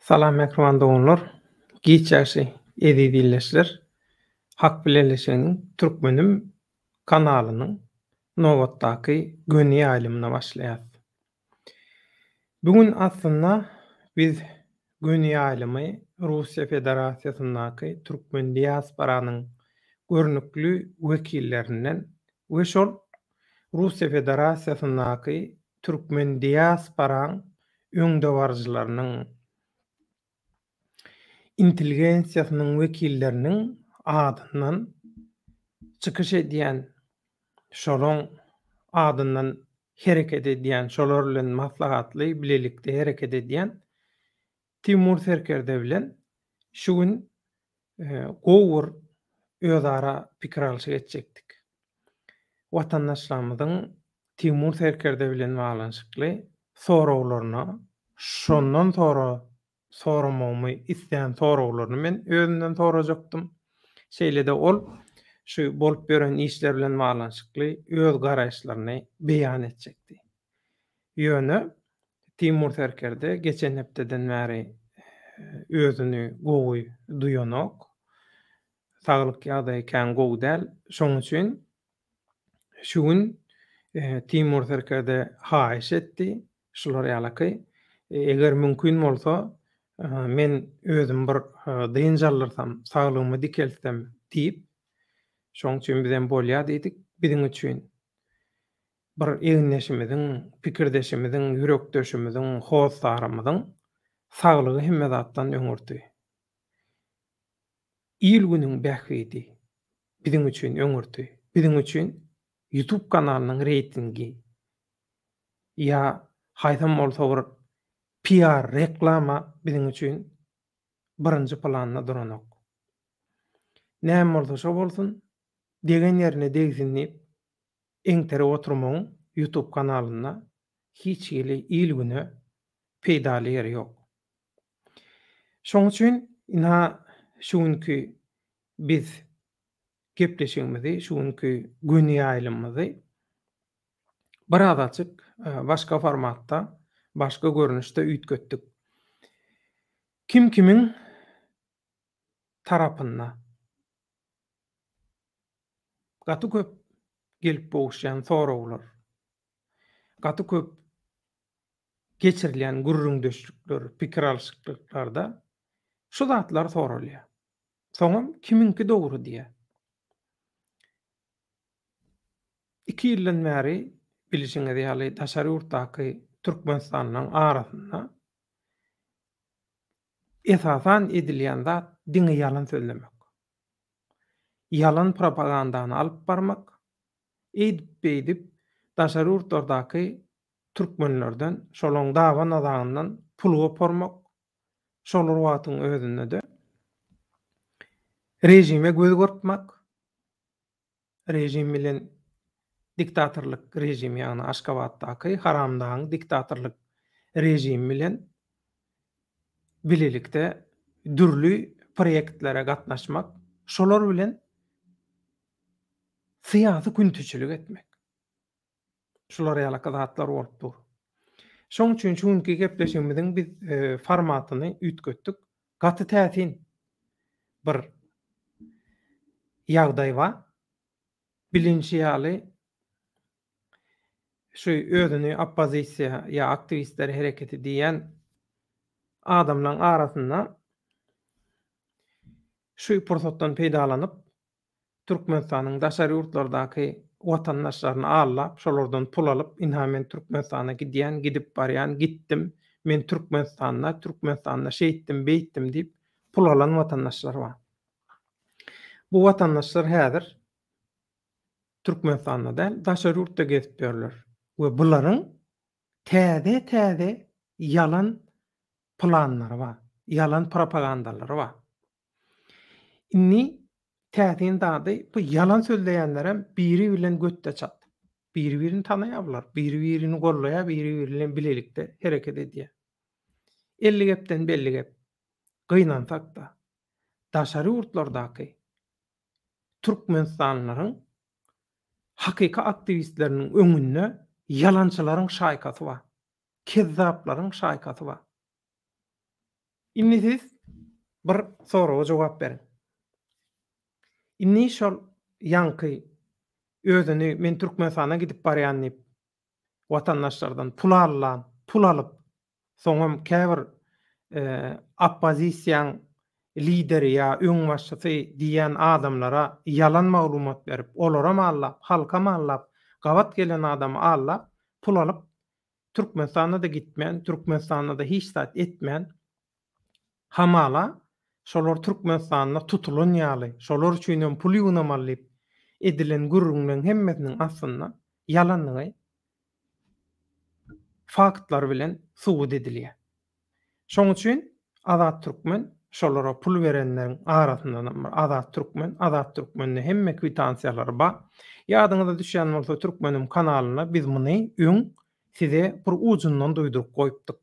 Salam mähriban doganlar, giç ýagşy eziz ildeşler. Hak Bileleşiginiň Türkmenim kanalynyň nobatdaky göni ýaýlymyna başlaýas. Bu gün aslynda biz göni ýaýlymy Russiýa Federasiýasyndaky türkmen diasporanyň görnükli wekillerinden we şol Russiýa Federasiýasyndaky türkmen diasporaň öňdebaryjylarynyň, intelligensiýasynyň wekilleriniň adyndan çykyş edýän, şolaň adyndan hereket edýän, şolar bilen maslahatly bilelikde hereket edýän Timur serkerde bilen şu gün gowy bir özara pikir alşyk etjekdik. Watandaşlarymyzyň Timur serkerde bilen baglanyşykly soraglaryna, şondan sora soramagymy islän soraglaryny men özünden sorajakdym. Şeýle-de ol şu bolup ýören işler bilen baglanyşykly öz garaýyşlaryny beýan etjekdi. Ýöne Timur serkerde geçen hepdeden bäri özüni gowy duýanok. Saglyk ýagdaýy kän gowy däl. Şonuň üçin şu gün Timur serkerde haýyş etdi, şular ýalaky, eger mümkin bolsa, men özüm bir dynç aldyrsam, saglygymy dikeltsem diýip, şonuň üçin bizem bolýar diýdik. Biziň üçin bir egindeşimiziň, pikirdeşimiziň, ýürekdeşimiziň, hossarymyzyň saglygy hemme zatdan öňürti. Il-günüň bähbidi biziň üçin öňürti. Biziň üçin YouTube kanalynyň reýtingi ýa haýsam bolsa bir PR, reklama biziň üçin birinji planda duranok. Näme bolsa şo bolsun, degen ýerine degsin diýip eňterip oturmagyň YouTube kanalynda hiç hili il-güne peýdaly ýeri ýok. Şoň üçin ynha şu günki biz gepleşigimizi, şu günki göni ýaýlymymyzy birazajyk başga formatda, başga görnüşde üýtgetdik. Kim kimiň tarapynda? Gaty köp gelip gowuşýan soraglar, gaty köp geçirilýän gürrüňdeşlikler, pikir alyşyklyklarda şu zatlar soralýar. Soňam kimiňki dogry diýýär. Iki ýyldan bäri bilişiňiz ýaly daşary ýurtdaky türkmenistanlylaryň arasynda esasan edilýän zat diňe ýalan sözlemek. Ýalan propagandany alyp barmak, eýdip-beýdip daşary ýurtlardaky türkmenlerden, şolaryň daban-azagyndan pul goparmak, şol bir wagtyň özünde-de režime göz gyrpmak, režim bilen diktatorlyk režimi, ýagny Aşgabatdaky haramdagyň diktatorlyk režimi bilen bilelikde dürli proýektlere gatnaşmak, şolar bilen syýasy küntiçilik etmek. Şular ýalaka zatlar bolup dur. Şoň üçin şu günki gepleşigimiziň biz formatyny üýtgetdik. Gaty täsin bir ýagdaý bar. Bilinşi ýaly şu özüni oppozisiýa ýa aktiwistler hereketi diýýän adamlaryň arasynda şu pursatdan peýdalanyp Türkmenistanyň daşary ýurtlardaky watandaşlaryny aldap, şolardan pul alyp, ynha men Türkmenistana gidýän, gidip barýan, gitdim, men Türkmenistanda, Türkmenistanda şeýtdim, beýtdim diýip, pul alan watandaşlar bar. Bu watandaşlar häzir Türkmenistanda däl, daşary ýurtda gezip ýörler we bularyň täze-täze ýalan planlary bar, ýalan propagandalary bar. Indi täsin zady bu ýalan sözleýänlerem biri bilen götde çat. Biri birini tanaýar bular. Biri birini gollaýar, biri biri bilen bilelikde hereket edýär. 50 gepden belli gep. Gynansak-da, daşary ýurtlardaky türkmenistanlylaryň hakyky aktiwistleriniň öňünde ýalançylaryň şaýkasy bar. Kezzaplaryň şaýkasy bar. Indi siz bir soraga jogap beriň. Indi şol ýaňky özüni men Türkmenistana gidip barýan diýip watandaşlardan pul allan, pul alyp, soňam käbir oppozisiýaň lideri ýa öňbaşçysy diýýän adamlara ýalan maglumat berip, olaram allap, halkam allap, gabat gelen adamy allap, pul alyp, Türkmenistana-da gitmän, Türkmenistanda-da hiç zat etmän, hamala şolar Türkmenistanda tutulan ýaly, şolar üçinem pul ýygnamaly diýip edilen gürrüňleň hemmesiniň aslynda ýalandygy faktlar bilen subut edilýär. Şoň üçin Azat Türkmen şolara pul berenleriň arasyndanam bir Azat Türkmen, Azat Türkmende hemme kwitansiýalary bar. Ýadyňyza düşýän bolsa Türkmenim kanalynda biz muny öň size bir ujundan duýduryp goýupdyk.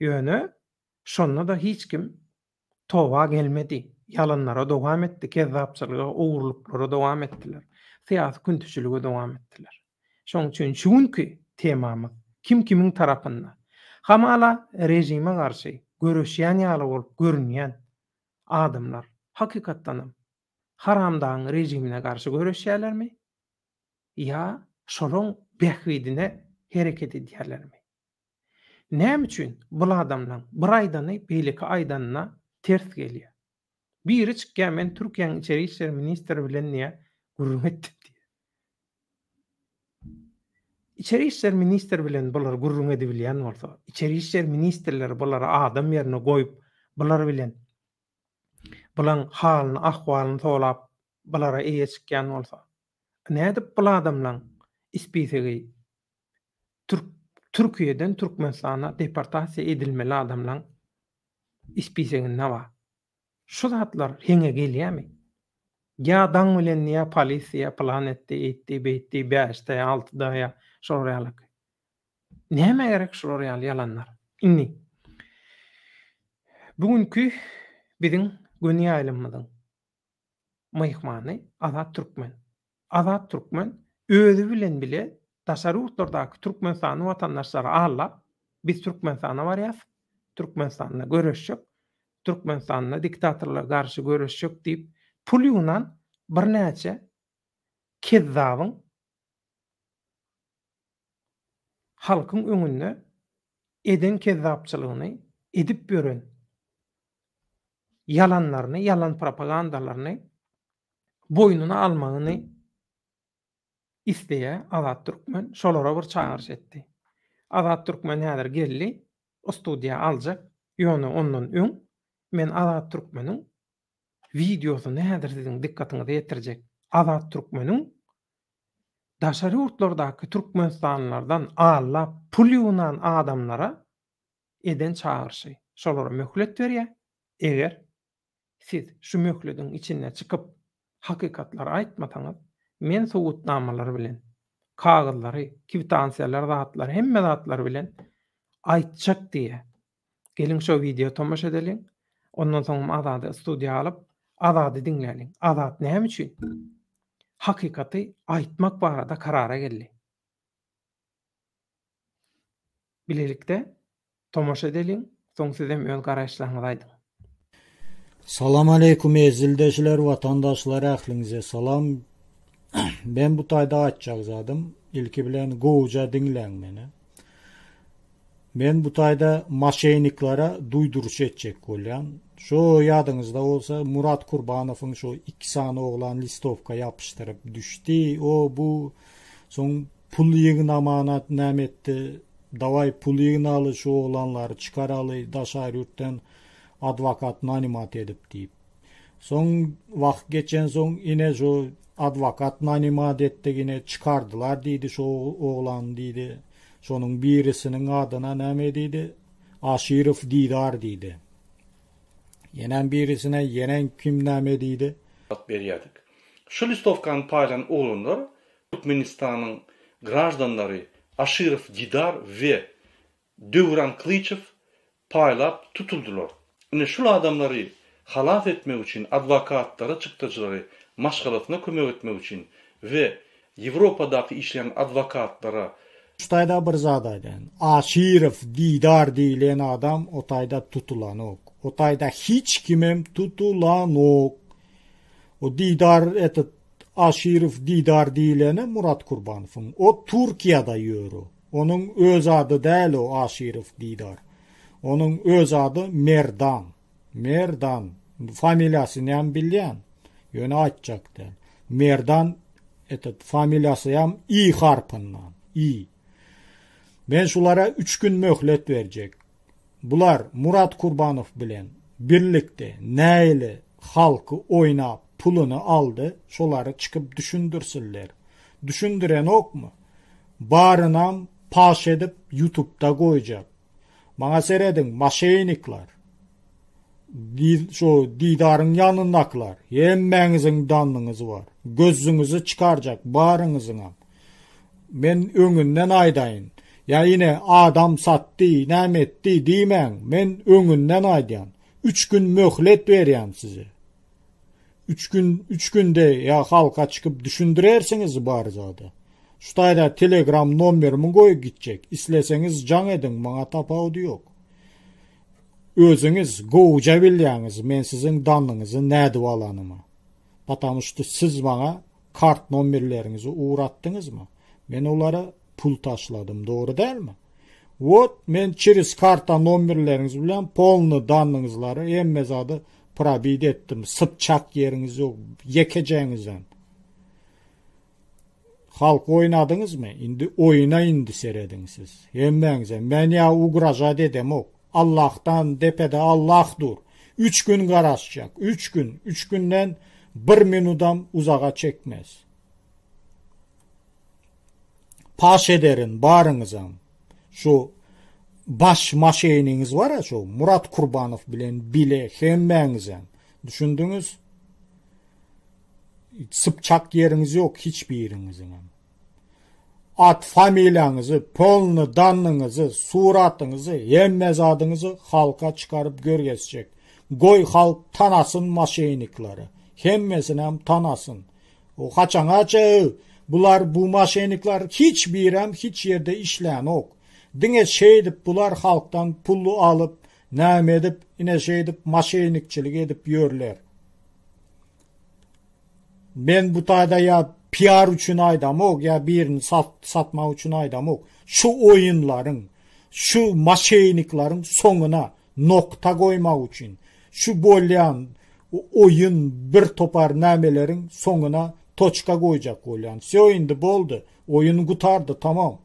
Ýöne şonda-da hiç kim toba gelmedi. Ýalanlara dowam etdi, kezzapçylyga, ogurlyklara dowam etdiler. Syýasy küntüçilige dowam etdiler. Şonuň üçin şu günki temamyz kim kimiň tarapynda? Hamala režime garşy göreşýän ýaly bolup görünýän adamlar hakykatdanam haramdagyň režimine garşy göreşýärlermi ýa şolaň bähbidine hereket edýärlermi? Näme üçin bul adamlaň bir aýdany beýleki aýdanyna ters gelýär? Biri çykýar men Türkiýäň içeri işler ministri bilen diýýär gürrüň etdim diýýär. İçeri işler ministri bilen bular gürrüň edibilýän bolsa, içeri işler ministrleri bulary adam ýerine goýup, bular bilen bulaň halyny, ahwalyny sorap, bulara eýe çykýan bolsa, nädip bul adamlaň ispisegi Türk Türkiýeden Türkmenistana deportasiýa edilmeli adamlaň ispiseginde bar. Şu zatlar heňe gelýämi? Ýa daň bilen ýa polisiýa plan etdi, eýtdi, beýtdi, bäşde ýa altyda ýa şolar ýalyky. Nämä gerek şular ýaly ýalanlar? Indi bu günki biziň göni ýaýlymymyzyň myhmany Azat Türkmen. Azat Türkmen özi bilen bile daşary ýurtlardaky Türkmenistanly watandaşlary aldap, biz Türkmenistana barýas, Türkmenistanda göreşjek, Türkmenistanda diktatorlara garşy göreşjek diýip pul ýygnan birnäçe kezzabyň halkyň öňünde eden kezzapçylygyny edip ýören ýalanlaryny, ýalan propagandalaryny boýnuna almagyny isleýär Azat Türkmen. Şolara bir çagyryş etdi. Azat Türkmen häzir geldi, studiýa aljak. Ýöne ondan öň men Azat Türkmeniň wideosyny häzir siziň dykgatyňyza ýetirjek. Azat Türkmeniň daşary ýurtlardaky türkmenistanlylardan allap pul ýygnan adamlara eden çagyryşy. Şolara möhlet berýär. Eger siz şu möhlediň içinde çykyp hakykatlary aýtmasaňyz, men subutnamalar bilen, kagyzlary, kwitansiýalar zatlary, hemme zatlary bilen aýtjak diýýär. Geliň şo wideo tomaşa edeliň. Ondan soňam Azady studiýa alyp, Azady diňläliň. Azat näme üçin hakykaty aýtmak barada karara geldi? Bilelikde tomaşa edeliň, soň sizem öz garaýyşlaryňyzy aýdyň. Salam aleýkum eziz ildeşler watandaşlar ähliňize salam men bu taýda aýtjak zadym ilki bilen gowuja diňläň meni men bu taýda maşeniklara duýduryş etjek bolýan şo ýadyňyzda bolsa Murat Kurbanowyň şo iki sany oglan listowka ýapyşdyryp düşdi o bu soň Pul ýygnamanat näme etdi daway pul ýygnaly şu oglanlary çykaraly daşary ýurtdan adwokat nanimat edip diýip. Soň wagt geçensoň ine şu adwokat nanimat etdik ine çykardylar diýdi şu oglany diýdi. Şonuň birisiniň adyna näme diýdi Aşyrow Didar diýdi. Ýenem birisine ýene kim näme diýdi. Berýärdik. Şu listowkany paýlan oglanlar Türkmenistanyň graždanlary Aşyrow Didar we Döwran Klyçew paýlap tutuldylar. Ine şul adamlary halas etmek üçin adwokatlara çykdajylary maşgalasyna kömek etmek üçin we Ýewropadaky işleýän adwokatlara. Şu taýda bir zat aýdaýyn. Aşyrow Didar diýlen adam o taýda tutulanok. O taýda hiç kimem tutulanok. O Didar etot Aşyrow Didar diýleni Murat Kurbanowyň. O Türkiýada ýör o. Onuň öz ady däl o Aşyrow Didar. Onuň öz ady Merdan. Merdan. Familiýasynam bilýän. Ýöne aýtjak däl. Merdan etet familiýasyam I harpyndan. I. Men şulara üç gün möhlet berjek. Bular Murat Kurbanow bilen birlikde nähili halky oýnap puluny aldy şolary çykyp düşündirsinler. Düşündirenokmy? Barynam paş edip ýutubda goýjak. Maňa serediň maşenikler. Şu didaryň ýanyndakylar, hemmäňiziň dannyňyz bar. Gözüňizi çykarjak baryňyzyňam. Men öňünden aýdaýyn. Ýa ine adam satdy, näme etdi diýmäň. Men öňünden aýdýan. Üç gün möhlet berýän size. Üç gün, üç günde ýa halka çykyp düşündirersiňiz bar zady. Şu taýda telegram nomerimi goýup gitjek. Isleseňiz jaň ediň, maňa tapawudy ýok. Özüňiz gowuja bilýäňiz men siziň dannyňyzy nädip alanymy. Patamu şto siz maňa kart nomerleriňizi ugratdyňyzmy? Men olara pul taşladym, dogry dälmi? Wot men çerez karta nomerleriňiz bilen polny dannyňyzlary hemme zady probit etdim. Sypjak ýeriňiz ýok ýekejäňizem. Halk oýnadyňyzmy? Indi oýuna indi serediň siz. Hemmäňize. Men ýa ugražat edemok. Allahdan depede Allah dur. Üç gün garaşjak. Üç gün. Üç günden bir minudam uzaga çekmez. Paş ederin baryňyzam. Şu baş maşeniňiz bar-a şu Murat Kurbanow bilen bile hemmäňizem. Düşündiňiz? Sypjak ýeriňiz ýok hiç biriňiziňem. At familiýaňyzy, polny dannyňyzy, suratyňyzy, hemme zadyňyzy halka çykaryp görkezjek. Goý halk tanasyn maşeniklary. Hemmesinem tanasyn. O haçanaça bular bu maşenikler hiç birem hiç ýerde işlänok. Diňe şeýdip bular halkdan pul alyp näme edip ine şeýdip maşenikçilik edip ýörler. Men bu taýda ýa PR üçin aýdamok, ýa birini sat, satmak üçin aýdamok. Şu oýunlaryň, şu maşenikleriň soňuna nokta goýmak üçin, şu bolýan oýun bir topar nämeleriň soňuna toçka goýjak bolýan. Wsýo indi boldy. Oýun gutardy, tamam.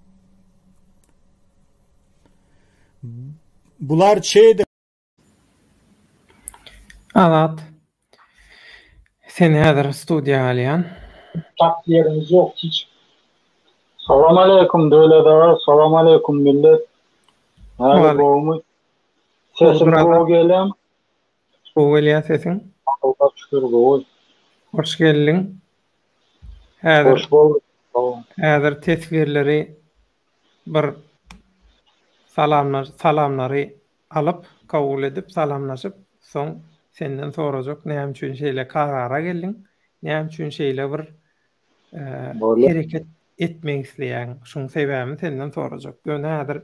Bular şeýdip Azat, seni häzir studiýa alýan. Tak ýerimiz ýok hiç. Salam aleýkum Döwlet aga, salam aleýkum millet. Näme gowumy? Sesim gowy gelýämi? Gowy gelýär sesiň. Allaha şükür gowy. Hoş geldiň. Häzir Hoş bolduk. Häzir teswirleri bir salamlar salamlary alyp, kabul edip, salamlaşyp, soň senden sorajak, näme üçin şeýle karara geldiň, näme üçin şeýle bir hereket etmek isleýäň, şuň sebäbini senden sorajak. Ýöne häzir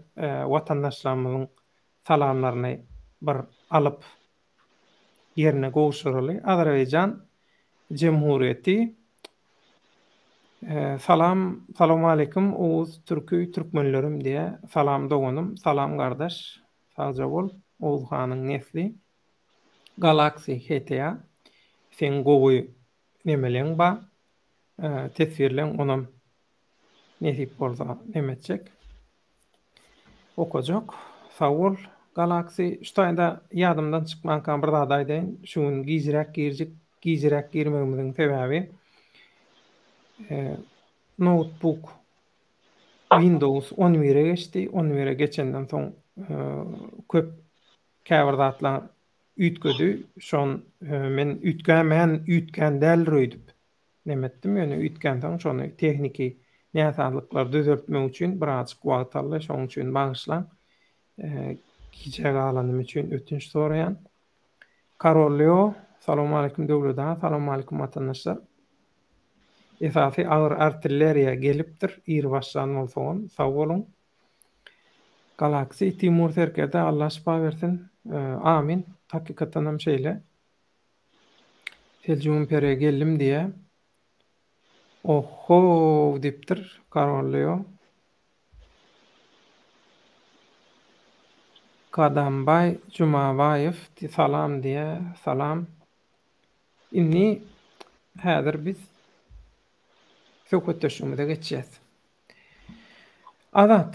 watandaşlarymyzyň salamlaryny bir alyp, ýerine gowşuraly. Azerbaýjan Jemhuriýeti Salam Salowmaleýkim Oguz türki türkmenlerim diýä salam doganym salam gardaş sagja bol Oguz hanyň nesli Galaxy HTA seň gowy nemeleň ba teswirleň onam nesip bolsa neme etjek Okajak. Sag bol Galaxy. Şu taýda ýadymdan çykmanka bir zat aýdaýyn. Şu gün gijräk girjik, gijräk girmegimiziň sebäbi noutbuk Windows on bire geçdi. On bire geçenden soň köp käbir zatlar üýtgedi. Şon men üýtgämän, üýtgän däldir öýdüp Neme etdim, ýöne üýtgänsoň şony tehniki näsazlyklary düzeltmek üçin birazjyk wagt aldy, şonuň üçin bagyşlaň. Gijä galanym üçin ötünç soraýan. Karol Leo, Salowmaleýkim Döwlet aga, salowmaleýkim watandaşlar. Esasy agyr artilleriýa gelipdir, ir başlan bolsagam, sag boluň. Galaxy, Timur serkerde Allah şypa bersin. Amin. Hakykatdanam şeýle. Seljugym pere geldim diýýä. Ohhow diýipdir Karol Leo. Kadambaý Jumabaýew salam diýýä. Salam. Indi häzir biz söhbetdeşligimize geçýäs. Azat,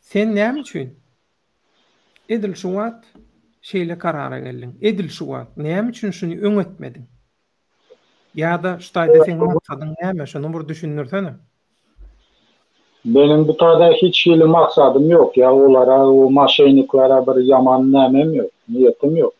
sen näme üçin edil şu wagt şeýle karara geldiň? Edil şu wagt näme üçin şuny öň etmediň? Ýa-da şu taýda seň maksadyň näme? Şuny bir düşündirsene. Meniň bu taýda hiç hili maksadym ýok, ýa olara, o moşenniklere bir ýaman nämem ýok, niýetim ýok.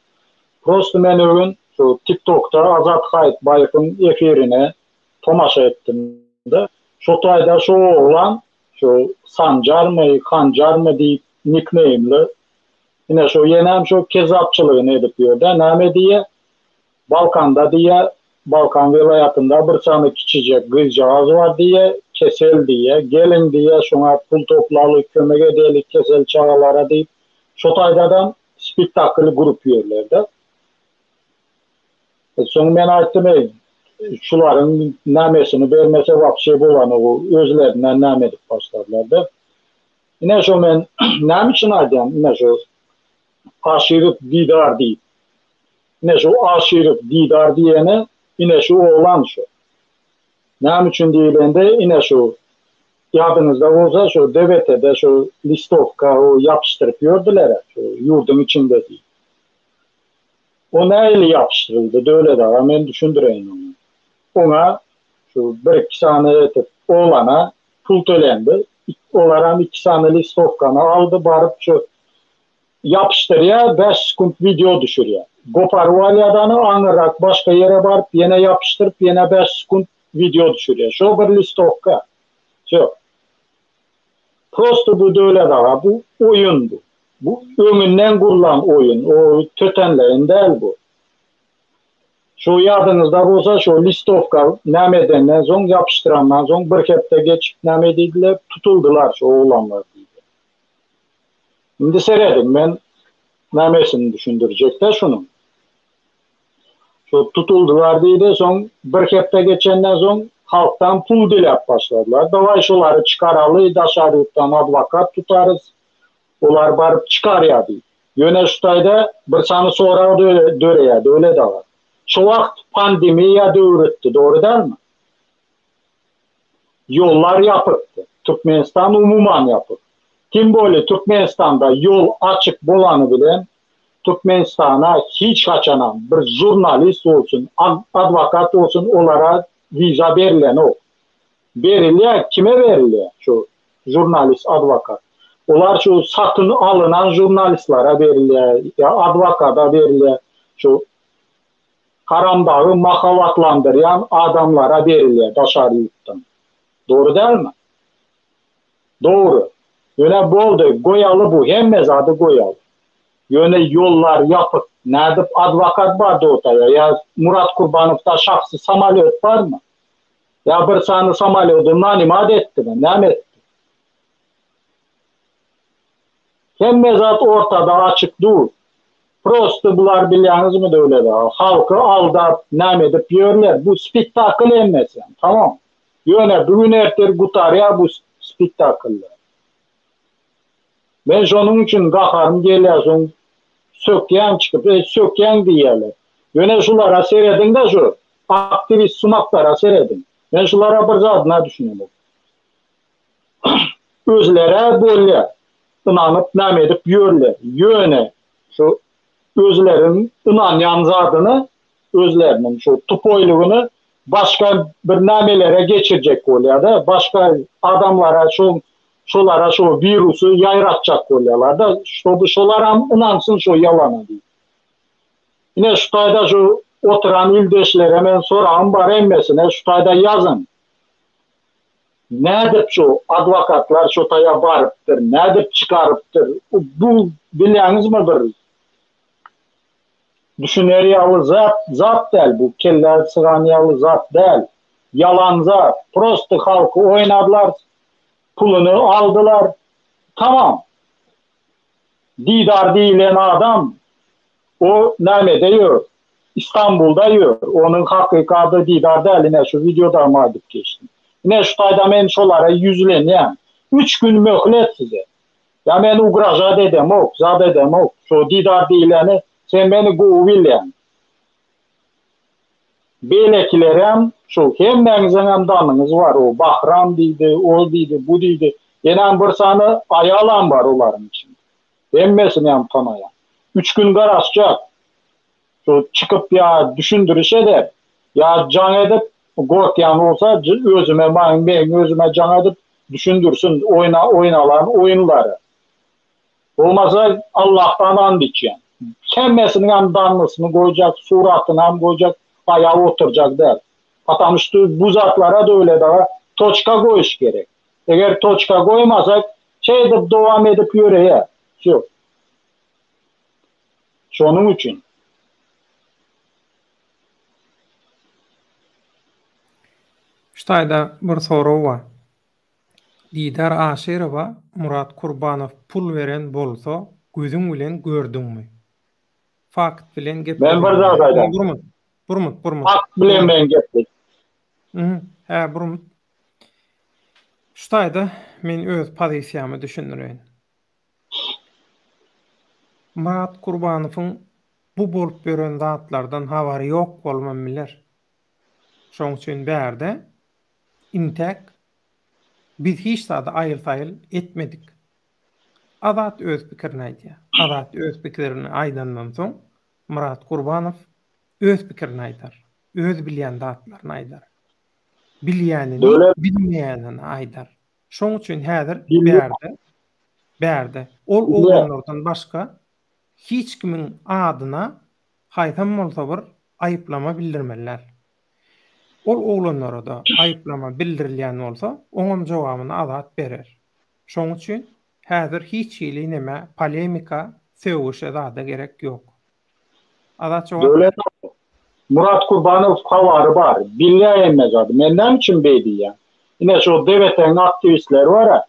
Prosto men o gün şu TikTokda Azat Haýytbaýewiň efirine tomaşa etdim-de, şo taýda şo oglan, şu Sanjarmy, Hanjarmy diýip nikneýmli, ine şo ýenem şo kezzapçylygyny edip ýör-de, näme diýýä, Balkanda diýýä, Balkan welaýatynda bir sany kiçijek gyzjagaz bar diýýä, kesel diýýä, geliň diýýä, şoňa pul toplaly, kömek edeli kesel çagalara diýip, şo taýdadam spektakl gurup ýörler-de. Soň men aýtdym, eý, şularyň nämesini bermese wapşe bolanogy, özlerinden näme edip başladylar-da. Ine şo men näme üçin aýdýan, ine şo Aşyrow Didar diýip. Ine şu Aşyrow Didar diýeni ine şu oglan şu. Näme üçin diýilende ine şu ýadyňyzda bolsa şu DWT-de şu listowka o ýapyşdyryp ýördüler şu ýurduň içinde diýip. O nähili ýapyşdyryldy Döwlet aga men düşündireýin ony. Oňa şu bir-iki sany etip oglana pul tölendi. Olaram iki sany listowkany aldy baryp şu Ýapyşdyrýar, bäş sekunt wideo düşürýär. Goparyp alýar-da aňyrrak başga ýere baryp, ýene ýapyşdyryp, ýene bäş sekunt wideo düşürýär. Şo bir listowka. Wsýo. Prosto bu Döwlet aga, bu oýun bu. Bu öňünden gurlan oýun, o tötänleýin däl bu. Şo ýadyňyzda bolsa, şo listowka näme edenden soň, ýapyşdyrandan soň bir hepde geçip näme diýdiler, tutuldylar şo oglanlar diýdi. Indi serediň, men nämesini düşündirjek-dä şunuň. Şo tutuldylar diýdi, soň bir hepde geçenden soň halkdan pul diläp başladylar. Dawaý şolary çykaraly, daşary ýurtdan adwokat tutarys, olar baryp çykarýar diýip. Ýöne şu taýda bir sany sorag döreýär, Döwlet aga. Şo wagt pandemiýa döwrütdi, dogry dälmi? Ýollar ýapykdy. Türkmenistan umuman ýapyk. Tim bolýa Türkmenistanda ýol açyk bolany bilen Türkmenistana hiç haçanam bir žurnalist bolsun, adwokat bolsun olara wiza berilenok. Berilýär, kime berilýär şu žurnalist, adwokat? Olar şu satyn alynan žurnalistlara berilýär, ýa adwokada berilýär. Şu Haramdagy mahabatlandyrýan adamlara berilýär daşary ýurtdan. Dogry dälmi? Dogry. Ýöne boldy, goýaly bu, hemme zady goýaly. Ýöne ýollar ýapyk, nädip adwokat bardy o taýa, ýa Murat Kurbanowda şahsy samolýot barmy? Ýa bir sany samolýody nanimat etdimi, näme etdi? Hemme zat ortada açyk dur. Prosto bular bilýäňizmi Döwlet aga, halky aldap näme edip ýörler, bu spektakl hemmesi, tamam. Ýöne bu gün ertir gutarýar bu spektakllar. Men şonuň üçin gaharym gelýär soň sökýän çykyp, eý sökýäň diýýärler. Ýöne şulara serediňde şu aktiwist sumaklara serediň. Men şulara bir zadyna düşünemok. Özleri bolýar. Ynanyp näme edip ýörler. Ýöne şu özleriň ynanýan zadyny, özleriniň şu tupoýlygyny başga bir nämelere geçirjek bolýar-da, başga adamlara şu şolara şu wirusy ýaýratjak bolýarlar-da, ştoby şolaram ynansyn şu ýalana diýip. Ine şu taýda şu oturan ildeşlere men soragym bar hemmesine şu taýda ýazyň. Nädip şu adwokatlar şo taýa barypdyr, nädip çykarypdyr? Bu bilýäňizmi bir düşüner ýaly zat zat däl bu, kellä sygan ýaly zat däl. Ýalan zat. Prosto halky oýnadylar, puluny aldylar. Tamam. Didar diýilen adam o nämede ýör? Istanbulda ýör. Onuň hakyky ady Didar däl, ine şu wideodam aýdyp geçdim. Ine şu taýda men şolara ýüzlenýän. Üç gün möhlet size. Ýa men ugražat edemok, zat edemok. Şo Didar diýleni sen meni gowy bilýäň. Beýlekilerem şu hemmäňiziňem danyňyz bar, o Bahram diýdi, o diýdi, bu diýdi. Ýenem bir sany aýalam bar olaryň içinde. Hemmesinem tanaýan. Üç gün garaşjak. Şu çykyp ýa düşündiriş eder, ýa jaň edip, gorkýan bolsa özüme maň meň özüme jaň edip düşündirsin oýna oýnalan oýunlary. Bolmasa Allahdan and içýän. Hemmesiniňem dannysyny goýjak, suratynam goýjak, aýap oturjak däl. Patam ştu bu zatlara Döwlet aga toçka goýuş gerek. Eger toçka goýmasak şeýdip dowam edip ýöreýär. Wsýo. Şonuň üçin. Şu taýda bir sorag bar. Didar Aşyrowa Murat Kurbanow pul beren bolsa gözüň bilen gördüňmi? Fakt bilen Men bir zat aýdaýyn. Burmut, Burmut, Burmut. Fakt bilen men gepleşdim. Hä, Burmut. Şu taýda men öz pozisiýamy düşündireýin. Myrat Kurbanowyň bu bolup ýören zatlardan habary ýok bolubam biler. Şoň üçin bärde intäk biz hiç zady aýyl-saýyl etmedik. Azat öz pikirini aýdýar. Azat öz pikirini aýdandan soň Myrat Gurbanow öz pikirini aýdar. Öz bilýän zatlaryny aýdar. Bilýänini, bilmeýänini aýdar. Şoň üçin häzir bärde bärde ol oglanlardan başga hiç kimiň adyna haýsam bolsa bir aýyplama bildirmeliler. Ol oglanlara-da aýyplama bildirilýän bolsa, oňam jogabyny Azat berer. Şoň üçin häzir hiç hili neme polemika, sögüşe zada gerek ýok. Azat jogap ber. Döwlet aga, Murat Kurbanow habary bar, bilýä hemme zady. Men näme üçin beý diýýän? Ine şo DWT-niň aktiwistleri bar-a,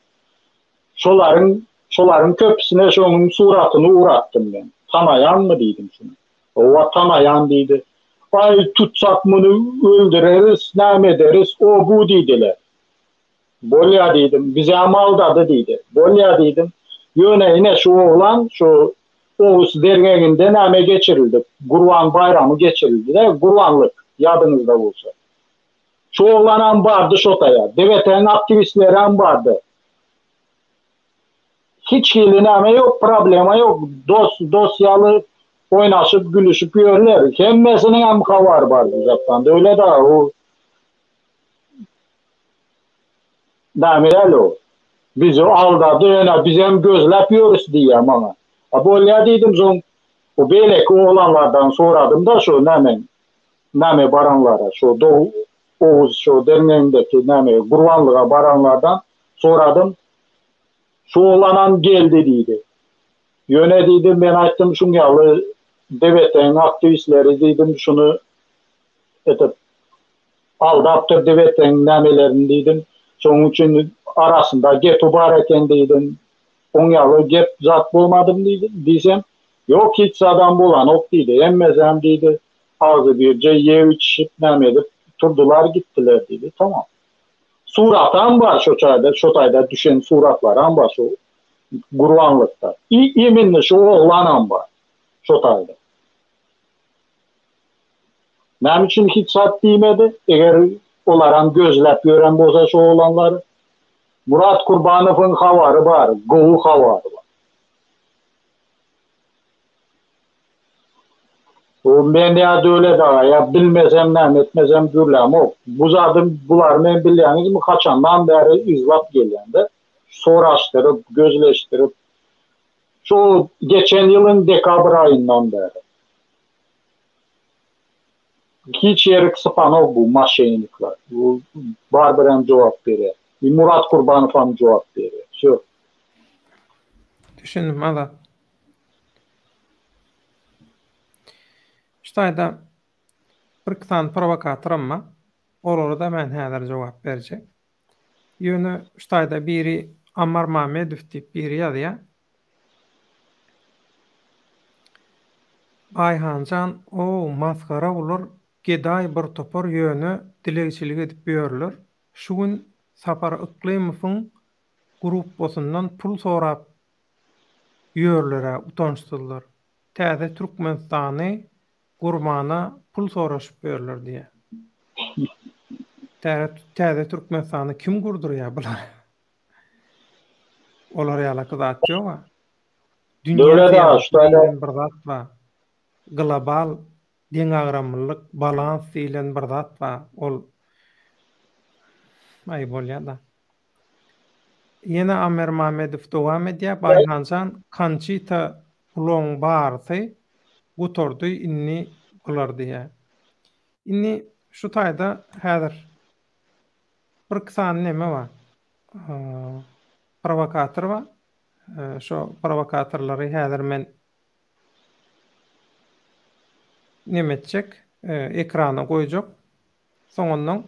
şolaryň şolaryň köpüsine şonuň suratyny ugratdym men. Tanaýaňmy diýdim şuny. Hawa tanaýan diýdi. Aý tutsak muny öldüreris, näme ederis, o bu diýdiler. Bolýa diýdim, bizäm aldady diýdi. Bolýa diýdim. Ýöne ine şu oglan şu Oguz derňeginde näme geçirildi, Gurban baýramy geçirildi-de, gurbanlyk, ýadyňyzda bolsa. Şu oglanam bardy şo taýa, DWT-niň aktiwistlerem bardy. Hiç hili näme ýok, problema ýok, dos, dos ýaly oýnaşyp, gülüşip ýörler. Hemmesiniňem habary bar bu zatdan. Döwlet aga, o näme däl o. Bizi aldady, ýöne bizem gözläp ýörüs diýýär maňa. A bolýa diýdim, soň o beýleki oglanlardan soradym-da şo näme, näme baranlara, şo Oguz şo derňegindäki näme gurbanlyga baranlardan soradym. Şu oglanam geldi diýdi. Ýöne diýdi, men aýtdym şuň ýaly DWT-niň aktiwistleri diýdim, şuny etip aldapdyr DWT-niň nämelerini diýdim. Şonuň üçin arasynda gepi bar eken diýdim. Oň ýaly gep zat bolmadymy diýdim, diýsem, ýok hiç zadam bolanok diýdi. Hemmesem diýdi, agzy birje ýep içişip näme edip turdular gitdiler diýdi. Tamam. Suratam bar şo çaýda, şo taýda düşen suratlaram bar şo gurbanlykda. I iminni şu oglanam bar şo taýda. Näme üçin hiç zat diýmedi? Eger olaram gözläp ýören bolsa şo oglanlary. Murat Kurbanowyň habary bar, gowy habary bar. Bu men ýa Döwlet aga ýa bilmesem näme etmesem gürlämok. Bu zady bulary men bilýäňizmi haçandan bäri yzlap gelýän-de. Soraşdyryp, gözleşdirip. Şu geçen ýylyň dekabr aýyndan bäri. Hiç ýerik sypanok bu maşennikler. Bu barybirem jogap berýär. I Murat Kurbanowam jogap berýär. Wsё. Düşündim Azat. Şu taýda bir iki sany prowokatoram bar. Olara-da men häzir jogap berjek. Ýöne şu taýda biri Ammar Mamedow diýip biri ýazýar. Aýhanjan ow masgara bular gedaý bir topar ýöne dilegçilik edip ýörler. Şu gün Sapar Yklymowyň grupbasyndan pul sorap ýörlerä utançsyzlar. Täze Türkmenistany Gurbana pul soraşyp ýörler diýýär. Täze täze Türkmenistany kim gurdurýar bular? Olar ýalaky zat ýog-a. Dünýä Döwlet aga, syýasaty şu taýda diýlen bir zat bar. Global deňagramlylyk, balans diýlen bir zat bar. Ol Aý bolýa-da. Ýene Amer Mamedow dowam edýär, Baýhanjan Konçita bulaň barysy gutardy indi bular diýýär. Indi şu taýda häzir birki sany neme bar. Prowokator bar. Şo prowokatorlary häzir men neme etjek, ekrana goýjak. Soňundan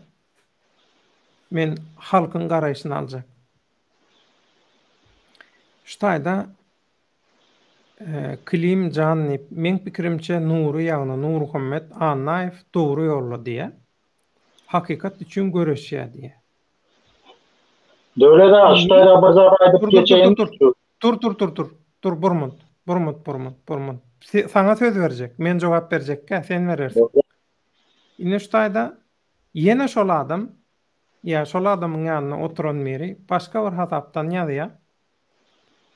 men halkyň garaýşyny aljak. Şu taýda Klim jan diýip, meň pikirimçe Nury ýagny Nurmuhammet Annaýew dogry ýolda diýýär. Hakykat üçin göreşýär diýýär. Döwlet aga şu taýda bir zat aýdyp Dur dur dur geçeýin. dur dur. Dur dur dur dur. Dur bir munt. Bir munt bir munt bir munt. Saňa söz berjek. Men jogap berjekkä sen berersiň. Indi şu taýda ýene şol adam ýa şol adamyň ýanynda oturan biri başga bir hasapdan ýazýar.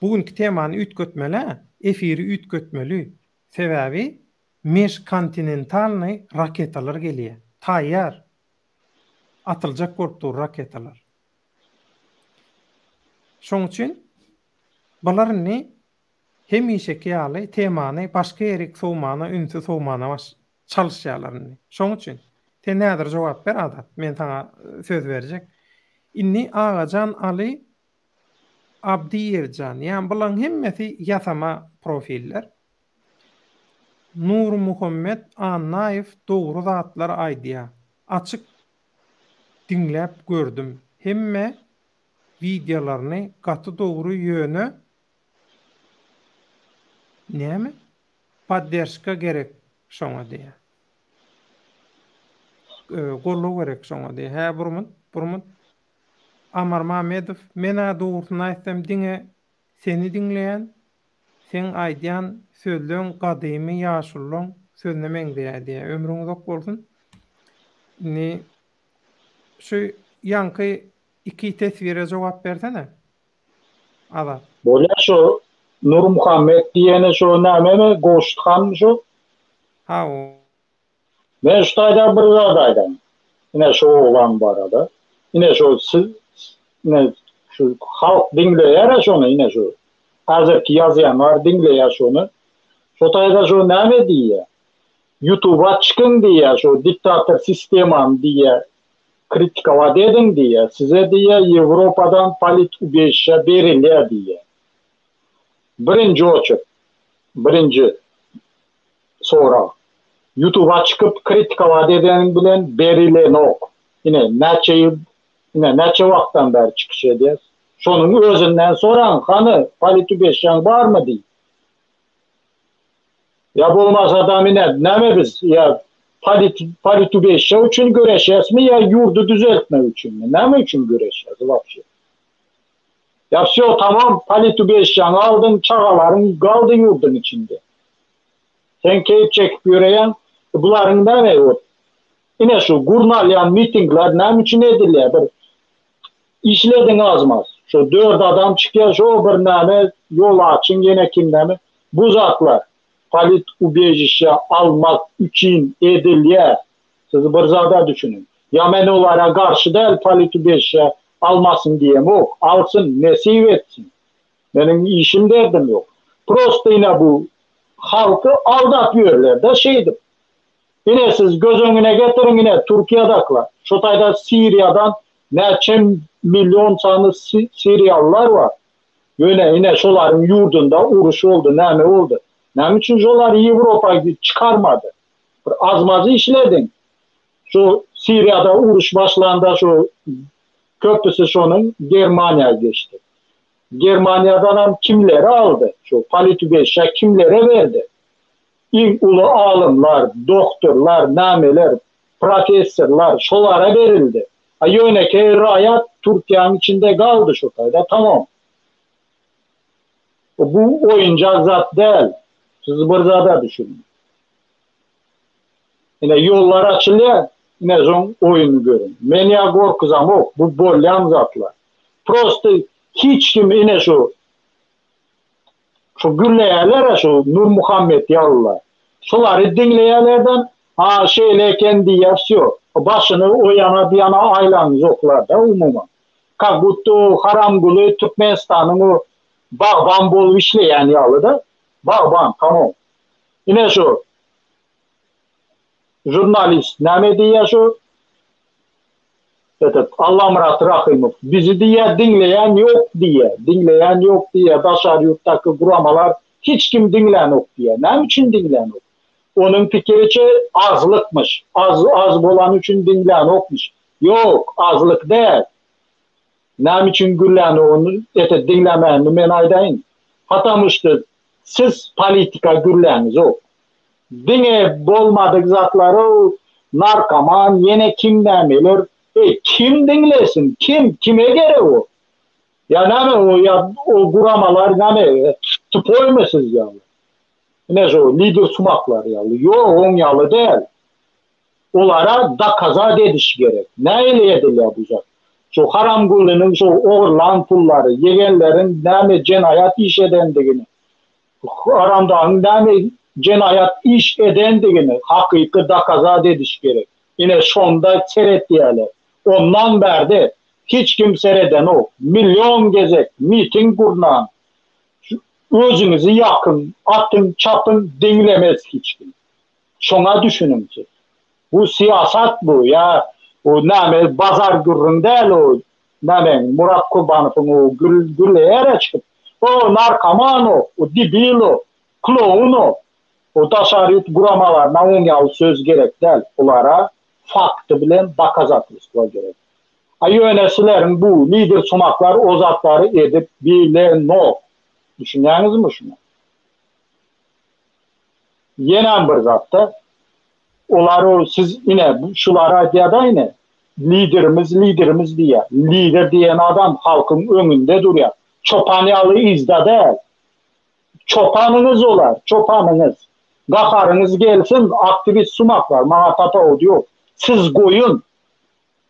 Bu günki temany üýtgetmeli-ä, efiri üýtgetmeli. Sebäbi mežkontinentalnyý raketalar gelýär. Taýýar. Atyljak bolup dur raketalar. Şoň üçin bular indi hemişeki ýaly temany başga ýerik sowmana, ünsi sowmana baş çalyşýarlar indi. Şoň üçin sen häzir jogap ber Azat. Men saňa söz berjek. Indi Agajan Aly Abdyýewjan, ýa bulaň hemmesi ýasama profiller. Nurmuhammet Annaýew dogry zatlar aýdýa. Açyk diňläp gördüm. Hemme wideolaryny gaty dogry ýöne näme podderşka gerek şoňa diýä. Goldaw gerek şoňa diýä. Hä Burmut, Burmut. Amar Mamedow, men-ä dogrusyny aýtsam diňe seni diňleýän, seň aýdýan sözleň gadymy ýaşulylaň sözüne meňzeýär diýýär. Ömrüň uzak bolsun. Indi şu ýaňky iki teswire jogap bersene. Azat. Bolýa şu Nurmuhammet diýeni şu nämemi Gowşut hanmy şu? Hawa. Men şu taýda bir zat aýdaýyn. Ine şu oglan barada. Ine şu siz ine şu halk diňleýär şony ine şu. Häzirki ýazýanlar diňleýär şony. Şo taýda şu näme diýýär? Ýutuba çykyň diýýär şu diktator sistemany diýýär. Kritikowat ediň diýýär. Size diýýär Ýewropadan polit ubežişe berilýär diýýär. Birinji oçert. Birinji sorag. Ýutuba çykyp kritikowat edeniň bilen berilenok. Ine näçe ýyl ine näçe wagtdan bäri çykyş edýäs. Şonuň özünden soraň hany politubeşşaň barmy diýip. Ýa bolmasa-da ine näme biz ýa polit politubeşşa üçin göreşýäsmi ýa ýurdy düzeltmek üçinmi? Näme üçin göreşýäs wapşe? Ýa wsýo tamam politubeşşaňy aldyň çagalaryň galdy ýurduň içinde. Sen keýp çekip ýöreýäň, bularyň näme ot. Ine şu gurnalýan mitingler näme üçin edilýär bir işlediň azmaz. Şu dört adam çykýar şo bir näme ýol açyň ýene kim näme bu zatlar polit ubežişe almak üçin edilýär. Siz bir zada düşüniň. Ýa men olara garşy däl polit ubežişe almasyn diýemok alsyn nesip etsin. Meniň işim derdim ýok. Prosto ine bu halky aldap ýörler-de şeýdip. Ine siz göz öňüne getiriň ine Türkiýedakylar. Şo taýda Siriýadan näçe million sany siriýalylar bar. Ýöne ine şolaryň ýurdunda uruş boldy, näme boldy. Näme üçin şolary Ýewropa çykarmady? Bir azmaz işlediň. Şu. Siriýada uruş başlanda şu köpüsi şonuň Germaniýa geçdi. Germaniýadanam kimleri aldy? Şu politübeşşe kimlere berdi? Iň uly alymlar, doktorlar, nameler, professorlar şolara berildi. A ýönekeý raýat Türkiýäniň içinde galdy şu taýda tamam. Bu oýunjak zat däl. Siz bir zada düşüniň. Ine ýollar açylýar, ine soň oýuny görüň. Men ýa gorkuzamok, bu bolýan zatlar. Prosto hiç kim ine şu şu gürleýärler-ä şu Nurmuhammet ýalylar. Şulary diňleýärlerden ha şeýle eken diýýär wsýo. Başyny o ýana bu ýana aýlanzoklar-da umuman. Kak budto Haramguly Türkmenistanyň o bagban bolup işleýän ýaly-da. Bagban, tamam. Ine şu žurnalist näme diýýär şu? Etet Allamyrat Rahymow bizi diýýär diňleýän ýok diýýär. Diňleýän ýok diýýär. Daşary ýurtdaky guramalar hiç kim diňlänok diýýär. Näme üçin diňlänok? Onuň pikiriçe azlykmyş. Az az bolany üçin diňlänokmyş. Ýok, azlyk däl. Näme üçin gürlänogyny, etet diňlemänini men aýdaýyn. Patamuşda siz politika gürläňizok. Diňe bolmadyk zatlary narkoman ýene kim nämeler eý kim diňlesin kim kime gerek o ýa näme o ýa o guramalar näme tupoýmy siz ýaly ine şo lider sumaklar ýaly ýok oň ýaly däl olara dokazat ediş gerek nähili edilýär bu zat şu haramgulynyň şu ogurlan pullary ýegenleriň näme jenaýat iş edendigini Haramdagyň näme jenaýat iş edendigini hakyky dokazat ediş gerek. Ine şonda seretýäler. Ondan bärde hiç kim seredenok. Million gezek miting gurnan. Özüňizi ýakyň, atyň, çapyň diňlemez hiç kim. Şoňa düşüniň siz. Bu syýasat bu ýa o näme bazar gürrüň däl o näme Murat Kurbanowyň o gül gürleýär çykyp o narkoman o o debil o kloun o o daşary ýurt guramalaryna oň ýaly söz gerek däl bulara fakty bilen dokazatelstwo gerek a ýöne sizleriň bu lider sumaklar o zatlary edip bilenok düşünýäňizmi şuňa Ýenäm bir zatda, olar o siz ine şulary aýdýada ine, liderimiz liderimiz diýýär. Lider diýen adam halkyň öňünde durýar. Çopan ýaly yzda däl. Çopanyňyz olar, çopanyňyz. Gaharyňyz gelsin, aktiwist sumaklar, maňa tapawudy ýok. Siz goýun.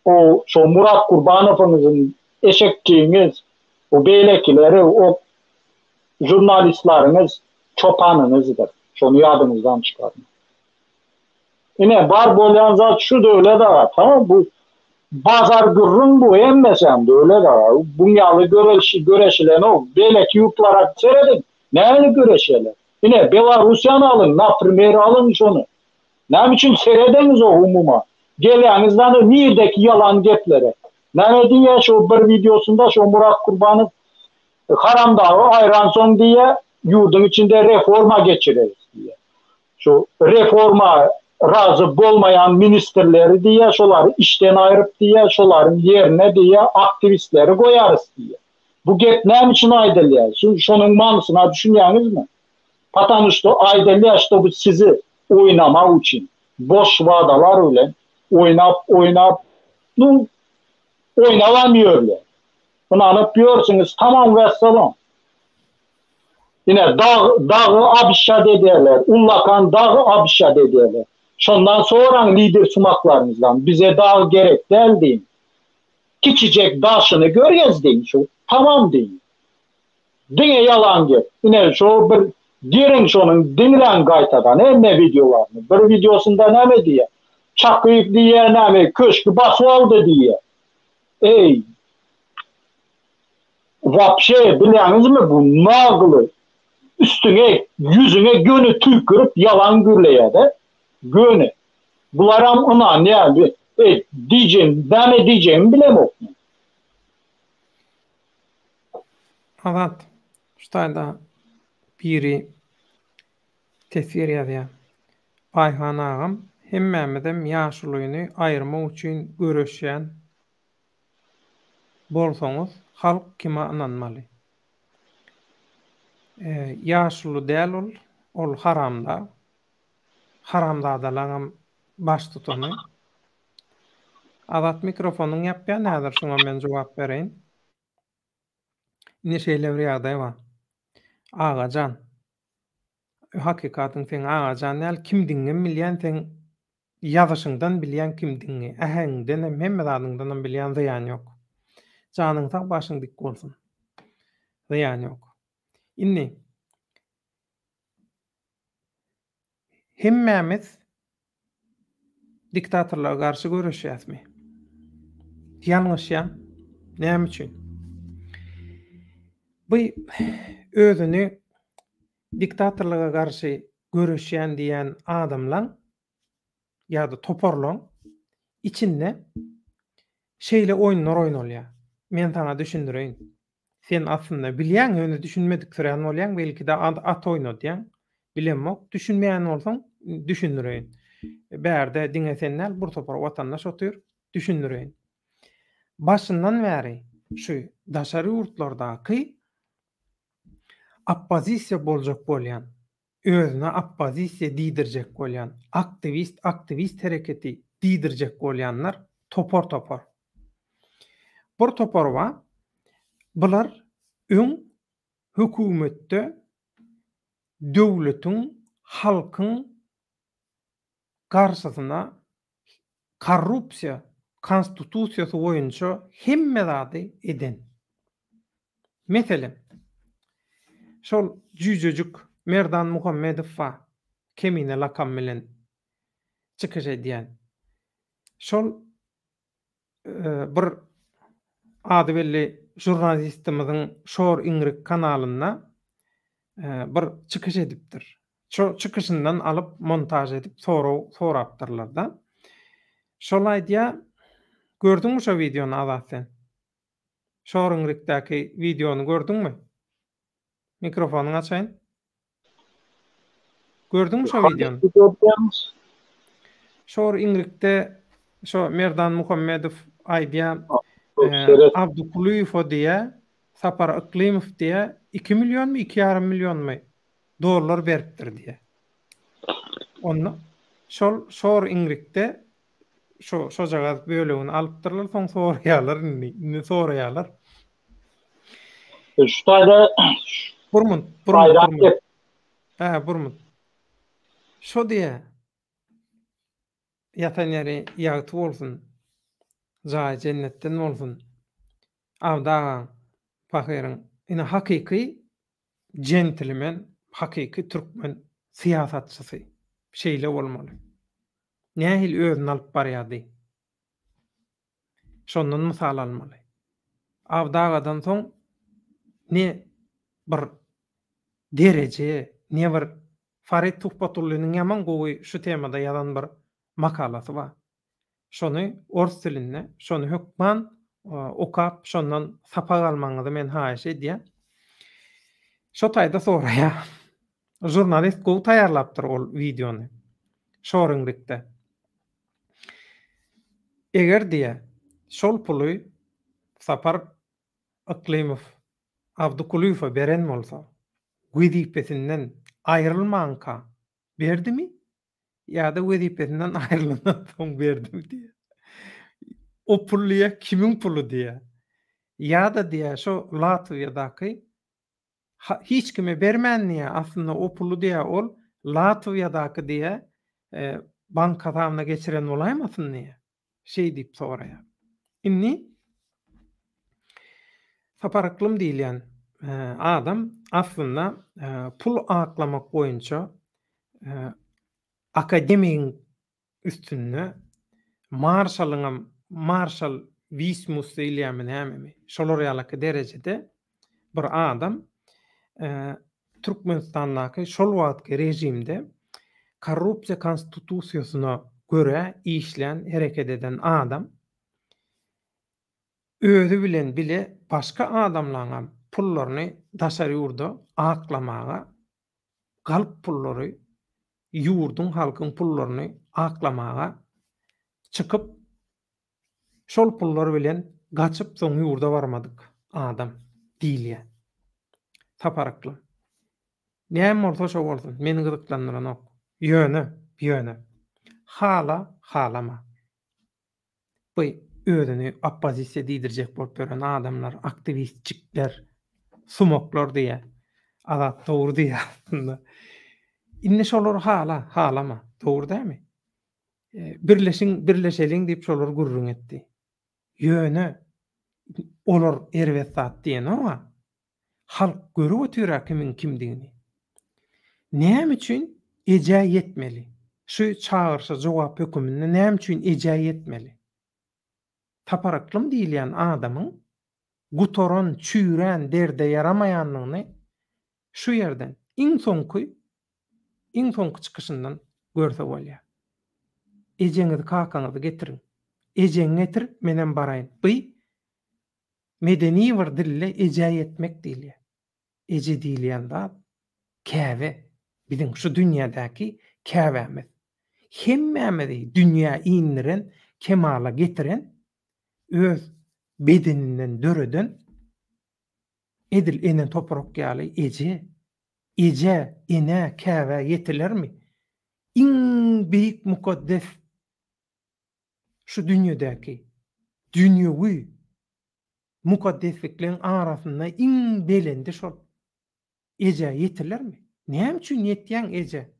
O şo Murat Kurbanowyňyzyň eşekçiňiz, o beýlekileri, o žurnalistleriňiz çopanyňyzdyr. Şony ýadyňyzdan çykarmaň. Ine, bar bolýan zat şu Döwlet aga, tamam bu bazar gürrüň bu hemmesem Döwlet aga. Buň ýaly göreş göreşilenok. Beýleki ýurtlara serediň, nähili göreşýärler. Ine, Belarussiýany alyň, naprimer alyň şony. Näme üçin seredeňizok umuman? Gelýäňiz dany nirdeki ýalan geplere. Näme diýýär şo bir wideosynda şo Murat Kurbanow Haramdagy aýransoň diýýä, ýurduň içinde reforma geçireris diýýä. Şu reforma razy bolmaýan ministrleri diýýä, şolary işden aýryp diýýä, şolaryň ýerine diýýä aktiwistleri goýarys diýýä. Bu gep näme üçin aýdylýar? Siz şonuň manysyna düşünýäňizmi? Patamu şto aýdylýar, ştoby sizi oýnamak üçin. Boş wadalar bilen oýnap, oýnap, nu, oýnabam ýörler. Ynanyp ýörsüňiz tamam wessalam. Ine dag dagy abşat ederler ullakan dagy abşat ederler. Şondan soraň lider sumaklaryňyzdan bize dag gerek däl diýiň. Kiçijek daşyny görýäs diýiň şu tamam diýiň. Diňe ýalan gep. Ine şo bir giriň şonuň diňläň gaýtadan hemme wideolaryny. Bir wideosynda näme diýýär? Çakyýew diýýär näme köşgi basyp aldy diýýär. Eý. Wapşe bilýäňizmi bu nagly üstüňe ýüzüňe göni tüýkürip ýalan gürleýädä. Göni. Bularam ynanýa. Eý diýjegim näme diýjegimi bilemok men. Azat, şu taýda biri teswir ýazýar. Baýhan agam. Hemmämizem ýaşulyny aýyrmak üçin göreşýän bolsaňyz halk kime ynanmaly? Ýaşuly däl ol, ol haramdag. Haramzadalaňam baştutany. Azat mikrofonyňy ýapýan häzir şuňa men jogap bereýin. Indi şeýle bir ýagdaý bar. Agajan. Hakykatyň seň Agajan däl kimdigiňem bilýän seň ýazyşyňdan bilýän kimdigiňi, äheňiňdenem hemme zadyňdanam bilýän zyýany ýok. Janyň sag başyň dik bolsun. Zyýany ýok. Indi hemmämiz Diktatorlara garşy göreşýäsmi? Ýalňyşýaň. Näme üçin? Bu özüni diktatorlyga garşy göreşýän diýýän adamlaň ýa-da toparlaň içinde şeýle oýunlar oýnalýar. Men saňa düşündireýin. Sen aslynda bilýäň, ýöne düşünmediksirän bolýaň, belki-de at oýnadýaň. Bilemok. Düşünmeýän bolsaň, düşündireýin. Bärde diňe sen däl, bir topar watandaş otyr. Düşündireýin. Başyndan bäri şu daşary ýurtlardaky oppozisiýa boljak bolýan, özüne oppozisiýa diýdirjek bolýan, aktiwist, aktiwist hereketi diýdirjek bolýanlar topar-topar. Bir topar bar, bular öň hökümetde döwletiň, halkyň garşysyna korrupsiýa konstitusiýasy boýunça hemme zady eden. Meselem, şol jüýjejik Merdan Muhammedow bar, Kemine lakam bilen çykyş edýän. Şol bir ady belli žurnalistimiziň Şor iňrik kanalynda bir çykyş edipdir. Şo çykyşyndan alyp montaž edip sorag sorapdyrlarda. Şol aýdýa, gördüňmi şo wideony Azat sen? Şor iňrikdäki wideony gördüňmi? Mikrofonyňy açaýyn. Gördüňmi şo wideony? Şor iňrikde şo Merdan Muhammedow aýdýa, Abdy Kulyýewa diýä, Sapar Yklymow diýä, 2 millionmy, 2,5 millionmy dollar beripdir diýä. Onda şol şor iňrikde şo şojagaz bölegini alypdyrlar, soň soraýarlar indi, indi soraýarlar. Şu taýda Bir munt, bir munt, bir munt. Hä, bir munt. Şo diýä. Ýatan ýeri ýagty bolsun. Jaýy jennetden bolsun. Abdy agaň, pahyryň ine hakyky jentilmen, hakyky türkmen syýasatçysy şeýle bolmaly. Nähili özüni alyp barýardy. Şondan mysal almaly. Abdy agadan soň ne bir dereje, ne bir Farid Tuhbatulliniň ýaman gowy şu temada ýazan bir makalasy bar. Şony ors dilinde, şony hökman okap, şondan sapak almagyňyzy men haýyş edýän. Şo taýda soraýar. Žurnalist gowy taýýarlapdyr ol wideony. Şoringrikde. Eger diýýär, şol puly Sapar Yklymow Abdy Kulyýewe beren bolsa, wezipesinden aýrylmanka berdimi ýa-da wezipesinden aýrylandan soň berdimi diýýär. O pul diýýär, kimiň puly diýýär. Ýa-da diýýär, şo Latwiýadaky hiç kime bermän diýýär, aslynda o puly diýýär, ol Latwiýadaky diýýär, bank hasabyna geçiren bolaýmasyn diýýär. Şeý diýip soraýar. Indi Sapar Yklym diýilýän adam aslynda pul aklamak boýunça akademigiň üstünde marşalyňam marşal Wismus diýilýärmi nämemi şolar ýalaky derejede bir adam Türkmenistandaky şol wagtky režimde korrupsiýa konstitusiýasyna görä işlän hereket eden adam özi bilen bile başga adamlaňam pullaryny daşary ýurda aklamaga galp pullary. ýurduň halkyň pullaryny aklamaga çykyp şol pullar bilen gaçyp soň ýurda barmadyk adam diýilýär. Sapar Yklym. Näme bolsa şo bolsun, meni gyzyklandyranok. Ýöne, ýöne. Hala, halama. Bu özüni oppozisiýa diýdirjek bolup ýören adamlar, aktiwistjikler, sumaklar diýýär. Azat dogry diýýär aslynda. Indi şolary hala, halama. Dogry dälmi? Birleşiň, birleşeliň diýip şolar gürrüň etdi. Ýöne olar erbet zat diýenok-a. Halk görüp otyr-a kimiň kimdigini. Näme üçin ejä ýetmeli? Şu çagyryşa jogap höküminde näme üçin ejä ýetmeli? Sapar Yklym diýilýän adamyň gutaran, çüýrän, derde ýaramaýandygyny şu ýerden, iň soňky, iň soňky çykyşyndan görse bolýar. Ejeňizi, kakaňyzy getiriň. Ejeňi getir, menem baraýyn. By Medeni bir dilde ejä ýetmek diýilýär. Eje diýilýän zat Käbe, biziň şu dünýädäki Käbämiz. Hemmämizi dünýä indiren, kemala getiren, öz bedeninden döreden edil ene toprak ýaly eje. Eje, enä, Käbä ýetilermi? Iň beýik mukaddes Şu dünýedäki dünýewi mukaddeslikleň arasynda iň belendi şol. Ejä ýetilermi? Näme üçin ýetýäň eje?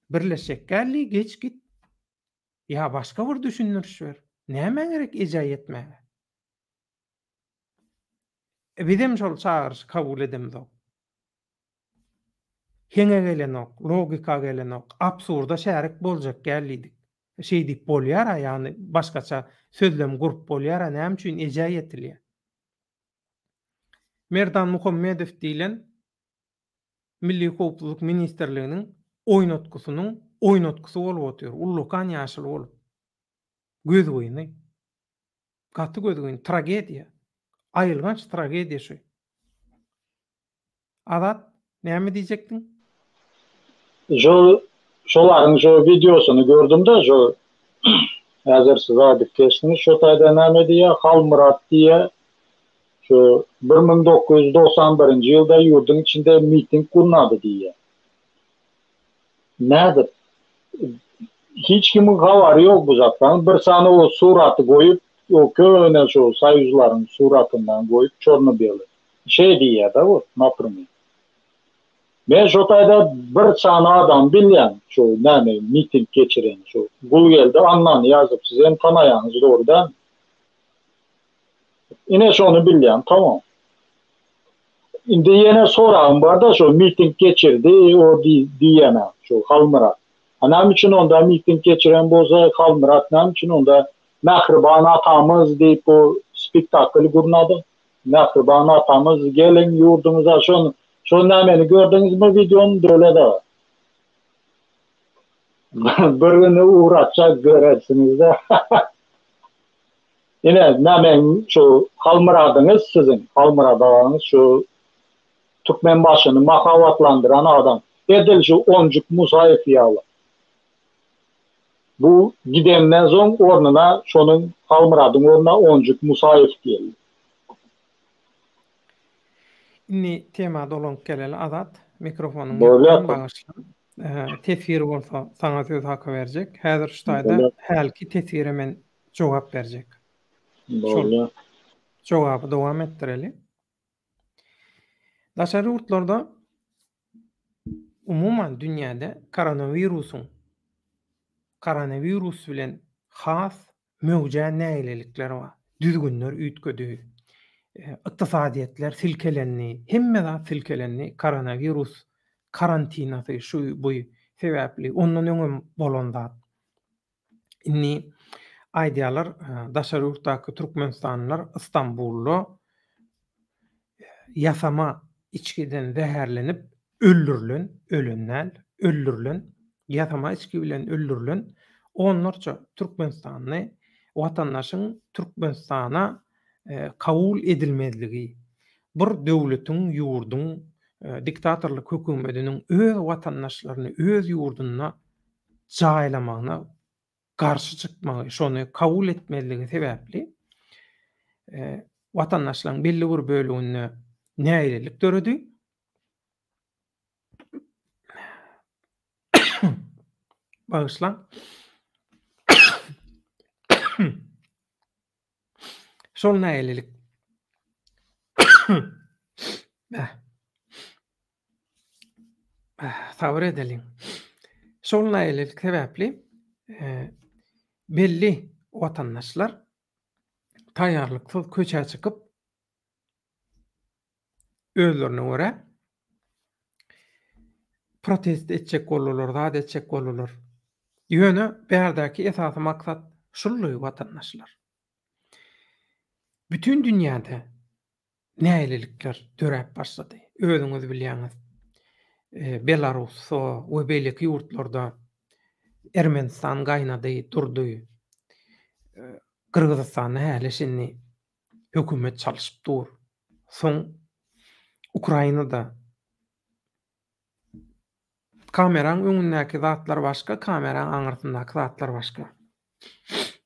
Birleşjek gäldi, geç git. Ýa başga bir düşündiriş ber. Nämä gerek ejä ýetmäge? Bizem şol çagyryşy kabul edemzok. Heňe gelenok, logika gelenok, absurda şärik boljak däl diýdik. Şeý diýip bolýar-a, ýagny başgaça sözlem gurup bolýar-a, näme üçin ejä ýetilýär? Merdan Muhammedow diýlen Milli howpsuzlyk ministrliginiň oýnatgysynyň oýnatgysy bolup otyr, ullakan ýaşuly bolup. Gözgyny. Gaty gözgyny, tragediýa. Aýylganç tragediýa şu. Azat, näme diýjekdiň? Şol şolaryň şo wideosyny gördüm-de şo häzir siz aýdyp geçdiňiz şo taýda näme diýýär Halmyrat diýýär şo 1991-nji ýylda ýurduň içinde miting gurnady diýýär. Nädip? Hiç kimiň habary ýok bu zatdan. Bir sany o suraty goýup, o köne şo soýuzlaryň suratyndan goýup çorno-bely. Şeý diýýär-de bu, naprymyr. Men şo taýda bir sany adam bilýän, şu näme miting geçiren, şu Gulgeldi Annanyýazow, siz hem tanaýaňyz dogry dälmi? Ine şony bilýän, tamam. Indi ýene soragym bar-da, şo miting geçirdi o diýýän-ä, şu Halmyrat. A näme üçin onda miting geçiren bolsa Halmyrat näme üçin onda Mähriban atamyz diýip bu spektakl gurnady? Mähriban atamyz geliň ýurdumyza şon şo nämeni gördüňizmi wideony Döwlet aga? Bir güni ugratjak görersiňizde. Ine nämeň şu Halmyradyňyz siziň Halmyrat agaňyz şu Türkmenbaşyny mahabatlandyran adam edil şu Onjuk Musaýew ýaly. Bu gidenden soň ornuna şonuň Halmyradyň ornuna Onjuk Musaýew geldi. Indi tema dolanyp geleli Azat. Mikrofonyň ýokdan bagyşla. Teswir bolsa saňa söz haky berjek. Häzir şu taýda hälki teswire men jogap berjek. Şol jogaby dowam etdireli. Daşary ýurtlarda umuman dünýäde koronawirusyň koronawirus bilen has möwjän nägilelikler bar. Düzgünler üýtgedi. Ykdysadyýetler silkelendi. Hemme zat silkelendi. Koronawirus karantinasy şu bu sebäpli. Ondan öňem bolan zat. Indi aýdýarlar, daşary ýurtdaky türkmenistanlylar Stambulda ýasama içgiden zäherlenip öldürilen, ölen däl, öldürilen, ýasama içgi bilen öldürilen onlarça türkmenistanly watandaşyň Türkmenistana kabul edilmezligi bir döwletiň, ýurduň. diktatorlyk hökümetiniň öz watandaşlaryny öz ýurdunda jaýlamagyna garşy çykmagy, şony kabul etmezligi sebäpli watandaşlaryň belli bir böleginde nägilelik döredi. Bagyşlaň. Şol nägilelik. Sabyr edeliň. Şol nägilelik sebäpli belli watandaşlar taýýarlyksyz köçä çykyp, özlerine görä protest etjek boldular, zat etjek boldular. Ýöne bärdäki esasy maksat şuldy watandaşlar. Bütin dünýäde nägilelikler döräp başlady. Özüňiz bilýäňiz, Belarusda we beýleki ýurtlarda Ermenistan gaýnady durdy. Gyrgyzystanda häli-şindi hökümet çalşyp dur. Soň Ukrainada kameraň öňündäki zatlar başga, kameraň aňyrsyndaky zatlar başga.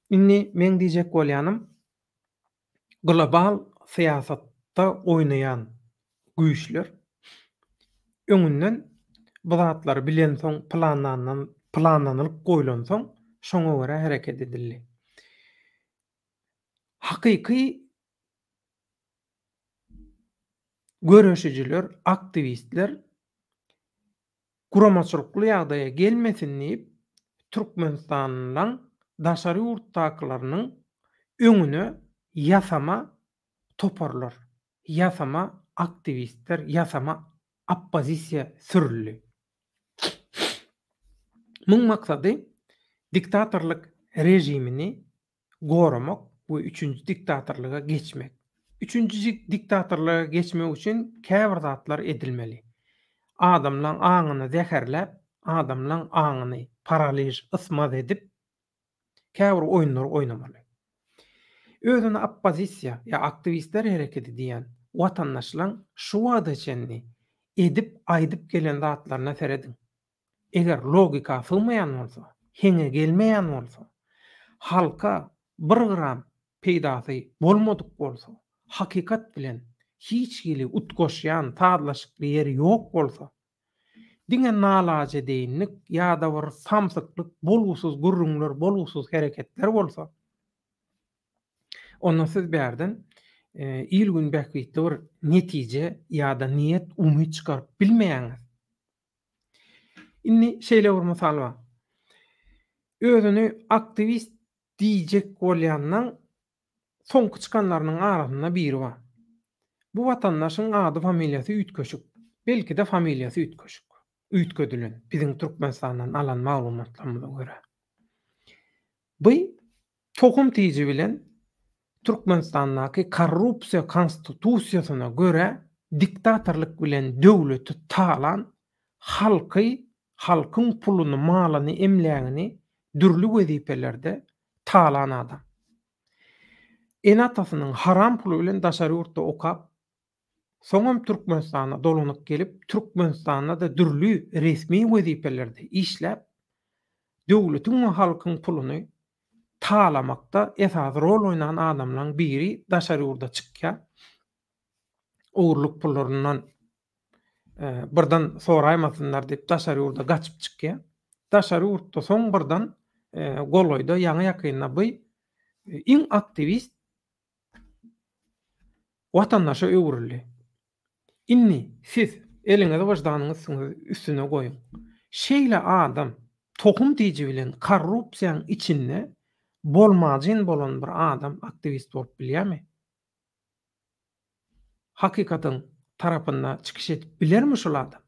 Indi meň diýjek bolýanym global syýasatda oýnaýan güýçler öňünden bu zatlary bilensoň planlandan planlanylyp goýlansoň şoňa görä hereket edildi. Hakyky göreşijiler, aktiwistler guramaçylykly ýagdaýa gelmesin diýip, Türkmenistanyň daşary ýurtdakylarynyň öňüne ýasama toparlar, ýasama aktiwistler, ýasama oppozisiýa sürüldi. Muň maksady diktatorlyk režimini goramak we üçünji diktatorlyga geçmek. Üçünji diktatorlyga geçmek üçin käbir zatlar edilmeli. Adamlaň aňyny zäherläp, adamlaň aňyny paraliž, ysmaz edip, käbir oýunlary oýnamaly. Özüne oppozisiýa ýa aktiwistler hereketi diýýän watandaşlaň şu wagta çenli edip, aýdyp gelen zatlaryna serediň. Eger logika sygmaýan bolsa, heňe gelmeýän bolsa, halka bir gram peýdasy bolmadyk bolsa, hakykat bilen hiç hili utgaşýan, sazlaşykly ýeri ýok bolsa, diňe nalajedeýinlik ýa-da bir samsyklyk, bolgusyz gürrüňler, bolgusyz hereketler bolsa, onda siz bärden il-gün bähbitli bir netije ýa-da niýet, umyt çykaryp bilmeýäňiz. Indi şeýle bir mysal bar. Özüni aktiwist diýjek bolýanlaň soňky çykanlarynyň arasynda biri bar. Bu watandaşyň ady familiýasy üýtgeşik. Belki-de familiýasy üýtgeşik. Üýtgedilen, biziň Türkmenistandan alan maglumatlarymyza görä. Bu tohum tiji bilen Türkmenistandaky korrupsiýa konstitusiýasyna görä diktatorlyk bilen döwleti talan, halky, halkyň puluny, malyny, emlägini dürli wezipelerde talan adam. Ene-atasynyň haram puly bilen daşary ýurtda okap, soňam Türkmenistana dolanyp gelip, Türkmenistanda-da dürli resmi wezipelerde işläp, döwletiň we halkyň puluny talamakda esasy rol oýnan adamlaryň biri daşary ýurda çykýar. Ogurlyk pullaryndan birden soraýmasynlar diýip daşary ýurda gaçyp çykýar. Daşary ýurtda soň birden golaýda ýaňy-ýakynda bu iň aktiwist watandaşa öwrüldi. Indi siz eliňizi wyždanyňyz üstüne goýuň. Şeýle adam tohum tiji bilen korrupsiýaň içinde bolmajyn bolan bir adam aktiwist bolup bilýärmi? Hakykatyň tarapynda çykyş edip bilermi şul adam?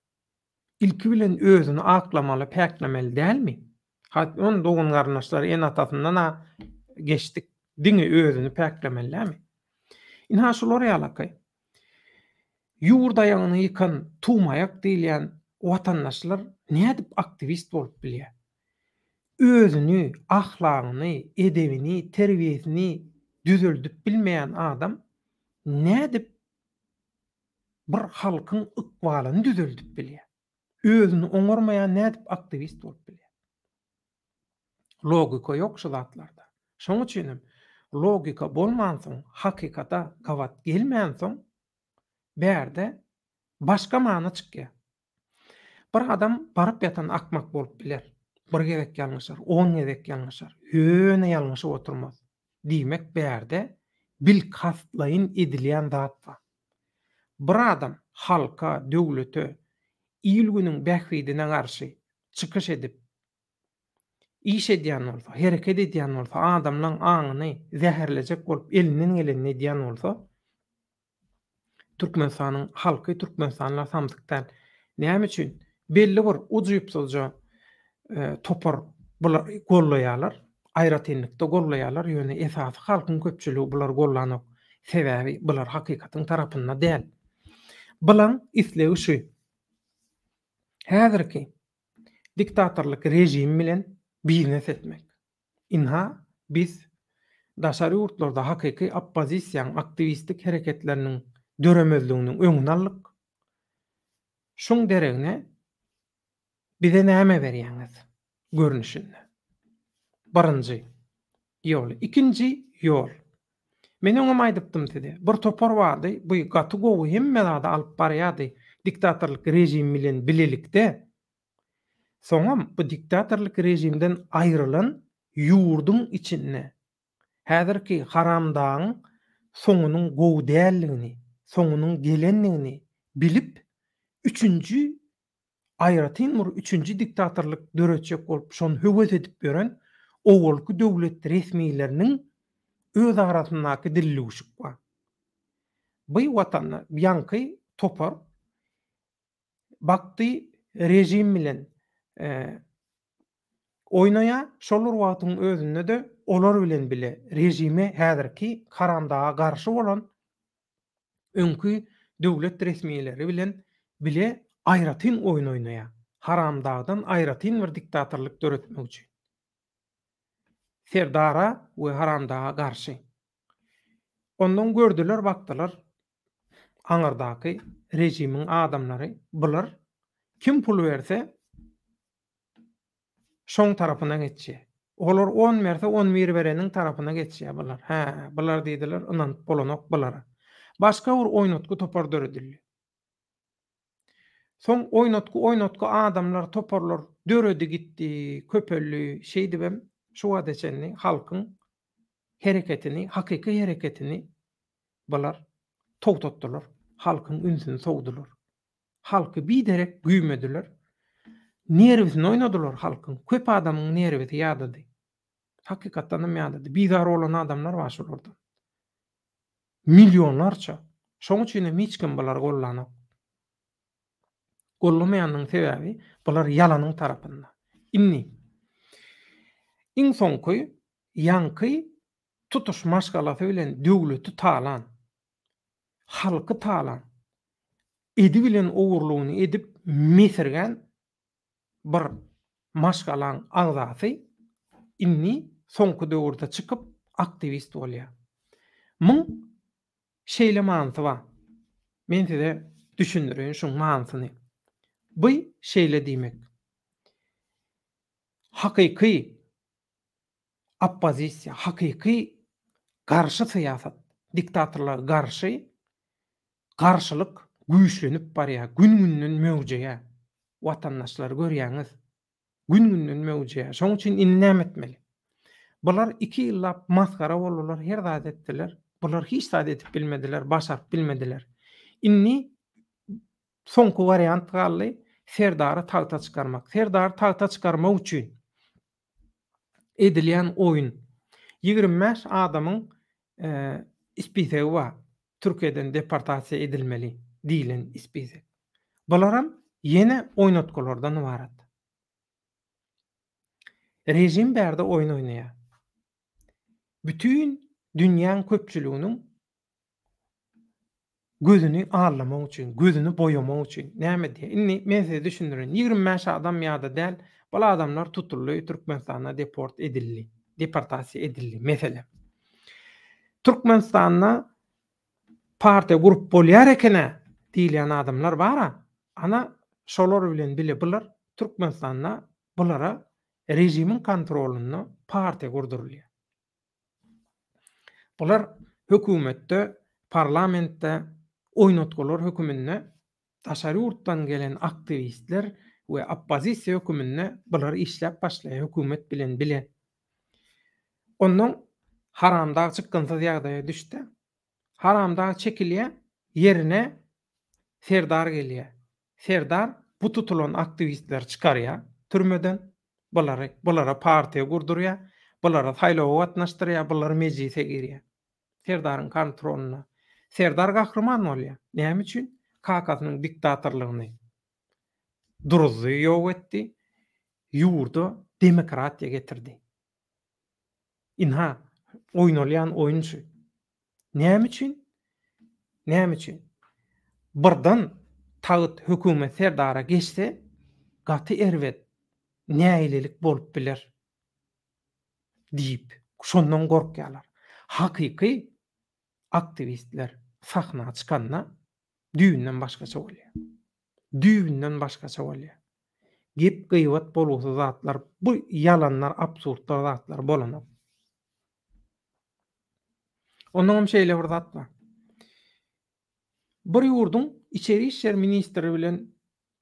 Ilki bilen özüni aklamaly, päklemeli dälmi? Hat on dogan-garyndaşlary, ene-atasyndan-a geçdik, diňe özüni päklemeli dälmi? Ynha şular ýalaky. Ýurt aýagyny ýykan tumaýak diýilýän watandaşlar nädip aktiwist bolup bilýär? Özüni, ahlagyny, edebini, terbiýesini düzeldip bilmeýän adam nädip. bir halkyň ykbalyny düzeldip bilýär? Özüni oňarmaýan nädip aktiwist bolup bilýär? Logika ýok şu zatlarda. Şoň üçin hem logika bolmansoň, hakykata gabat gelmänsoň, bärde başga many çykýar. Bir adam baryp ýatan akmak bolup biler. Bir gezek ýalňyşar, on gezek ýalňyşar, ýöne ýalňyşyp oturmaz. Diýmek bärde bilkastlaýyn edilýän zat bar. Bir adam halka, döwlete, il-günüň bähbidine garşy çykyş edip, iş edýän bolsa, hereket edýän bolsa, adamlaň aňyny zäherlejek bolup elinden gelenini edýän bolsa, Türkmenistanyň halky, türkmenistanlylar samsyk däl. Näme üçin? Belli bir ujypsyzja topar bulary gollaýarlar, aýratynlykda gollaýarlar, ýöne esasy halkyň köpçüligi bulary gollanok. Sebäbi bular hakykatyň tarapynda däl. Bulaň islegi şu. Häzirki diktatorlyk režim bilen biznes etmek. Ynha, biz daşary ýurtlarda hakyky oppozisiýaň aktiwistik hereketleriniň döremezliginiň öňüni aldyk. Şuň deregine bize näme berýäňiz? görnüşinde. Birinji ýoly. Ikinji ýol. Men öňem aýdypdym size. Bir topar bardy, bu gaty gowy hemme zady alyp barýardy diktatorlyk režim bilen bilelikde. Soňam bu diktatorlyk režimden aýrylan ýurduň içinde häzirki haramdagyň soňunyň gowy däldigini, soňunyň gelendigini bilip, üçünji, aýratyn bir üçünji diktatorlyk döretjek bolup şony höwes edip ýören owalky döwlet resmileriniň öz arasyndaky dillüwşük bar. Bu watanda ýaňky topar Bakdy režim bilen oýnaýar, şol bir wagtyň özünde-de olar bilen bile režime häzirki haramdaga garşy bolan öňki döwlet resmileri bilen bile aýratyn oýun oýnaýar. Haramdagdan aýratyn bir diktatorlyk döretmek üçin. Serdara we haramdaga garşy. Ondan gördüler bakdylar aňyrdaky režimiň adamlary bular kim pul berse şoň tarapyna geçýär. Olar on berse on bir bereniň tarapyna geçýär bular. Hä, bular diýdiler ynanyp bolanok bulara. Başga bir oýnatgy topar döredildi. Soň oýnatgy-oýnatgy adamlar, toparlar döredi gitdi, köpeldi. Şeýdibem şu wagta çenli halkyň hereketini, hakyky hereketini bular togtatdylar. Halkyň ünsüni sowdular. Halky biderek güýmediler. Nerwisini oýnadylar halkyň. Köp adamyň nerwisi ýadady. Hakykatdanam ýadady. Bizar bolan adamlar bar şolardan. Millionlarça. Şoň üçin hem hiç kim bulary gollanok. Gollamaýanynyň sebäbi bular ýalanyň tarapynda. Indi iň soňky ýaňky tutuş maşgalasy bilen döwleti talan, halky talan, edibilen ogurlygyny edip mesirgän bir maşgalaň agzasy indi soňky döwürde çykyp aktiwist bolýar. Muň şeýle manysy bar. Men size düşündireýin şuň manysyny. Bu şeýle diýmek. Hakyky oppozisiýa, hakyky garşy syýasat, diktatorlara garşy garşylyk güýçlenip barýar, gün-günden möwjeýär. Watandaşlar görýäňiz, gün-günden möwjeýär. Şonuň üçin indi näme etmeli? Bular iki ýyllap masgara boldular, her zat etdiler. Bular hiç zat edip bilmediler, başaryp bilmediler. Indi soňky wariant galdy, Serdary tagta çykarmak. Serdary tagta çykarmak üçin edilýän oýun. 25 adamyň spisegi bar. Türkiýeden deportasiýa edilmeli diýlen spisek. Bularam ýene oýnatgylardan ybarat. Režim bärde oýun oýnaýar. Bütin dünýäň köpçüliginiň gözüni aldamak üçin, gözüni boýamak üçin näme diýýär? Indi men size düşündirin. 25 adam ýa-da däl, bul adamlar tutuldy, Türkmenistana deport edildi, deportasiýa edildi, meselem. Türkmenistanda partiýa gurup bolýar eken-ä. diýilýän adamlar bar-a, ana şolar bilen bile bular Türkmenistanda bulara režimiň kontrolynda partiýa gurdurylýar. Bular hökümetde, parlamentde oýnatgylar höküminde daşary ýurtdan gelen aktiwistler we oppozisiýa höküminde bular işläp başlaýar hökümet bilen bile. Onnoň Haramdag çykgynsyz ýagdaýa düşdi. Haramdag çekilýär, ýerine Serdar gelýär. Serdar bu tutulan aktiwistleri çykarýar türmeden, bulary, bulara partiýa gurdurýar, bulary saýlawa gatnaşdyrýar, bular mejlise girýär. Serdaryň kontrolynda. Serdar gahryman bolýar. Näme üçin? Kakasynyň diktatorlygyny duruzdy, ýok etdi, ýurda demokratiýa getirdi. Ynha, oýnalýan oýun şu. Näme üçin? Näme üçin? Birden tagt hökümet serdara geçse, gaty erbet nägilelik bolup biler diýip, şondan gorkýarlar. Hakyky aktiwistler sahna çykanda düýbünden başgaça bolýar. Düýbünden başgaça bolýar. Gep gyýbat bolgusyz zatlar, bu ýalanlar, absurdlar zatlar bolanok. Onnoňam şeýle bir zat bar. Bir ýurduň içeri işler ministri bilen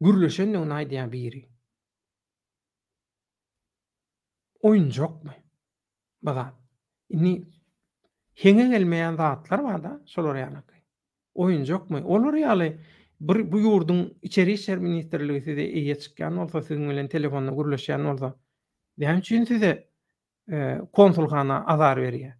gürleşendigini aýdýar biri. Oýunjakmy bu zat? Indi heňe gelmeýän zatlar bar-da şolar ýalyky. Oýunjakmy? Olar ýaly bir bu ýurduň içeri işler ministrligi size eýe çykýan bolsa, siziň bilen telefonda gürleşýän bolsa, näme üçin size konsulhana azar berýär?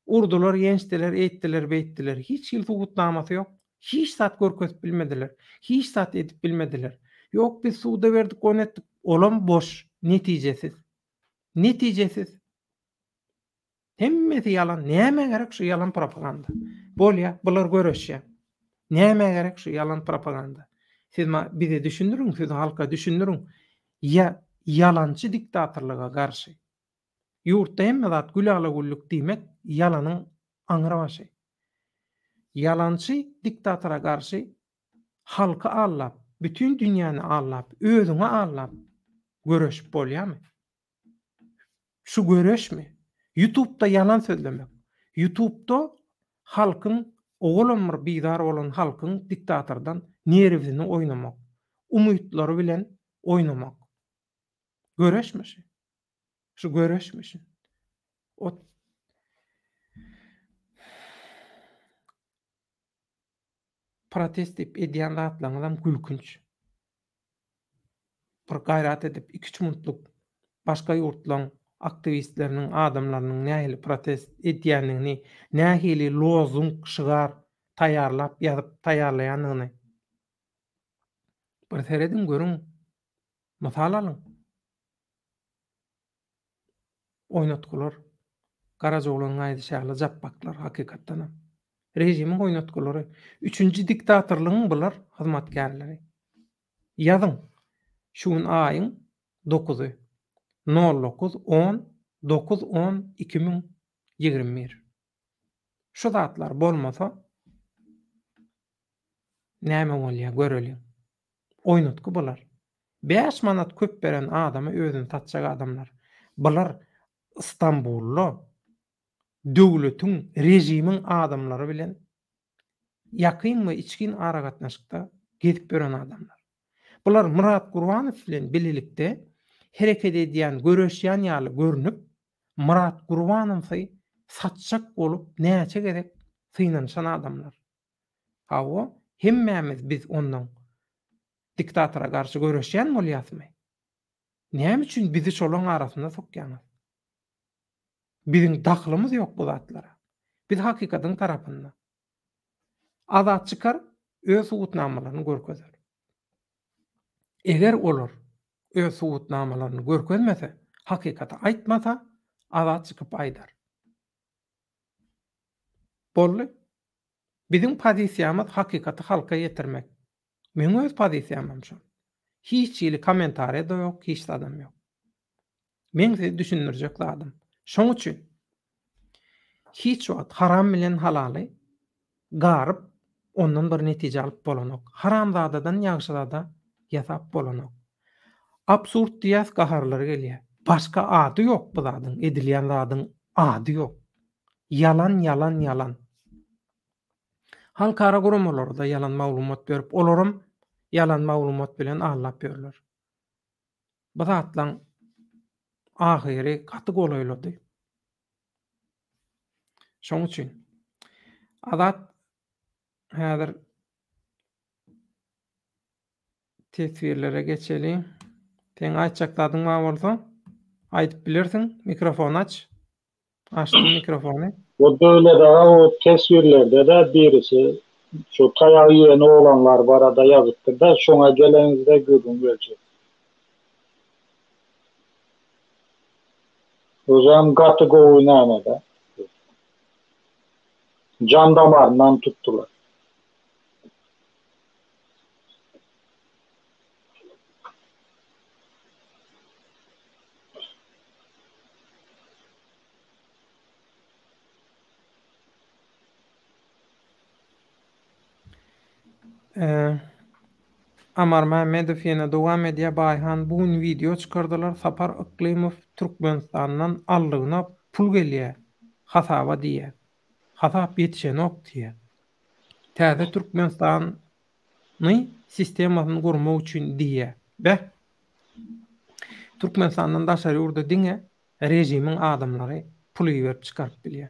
Urdular, ýençdiler, eýtdiler, beýtdiler. Hiç hili subutnamasy ýok. Hiç zat görkezip bilmediler. Hiç zat edip bilmediler. Ýok, biz suda berdik, ony etdik. Olam boş, netijesiz. Netijesiz. Hemmesi ýalan. Nämä gerek şu ýalan propaganda? Bolýa, bular göreşýär. Nämä gerek şu ýalan propaganda? Siz ma bize düşündiriň, siz halka düşündiriň. Ýa ýalançy diktatorlyga garşy. Ýurtda hemme zat gülala-güllük diýmek ýalanyň aňrybaşy. Ýalançy diktatora garşy halky aldap, bütin dünýäni aldap, özüňi aldap göreşip bolýarmy? Şu göreşmi? Ýutubda ýalan sözlemek. Ýutubda halkyň owalam bir bizar bolan halkyň diktatordan nerwini oýnamak. Umytlary bilen oýnamak. Göreşmi şu? Şu göreşmi şu? Ot Protest diýip edýän zatlaryňyzam gülkünç. Bir gaýrat edip iki-üç minutlyk başga ýurtlaň aktiwistleriniň, adamlarynyň nähili protest edýändigini, nähili lozung, şygar taýýarlap ýazyp taýýarlaýandygyny bir serediň, görüň, mysal alyň. Oýnatgylar. Garajaoglanyň aýdyşy ýaly japbaklar hakykatdanam. Režimiň oýnatgylary. Üçünji diktatorlygyň bular hyzmatkärleri. Ýazyň. Şu gün aýyň dokuzy. Nol dokuz on dokuz on 2021. Şu zatlar bolmasa näme bolýar göreliň. Oýnatgy bular. 5 manat köp beren adama özüni satjak adamlar. Bular Stambulda döwletiň, režimiň adamlary bilen ýakyn we içgin aragatnaşykda gezip ýören adamlar. Bular Myrat Gurbanow bilen bilelikde hereket edýän, göreşýän ýaly görnüp, Myrat Gurbanowy satjak bolup näçe gezek synanyşan adamlar. Hawa, hemmämiz biz onnoň diktatora garşy göreşýän bolýasmy? Näme üçin bizi şolaň arasynda sokýaňyz? Biziň dahylymyz ýok bu zatlara. Biz hakykatyň tarapynda. Azat çykar, öz subutnamalaryny görkezer. Eger olar öz subutnamalaryny görkezmese, hakykaty aýtmasa, Azat çykyp aýdar. Boldy. Biziň pozisiýamyz hakykaty halka ýetirmek. Meň öz pozisiýamam şol. Hiç hili kommentariýa-da ýok, hiç zadam ýok. Meň size düşündirjek zadym. Şoň üçin hiç wagt haram bilen halaly garyp. Ondan bir netije alyp bolanok. Haramzadadan ýagşyzada ýasap bolanok. Absurd diýýäs gaharlary gelýär. Başga ady ýok bu zadyň, edilýän zadyň ady ýok. Ýalan, ýalan, ýalan. Halkara guramalary-da ýalan maglumat berip, olaram ýalan maglumat bilen aldap ýörler. Bu zatlaň ahyry gaty golaýlady. Şoň üçin Azat häzir teswirlere geçeli. Seň aýtjak zadyň bar bolsa, aýdyp bilersiň. Mikrofony aç. Açdym mikrofony. O Döwlet aga o teswirlerde-de birisi şu taýak iýen oglanlar barada ýazypdyr-da, şoňa geleňizde gürrüň berjek. Özem gaty gowy nämede. Jan damaryndan tutdular. Amar Mämmedow ýene dowam edýär, Baýhan bu gün wideo çykardylar, Sapar Yklymow Türkmenistandan aldygyna pul gelýär hasaba diýýär. Hasap ýetişenok diýýär. Täze Türkmenistany sistemasyny gurmak üçin diýýär. Beh! Türkmenistandan daşary ýurda diňe režimiň adamlary pul iberip çykaryp bilýär.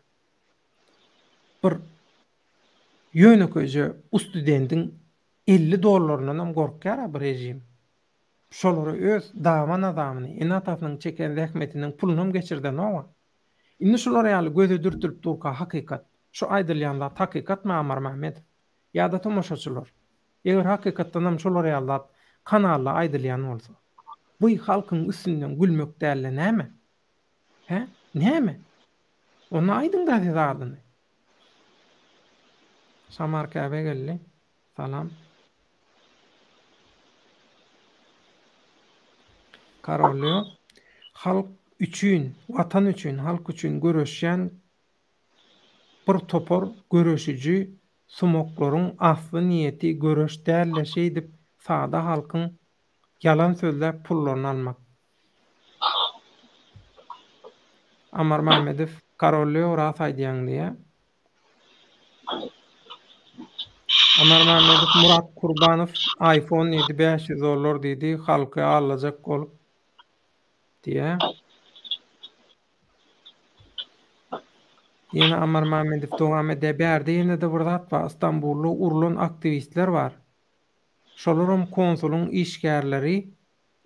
Bir Ýönekeýje ustudendiň 50 dollaryndanam gorkýar-a bu režim. Şolara öz daban azamyny, ene-atasynyň çeken zähmetiniň pulunam geçirdenog-a. Indi şular ýaly göze dürtülip durka hakykat, şu aýdylýan zat hakykatmy Amar Mämmedow? Ýa-da tomaşaçylar? Eger hakykatdanam şolar ýaly zat kanalda aýdylýan bolsa, bu halkyň üstünden gülmek däl-de näme? Hä? Näme? Onda aýdyň-da siz adyny. Samar Käbe geldi. Salam. Karolýo. Halk üçin, watan üçin, halk üçin göreşýän bir topar göreşiji sumaklaryň asly niýeti göreş däl-de şeýdip sada halkyň ýalan sözläp pullaryny almak. Amar Mämmedow Karolýow ras aýdýaň diýýär. Amar Mämmedow Murat Kurbanow iPhone diýdi 500 dollar diýdi halky aldajak bolup diýýär. Ýene Amar Mämmedow dowam edýär. Bärde ýene-de bir zat bar. Istanbulda urlan aktiwistler bar. Şolaram konsulyň işgärleri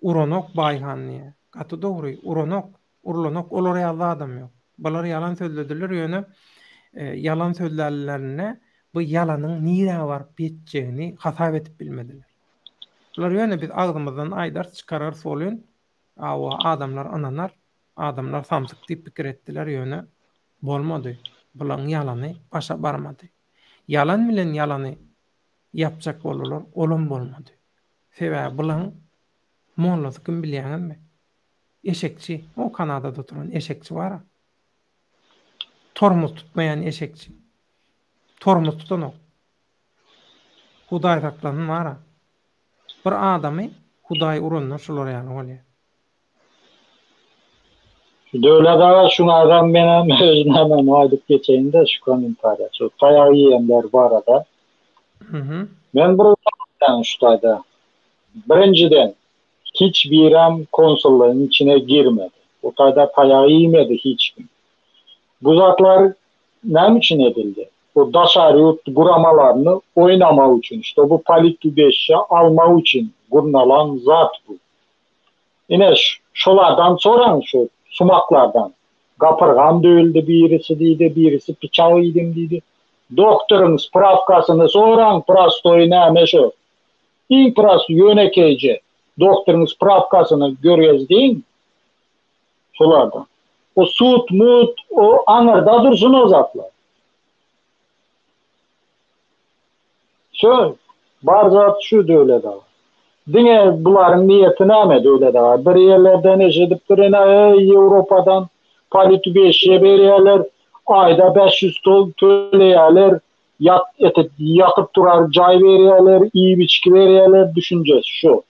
Uranok Baýhan diýýär. Gaty dogry, uranok, urlanok, olar ýaly zadam ýok. Bular ýalan sözlediler, ýöne ýalan sözlänlerinde bu ýalanyň nirä baryp ýetjegini hasap edip bilmediler. Bular ýöne biz agzymyzdan aýdarys, çykararys welin, hawa, adamlar ynanar, adamlar samsyk diýip pikir etdiler, ýöne bolmady. Bularyň ýalany başa barmady. Ýalan bilen ýalany ýapjak boldular, olam bolmady. Sebäbi bulaň mollasy kim bilýäňizmi? Eşekçi, o Kanadada oturan eşekçi bar-a. Tormoz tutmaýan eşekçi. Tormoz tutanok. Hudaý saklasyn bar-a. Bir adamy Hudaý uranda şular ýaly bolýar. Döwlet aga şuňa menem öz nämemi aýdyp geçeýin-de şu kommentariýa şu taýak iýenler barada. Men bir şu taýda. Birinjiden hiç birem konsullygyň içine girmedi. O taýda taýak iýmedi hiç kim. Bu zatlar näme üçin edildi? Bu daşary ýurt guramalaryny oýnamak üçin, ştoby politubeşşe almak üçin gurnalan zat bu. Ine, şolardan soraň, şu sumaklardan. Gapyrgam döwüldi birisi diýdi, birisi pyçak iýdim diýdi. Doktoryň sprawkasyny soraň, prostoý näme şo. Iň prost, ýönekeýje doktoryň sprawkasyny görkezdiň şolardan. O sud, mud, o aňyrda dursun o zatlar. Şo, bar zat şu Döwlet aga. Diňe bularyň niýeti näme Döwlet aga? Bir ýerlerden eşidipdir ine eý Ýewropadan politubieşşe berýärler, aýda 500 tol töleýärler. Ýat etet ýatyp turar jaý berýärler, iýip-içgi berýärler düşünjesi şu.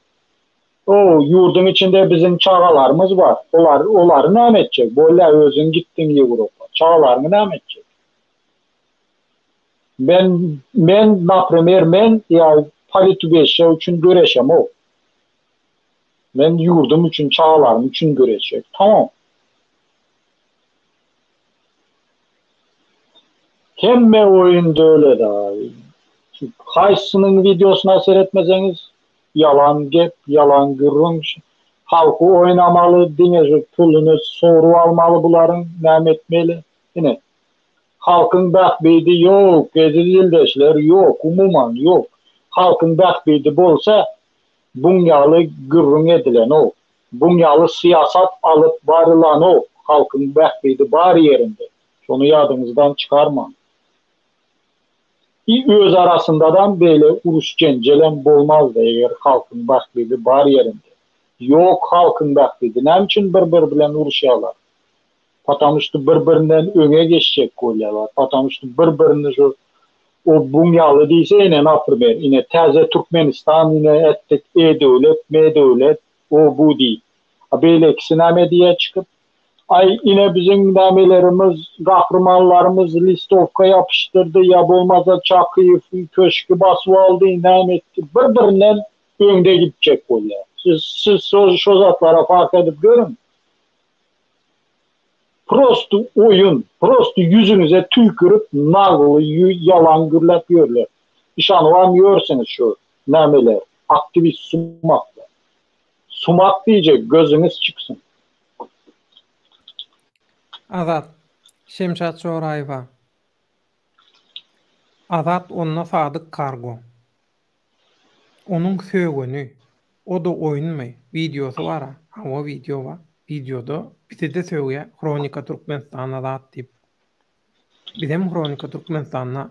O ýurduň içinde biziň çagalarymyz bar. Olar olary näme etjek? Bolýa özüň gitdiň Ýewropa. Çagalaryňy näme etjek? Men men naprimer men ýa politubezçe üçin göreşemok. Men ýurdum üçin çagalarym üçin göreşjek. Tamam. Hemme oýun döwlet abi. Şu haýsysynyň wideosyna seretmeseňiz ýalan gep, ýalan gürrüň. Halky oýnamaly, diňe şu puluny sorup almaly bularyň, näme etmeli. Ine. Halkyň bähbidi ýok, eziz ildeşler, ýok, umuman ýok. Halkyň bähbidi bolsa, buň ýaly gürrüň edilenok. Buň ýaly syýasat alyp barylanok, halkyň bähbidi bar ýerinde. Şony ýadyňyzdan çykarmaň. I öz arasyndadam beýle uruş-jenjelem bolmazdy eger halkyň bähbidi bar ýerinde. Ýok halkyň bähbidi. Näme üçin bir-bir bilen uruşýarlar? Patamu şto bir-birinden öňe geçjek bolýarlar. Patamu şto bir-birini şu o buň ýaly diýse ine naprimer ine täze Türkmenistan ine etdik e-döwlet, m-döwlet o bu diýip. A beýlekisi näme diýýär çykyp? Aý ine biziň nämelerimiz gahrymanlarymyz listowka ýapyşdyrdy ýa bolmasa Çakyýew köşgi basyp aldy näme etdi bir-birinden öňde gitjek bolýar. Siz siz şo zatlara fark edip görüň. Prosto oýun, prosto ýüzüňize tüýkürip nagly ýalan gürläp ýörler. Yşanybam ýörsüňiz şu nämeler, aktiwist sumaklar. Sumak diýjek gözüňiz çyksyn. Azat, Şemşat Joraýewa. Azat onda Sadyk Kargo. Onuň sögeni, o-da oýunmy, wideosy bar-a, hawa wideo bar, wideoda bizi-de sögýär, Hronika Türkmenistana zat diýip. Bizem Hronika Türkmenistanda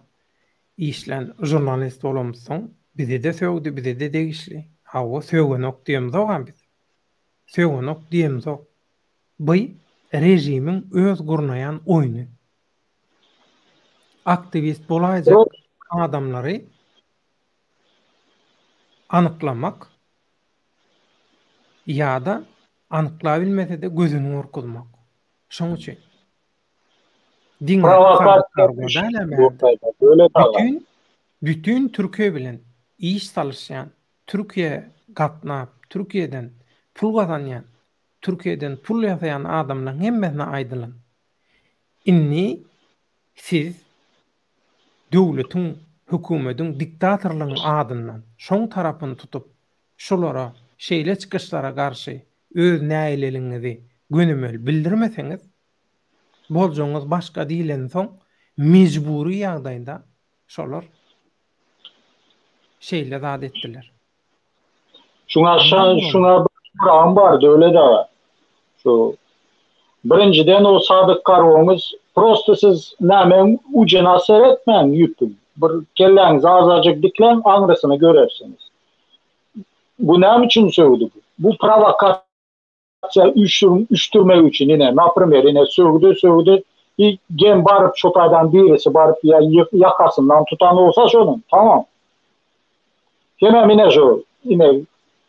işlän žurnalist bolamyzsoň, bizi-de sögdi, bize-de degişli. Hawa, sögenok diýemzok-a biz. Sögenok diýemzok. By režimiň öz gurnaýan oýny. Aktiwist bolaýjak adamlary anyklamak ýa-da anyklabilmese-de gözüni gorkuzmak. Şoň üçin. Diňe Bütün bütün Türkiýe bilen iş salyşýan, Türkiýä gatnap, Türkiýeden pul gazanýan, Türkiýeden pul ýasaýan adamlaryň hemmesine aýdylan. Indi siz döwletiň, hökümediň, diktatorlygyň adyndan şoň tarapyny tutup, şulara, şeýle çykyşlara garşy öz nägileligiňizi gönümel bildirmeseňiz, boljagyňyz başga diýlensoň, mejbury ýagdaýda şolar şeýle zat etdiler. Şuňa şuňa bir soragym bar Döwlet aga. Şu birinjiden o Sadyk Garoňyz prosto siz näme ujuna seretmäň ýüpüň. Bir kelläňizi azajyk dikläň aňrysyny görersiňiz. Bu näme üçin sögdi bu? Bu prowokasiýa üşdürmek üçin ine naprimer ine sögdi sögdi i gem baryp şo taýdan birisi baryp ýa ýakasyndan tutan bolsa şonuň tamam. Hemem ine şu ine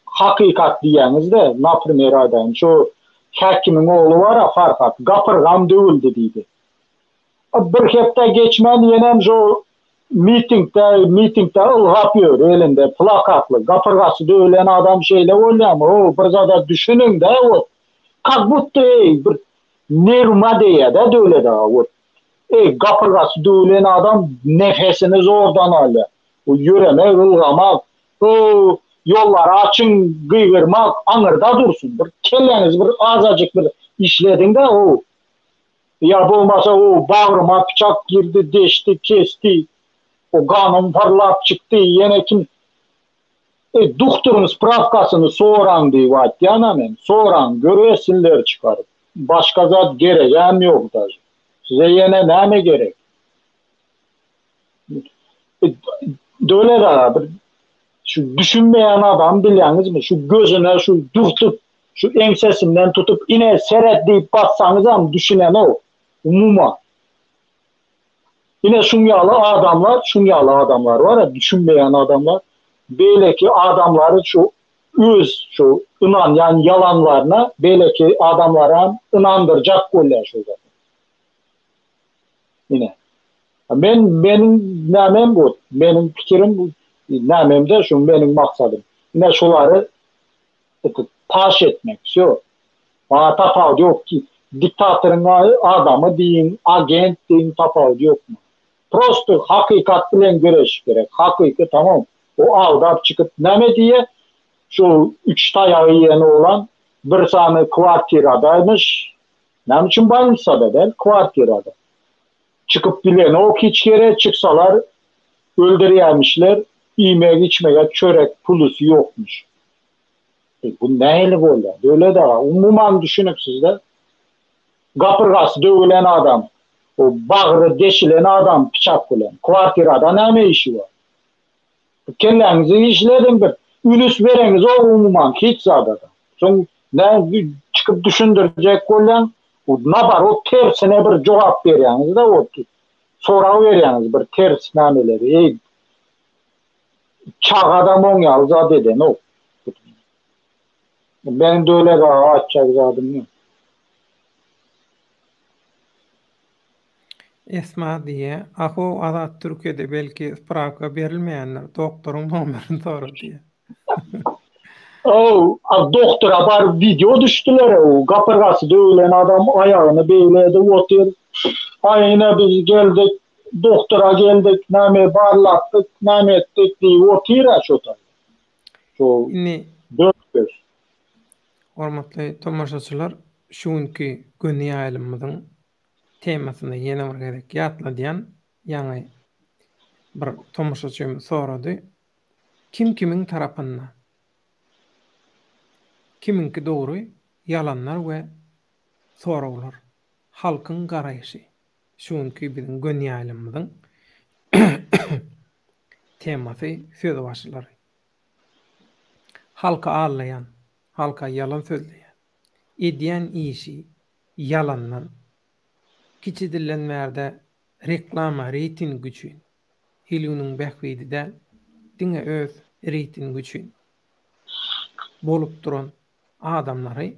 hakykat diýýäňizde naprimer aýdaýyn şu häkimiň ogly bar-a Farhat gapyrgam döwüldi diýdi. Bir hepde geçmän ýenem şu mitingde mitingde ylgap ýör elinde plakatly gapyrgasy döwülen adam şeýle bolýamy how bir zada düşüniňdä wot kak butda eý bir nerwma deýädä Döwlet aga wot eý gapyrgasy döwülen adam nefesini zordan alýa bu ýöremek ylgamak how ýollary açyň gygyrmak aňyrda dursun bir kelläňizi bir azajyk bir işlediňdä how Ýa bolmasa o bagryma pyçak girdi, deşdi, kesdi. O ganym pyrlap çykdy, ýene kim Eý, duhturyň sprawkasyny soraň diýip aýtýan-a men. Soraň, göresinler çykaryp. Başga zat geregem ýok daže. Size ýene näme gerek? Döwlet aga, bir şu düşünmeýän adam bilýäňizmi? Şu gözüne şu dürtüp, şu eňsesinden tutup, ine seret diýip bassaňyzam düşünenok. Umuman. Ine şuň ýaly adamlar, şuň ýaly adamlar bar, düşünmeýän adamlar. Beýleki adamlary şu öz şu ynanýan ýalanlaryna beýleki adamlaram ynandyrjak bolýar şu zat. Ine. Men meniň nämem bu, meniň pikirim bu, nämemde şu meniň maksadym. Ine şulary paş etmek, wsё. Maňa tapawudy ýok ki, diktatoryň adamy diýiň, agent diýiň tapawudy ýok maňa. Prosto hakykat bilen göreş gerek. Hakyky tamam. O aldap çykyp näme diýýä? Şu üç taýagy iýen oglan bir sany kwartiradamyş. Näme üçin bolnisada däl, kwartirada. Çykyp bilenok hiç ýere, çyksalar öldürýämişler, iýmek içmege çörek pulusy ýokmuş. E, bu nähili bolýar? Döwlet aga, umuman düşüniksizde. Gapyrgasy döwülen adam, o bagry deşilen adam pyçak bilen kwartirada näme işi bar? Kelläňizi işlediň bir. Ünüs bereňizok umuman hiç zada-da. Soň nä çykyp düşündirjek bolýaň, nabarot tersine bir jogap berýäňiz-de o sorag berýäňiz bir ters nämeleri. Eý çagadam oň ýaly zat edenok. Meniň Döwlet aga aýtjak zadym ýok. Esma diýýä, Ahow Azat Türkiýede belki sprawka berilmeýändir, doktoryň nomerini sora diýýä. Ow, a doktora baryp wideo düşdüler ow, gapyrgasy döwülen adam aýagyny beýle edip otyr. Aý ine biz geldik, doktora geldik, näme barlatdyk, näme etdik diýip otyr-a şo taýda. Şo Indi Hormatly tomaşaçylar, şu günki göni ýaýlymymyzyň temasyny ýene bir gezek ýatladýan, ýaňy bir tomaşaçymyz sorady, Kim kimiň tarapynda? Kimiňki dogry, ýalanlar we soraglar. Halkyň garaýşy. Şu günki biziň göni ýaýlymymyzyň temasy sözbaşylary. Halky aldaýan, halka ýalan sözleýän, edýän işi ýalandan, kiçi dilden bärde reklama, reýting üçin, il-günüň bähbidi däl, diňe öz reýtingi üçin bolup duran adamlary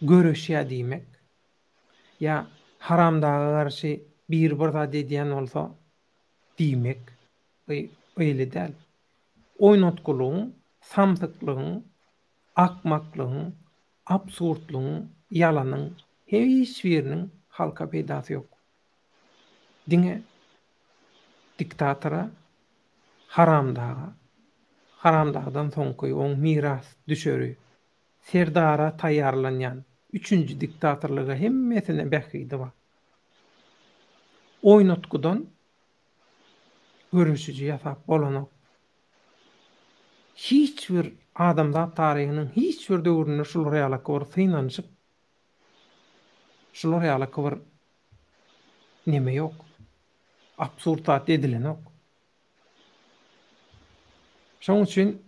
göreşýär diýmek, ýa haramdaga garşy biri bir zat edýän bolsa diýmek, bu beýle däl. Oýnatgylygyň, samsyklygyň, akmaklygyň, absurdlygyň, ýalanyň hiç biriniň halka peýdasy ýok. Diňe diktatora, haramdaga, haramdagdan soňky oň miras düşeri Serdara taýýarlanýan üçünji diktatorlyga hemmesine bähbidi bar. Oýnatgydan göreşiji ýasap bolanok. Hiç bir adamzat taryhynyň hiç bir döwründe şular ýalaky bir synanyşyk, şular ýalaky bir neme ýok. Absurd zat edilenok. Şoň üçin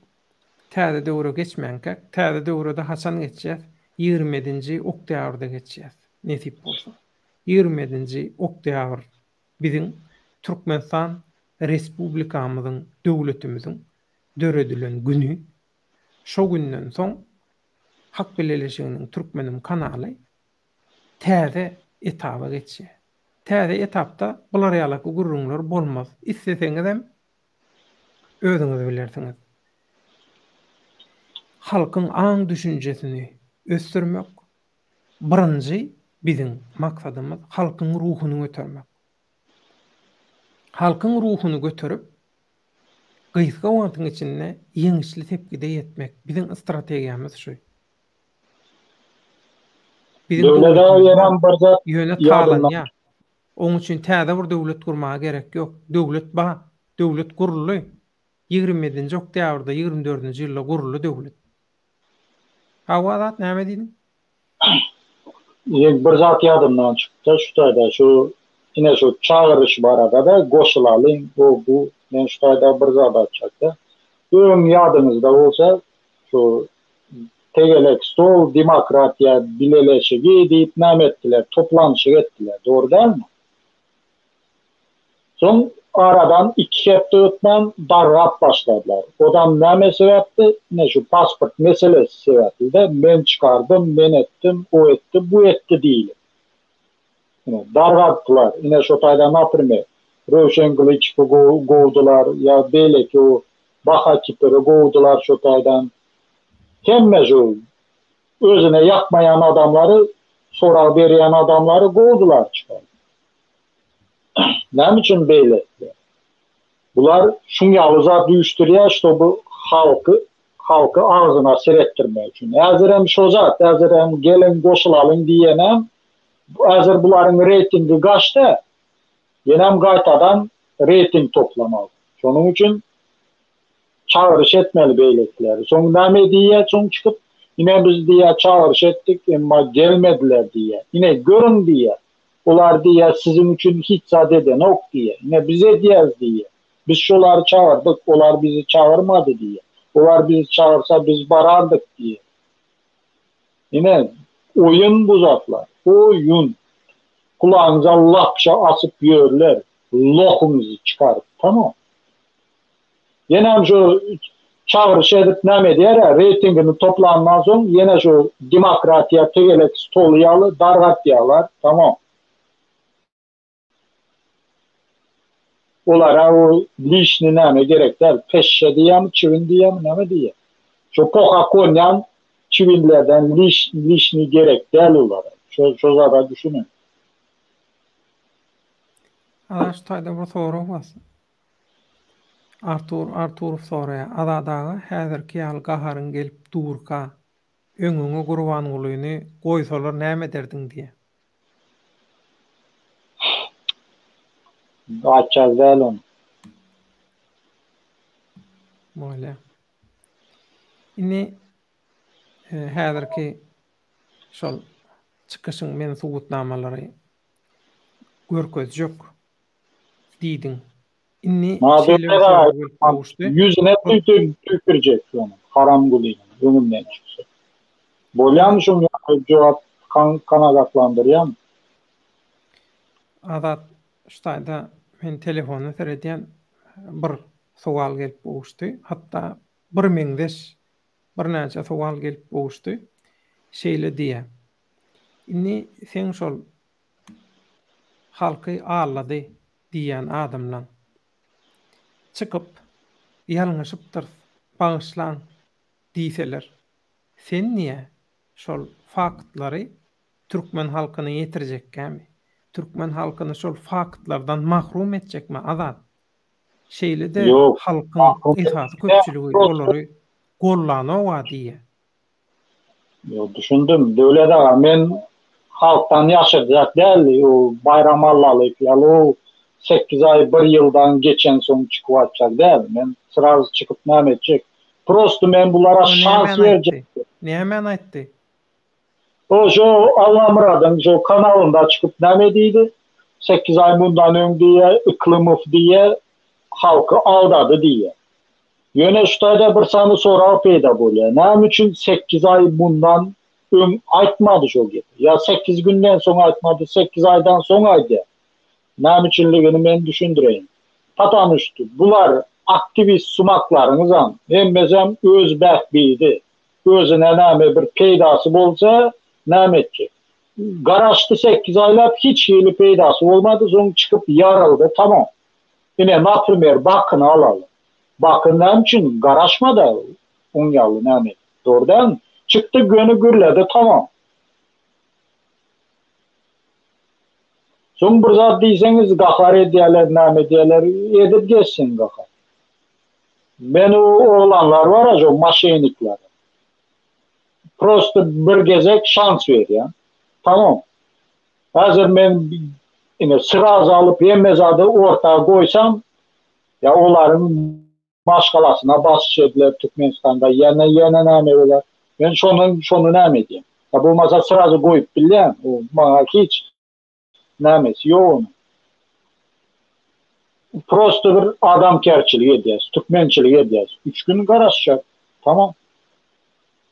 täze döwre geçmänkäk, täze döwre-de haçan geçýäs? Ýigrimi ýedinji oktýabrda geçýäs, nesip bolsa. Ýigrimi ýedinji oktýabr biziň Türkmenistan Respublikamyzyň, döwletimiziň döredilen güni. Şo günden soň Hak Bileleşiginiň Türkmenim kanaly täze etaba geçýär. Täze etapda bular ýalaky gürrüňler bolmaz. Isleseňizem özüňiz bilersiňiz. Halkyň aň-düşünjesini ösdürmek birinji biziň maksadymyz halkyň ruhuny götermek. Halkyň ruhuny göterip, gysga wagtyň içinde ýeňişli sepgide ýetmek biziň strategiýamyz şu. Biziň Döwlet aga döwletimiz ýenem bar. bir zat Ýöne ýadymdan talanýar. Oň üçin täze bir döwlet gurmaga gerek ýok. Döwlet bar. Döwlet guruldy. 27-nji oktýabrda 24-nji ýylda guruldy döwlet. Hawa Azat näme diýdiň? Ýa bir zat ýadymdan çykdy şu taýda şu ine şu çagyryş barada-da goşulalyň o bu men şu taýda bir zat aýtjakda. Öň ýadyňyzda bolsa şu tegelek stol demokratiýa bileleşigi diýip näme etdiler toplanyşyk etdiler dogry dälmi? Soň aradan iki hepde ötmän dargap başladylar. Odam näme sebäpdi? Ine şu pasport meselesi sebäpli-de men çykardym, men etdim, o etdi, bu etdi diýlip. Ine dargatdylar. Ine şo taýda naprimer Röwşen Gylyçowy gowdular ýa beýleki o Baha Kiperi gowdular şo taýdan. Hemme şu özüne ýakmaýan adamlary, sorag berýän adamlary gowdular çykaryp. Näme üçin beýle etdiler? Bular şuň ýaly zat üýşdürýär, ştoby halky halky agzyna seretdirmek üçin. Häzirem şo zat, häzirem geliň goşulalyň diýenem, häzir bularyň reýtingi gaçdy, ýenem gaýtadan reýting toplamaly. Şonuň üçin çagyryş etmeli beýlekileri. Soň näme diýýär soň çykyp, ine biz diýýär çagyryş etdik, emma gelmediler diýýär. Ine görüň diýýär. Olar diýýär siziň üçin hiç zat edenok diýýär. Ine biz edýäris diýýär. Biz şolary çagyrdyk, olar bizi çagyrmady diýýär. Olar bizi çagyrsa biz barardyk diýýär. Ine oýun bu zatlar. Oýun. Gulagyňyza lapja asyp ýörler. Lohuňyzy çykaryp. Tamam. Ýenem şu çagyryş edip näme edýär-ä, reýtingini toplandan soň ýene şu demokratiýa tegelek stoly ýaly dargatýarlar, tamam. Olara o lişni näme gerek däl, peşşe diýýärmi, çibin diýýärmi, näme diýýär. Şu poha konýan çibinlerden liş, lişni gerek däl olara. Şo, şo zada düşüniň. Ana şu taýda bir sorag bar. Artur Arturow soraýar, Azat aga, häzirki ýaly gaharyň gelip durka, öňüňe Gurbangulyny goýsalar näme ederdiň diýýär. Aýtjak däl ony. Bolýar. Indi häzirki şol çykyşyň men subutnamalary görkezjek diýdiň. Indi şeýle bir sorag gelip gowuşdy. Ýüzüne tüýkürjek şonuň, Haramgulynyň öňünden çyksa. Bolýamy şuň ýaly jogap kanagatlandyrýamy? Azat şu taýda men telefona seredýän bir sowal gelip gowuşdy. Hatda bir meňzeş birnäçe sowal gelip gowuşdy. Şeýle diýýär. Indi seň şol Halky aldady diýýän adamlaň çykyp ýalňyşypdyrys bagyşlaň diýseler sen niýe şol faktlary türkmen halkyna ýetirjekkämi? Türkmen halkyny şol faktlardan mahrum etjekmi Azat? Şeýle-de halkyň esasy köpçüligi olary gollanoga diýýä. Ýok, düşündim. Döwlet aga, men halkdan ýaşyrjak däl, o Baýram Allalyýew ýaly o sekiz aý, bir ýyldan geçensoň çykyp aýtjak däl. Men srazy çykyp näme etjek? Prosto men bulara şans berjek. Nämäni aýtdy? O şo Allamyradyň şo kanalynda çykyp näme diýdi? Sekiz aý mundan öň diýýä, Yklymov diýýä, halky aldady diýýä. Ýöne şu taýda bir sany sorag peýda bolýar. Näme üçin sekiz aý mundan öň aýtmady şol gepi? Ýa sekiz günden soň aýtmady, sekiz aýdan soň aýdýar. Näme üçinligini men düşündireýin. Patamuşt bular aktiwist sumaklaryňyzam hemmesem öz bähbidi. Özüne näme bir peýdasy bolsa näme etjek. Garaşdy sekiz aýlap hiç hili peýdasy bolmady soň çykyp ýaryldy tamam. Ine naprimer Bakyny alaly. Baky näme üçin garaşmady oň ýaly näme dogry dälmi? Çykdy göni gürledi tamam. Soň bir zat diýseňiz gahar edýäler näme edýäler edip geçsin gahar. Men o oglanlar bar şo maşenikler. Prosto bir gezek şans berýän. Tamam. Häzir men ine sraz alyp hemme zady orta goýsam ýa olaryň maşgalasyna basyş ediler Türkmenistanda ýene ýene näme bolar. Men şony şony näme edýän. Ýa bolmasa srazy goýup bilýän. O maňa hiç nämesi ýok onuň. Prosto bir adamkärçilik edýäs, türkmençilik edýäs. Üç gün garaşjak. Tamam.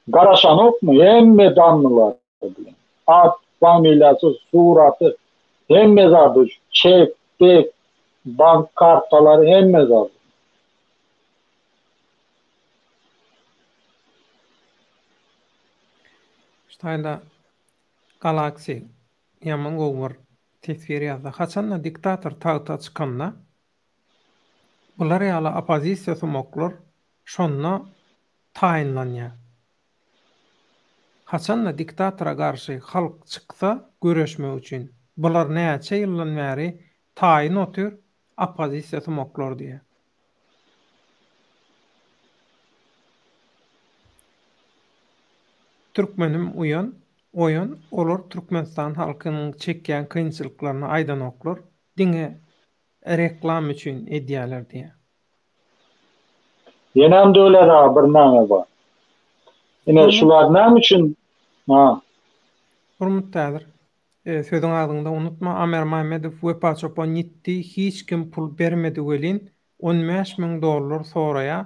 Garaşanokmy hemme dannylar bilen. At, familiýasy, suraty, hemme zady, çek, bek. Bank kartalary hemme zat. Şu taýda Galaxy ýaman gowy bir teswir ýazdy. Haçanda diktator tagta çykanda bular ýaly oppozisiýa sumaklar şonda taýynlanýar. Haçanda diktatora garşy halk çyksa göreşmek üçin bular näçe ýyldan bäri taýyn otyr oppozisiýa sumaklar diýýär. Türkmenim uýan, oýan, olar Türkmenistan halkynyň çekýän kynçylyklaryny aýdanoklar, diňe reklam üçin edýäler diýýär. Ýenem Döwlet aga bir name bar. Ine şular näme üçin ha. Hurmat häzir. Sözüň agzyňda unutma Amer Mamedow Wepa çopan ýitdi hiç kim pul bermedi welin 15 mün dollar soraýa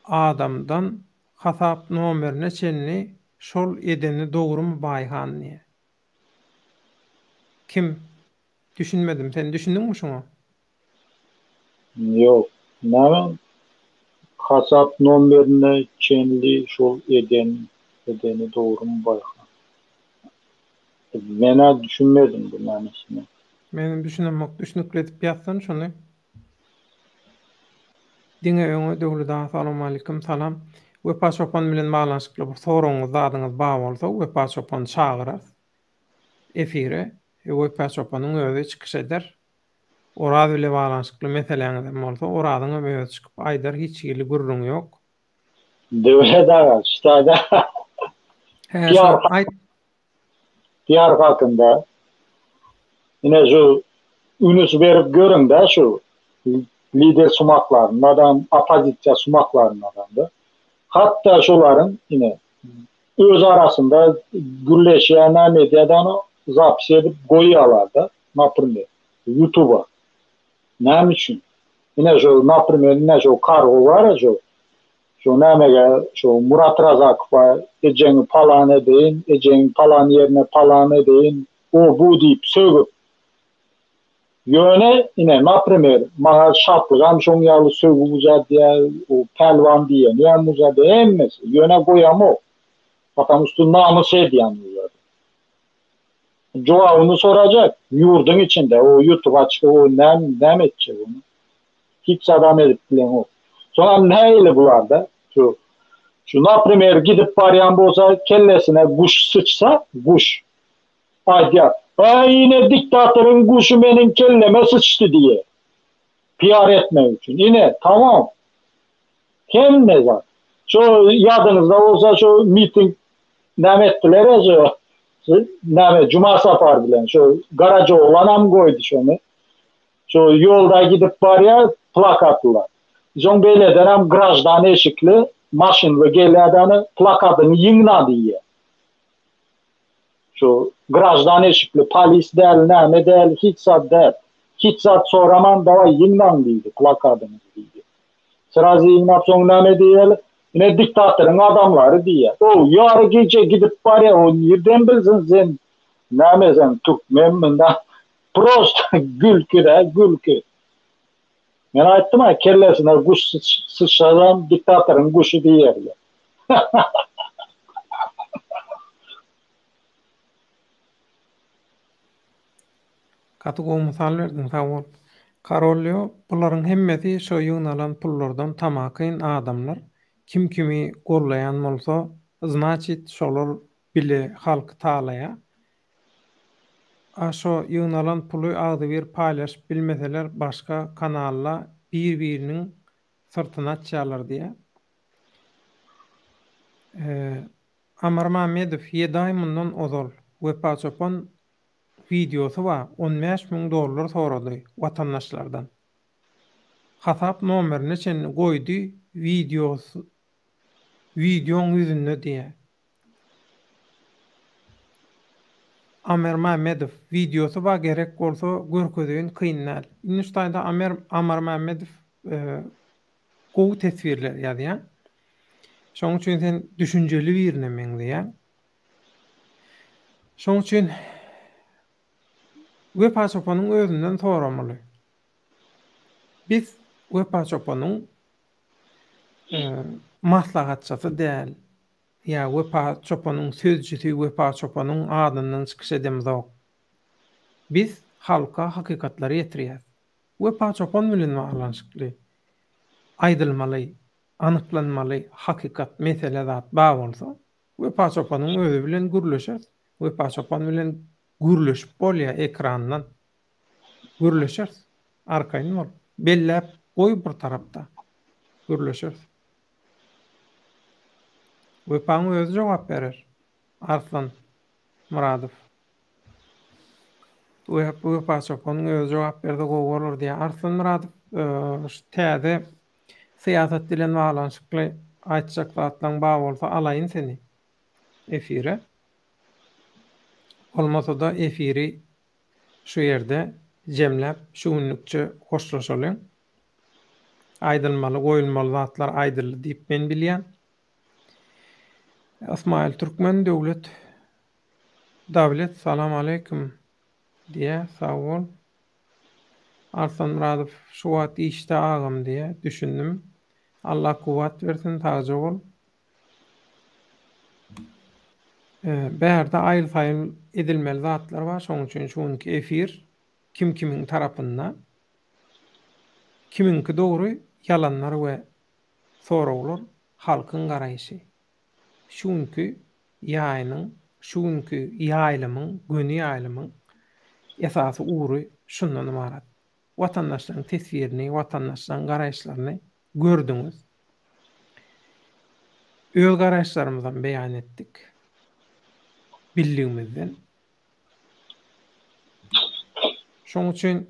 adamdan hasap nomerine çenli şol edeni dogrymy Baýhan diýä. Kim? Düşünmedim sen düşündiňmi şuňa? Ýok. Näme hasap nomerine çenli şol eden edeni dogrymy Baýhan? Menä düşünmedim bu nämesine. Menem düşünemok düşnükli edip ýazsana şony. Diňe öňe Döwlet aga salowmalikim salam. Wepa çopan bilen baglanyşykly bir soragyňyz zadyňyz bar bolsa Wepa çopany çagyrarys efire Wepa çopanyň özi çykyş eder. Oraz bile baglanyşykly meseläňizem bolsa Orazyň hem özi çykyp aýdar hiç hili gürrüň ýok. Döwlet aga ştada Hä şo aýt. Diýar hakynda ine şu ünüs berip görüň-dä şu lider sumaklarynadam, oppozisiýa sumaklarynadam-da. Hatda şolaryň ine öz arasynda gürleşýän näme edýän zapis edip goýýarlar-da, naprimer, YouTube'a. Näme üçin? Ine şu naprimer, ine şu kargo bar şu Şu nämege şu Murat Razakowa ejeňi palan edeýin, ejeňi palan ýerine palan edeýin, o bu diýip sögüp. Ýöne ine naprimer maňa Şatlygam şoň ýaly sögüp uzadýar, o Pälwan diýenýäm uzadýar hemmesi. Ýöne goýamok. Потому что namys edýän bular. Jogabyny sorajak ýurduň içinde o ýutuba çykyp o näme näme etjek ony. Hiç adam edip bilenok. Soňam nähili bularda şu şu naprimer gidip barýan bolsa kellesine guş syçsa guş aýdýar. Aý ine diktatoryň guşy meniň kelleme syçdy diýýär. Piar etmek üçin. Ine tamam. Hemme zat. Şu ýadyňyzda bolsa şu miting näme etdiler şu näme Juma Sapar bilen şu Garajaoglanam goýdy şony. Şu ýolda gidip barýar plakatlylar. Soň beýledenem graždan eşikli maşynly gelýär-de plakatyňy ýygna diýýär. Şu graždan eşikli polis däl, näme däl, hiç zat däl. Hiç zat soraman dawaý ýygnaň diýdi plakatyňyzy diýdi. Srazy ýygnap soň näme diýeli? Ine diktatoryň adamlary diýýär. O ýary gije gidip barýar, o nirden bilsin sen näme sen türkmenmi? Prosta gülki-dä, gülki. Men aýtdym-a, kellesine guş syçradan diktatoryň guşy diýerler. Gaty gowy mysal berdiň, sag bol. Karolýo, bularyň hemmesi şo ýygnalan pullardan tamakin adamlar, kim kimi gollaýan bolsa, znaçit şolar bile halky talaýa. A şo ýygnalan puly agzybir paýlaşyp bilmeseler başga kanalda bir biriniň syrtyny açýarlar diýä. Amar Mamedow ýedi aý mundan ozal Wepa Çopan wideosy bar 15 mün dollar sorady watandaşlardan. Hasap nomerine çenli goýdy wideosy wideoň ýüzünde diýä. Amer Mämmedow wideosy bar gerek bolsa görkezeýin kyn däl. Indi şu taýda Amer Amar Mämmedow gowy teswirler ýazýaň. Şoň üçin sen düşünjeli birine meňzeýäň. Şoň üçin. Wepa çopanyň özünden soramaly. Biz Wepa çopanyň maslahatçysy däl. Ýa Wepa çopanyň sözçüsi Wepa çopanyň adyndan çykyş edemzok. Biz halka hakykatlary ýetirýäs. Wepa çopan bilen baglanyşykly aýdylmaly, anyklanmaly hakykat mesele zat bar bolsa, Wepa çopanyň özi bilen gürleşeris. Wepa çopan bilen gürleşip bolýar ekrandan. Gürleşeris. Arkaýyn bol. Belläp goý bir tarapda. Gürleşeris. Wepaň özi jogap berer. Arslan Myradow. Wepa çopanyň özi jogap berse gowy bolar diýýär. Arslan Myradow şu täze syýasat bilen baglanyşykly aýtjak zatlaň bar bolsa alaýyn seni efire. Bolmasa-da efiri şu ýerde jemläp şu günlükçe hoşlaşalyň. Aýdylmaly, goýulmaly zatlar aýdyldy diýip men bilýän. Ysmaýyl Türkmen Döwlet Dawlet salam aleýkum diýýär sag bol. Arslan Myradow şu wagt işde agam diýýär düşündim. Allah kuwwat bersin sagja bol. Bärde aýyl-saýyl edilmeli zatlar bar şoň üçin şu günki efir kim kimiň tarapynda kimiňki dogry ýalanlar we soraglar halkyň garaýşy. Şu günki ýaýynyň, şu günki ýaýlymyň, göni ýaýlymyň esasy ugry şundan ybarat. Watandaşlaryň teswirini, watandaşlaryň garaýyşlaryny gördüňiz. Öz garaýyşlarymyzam beýan etdik. Bildigimizden. Şonuň üçin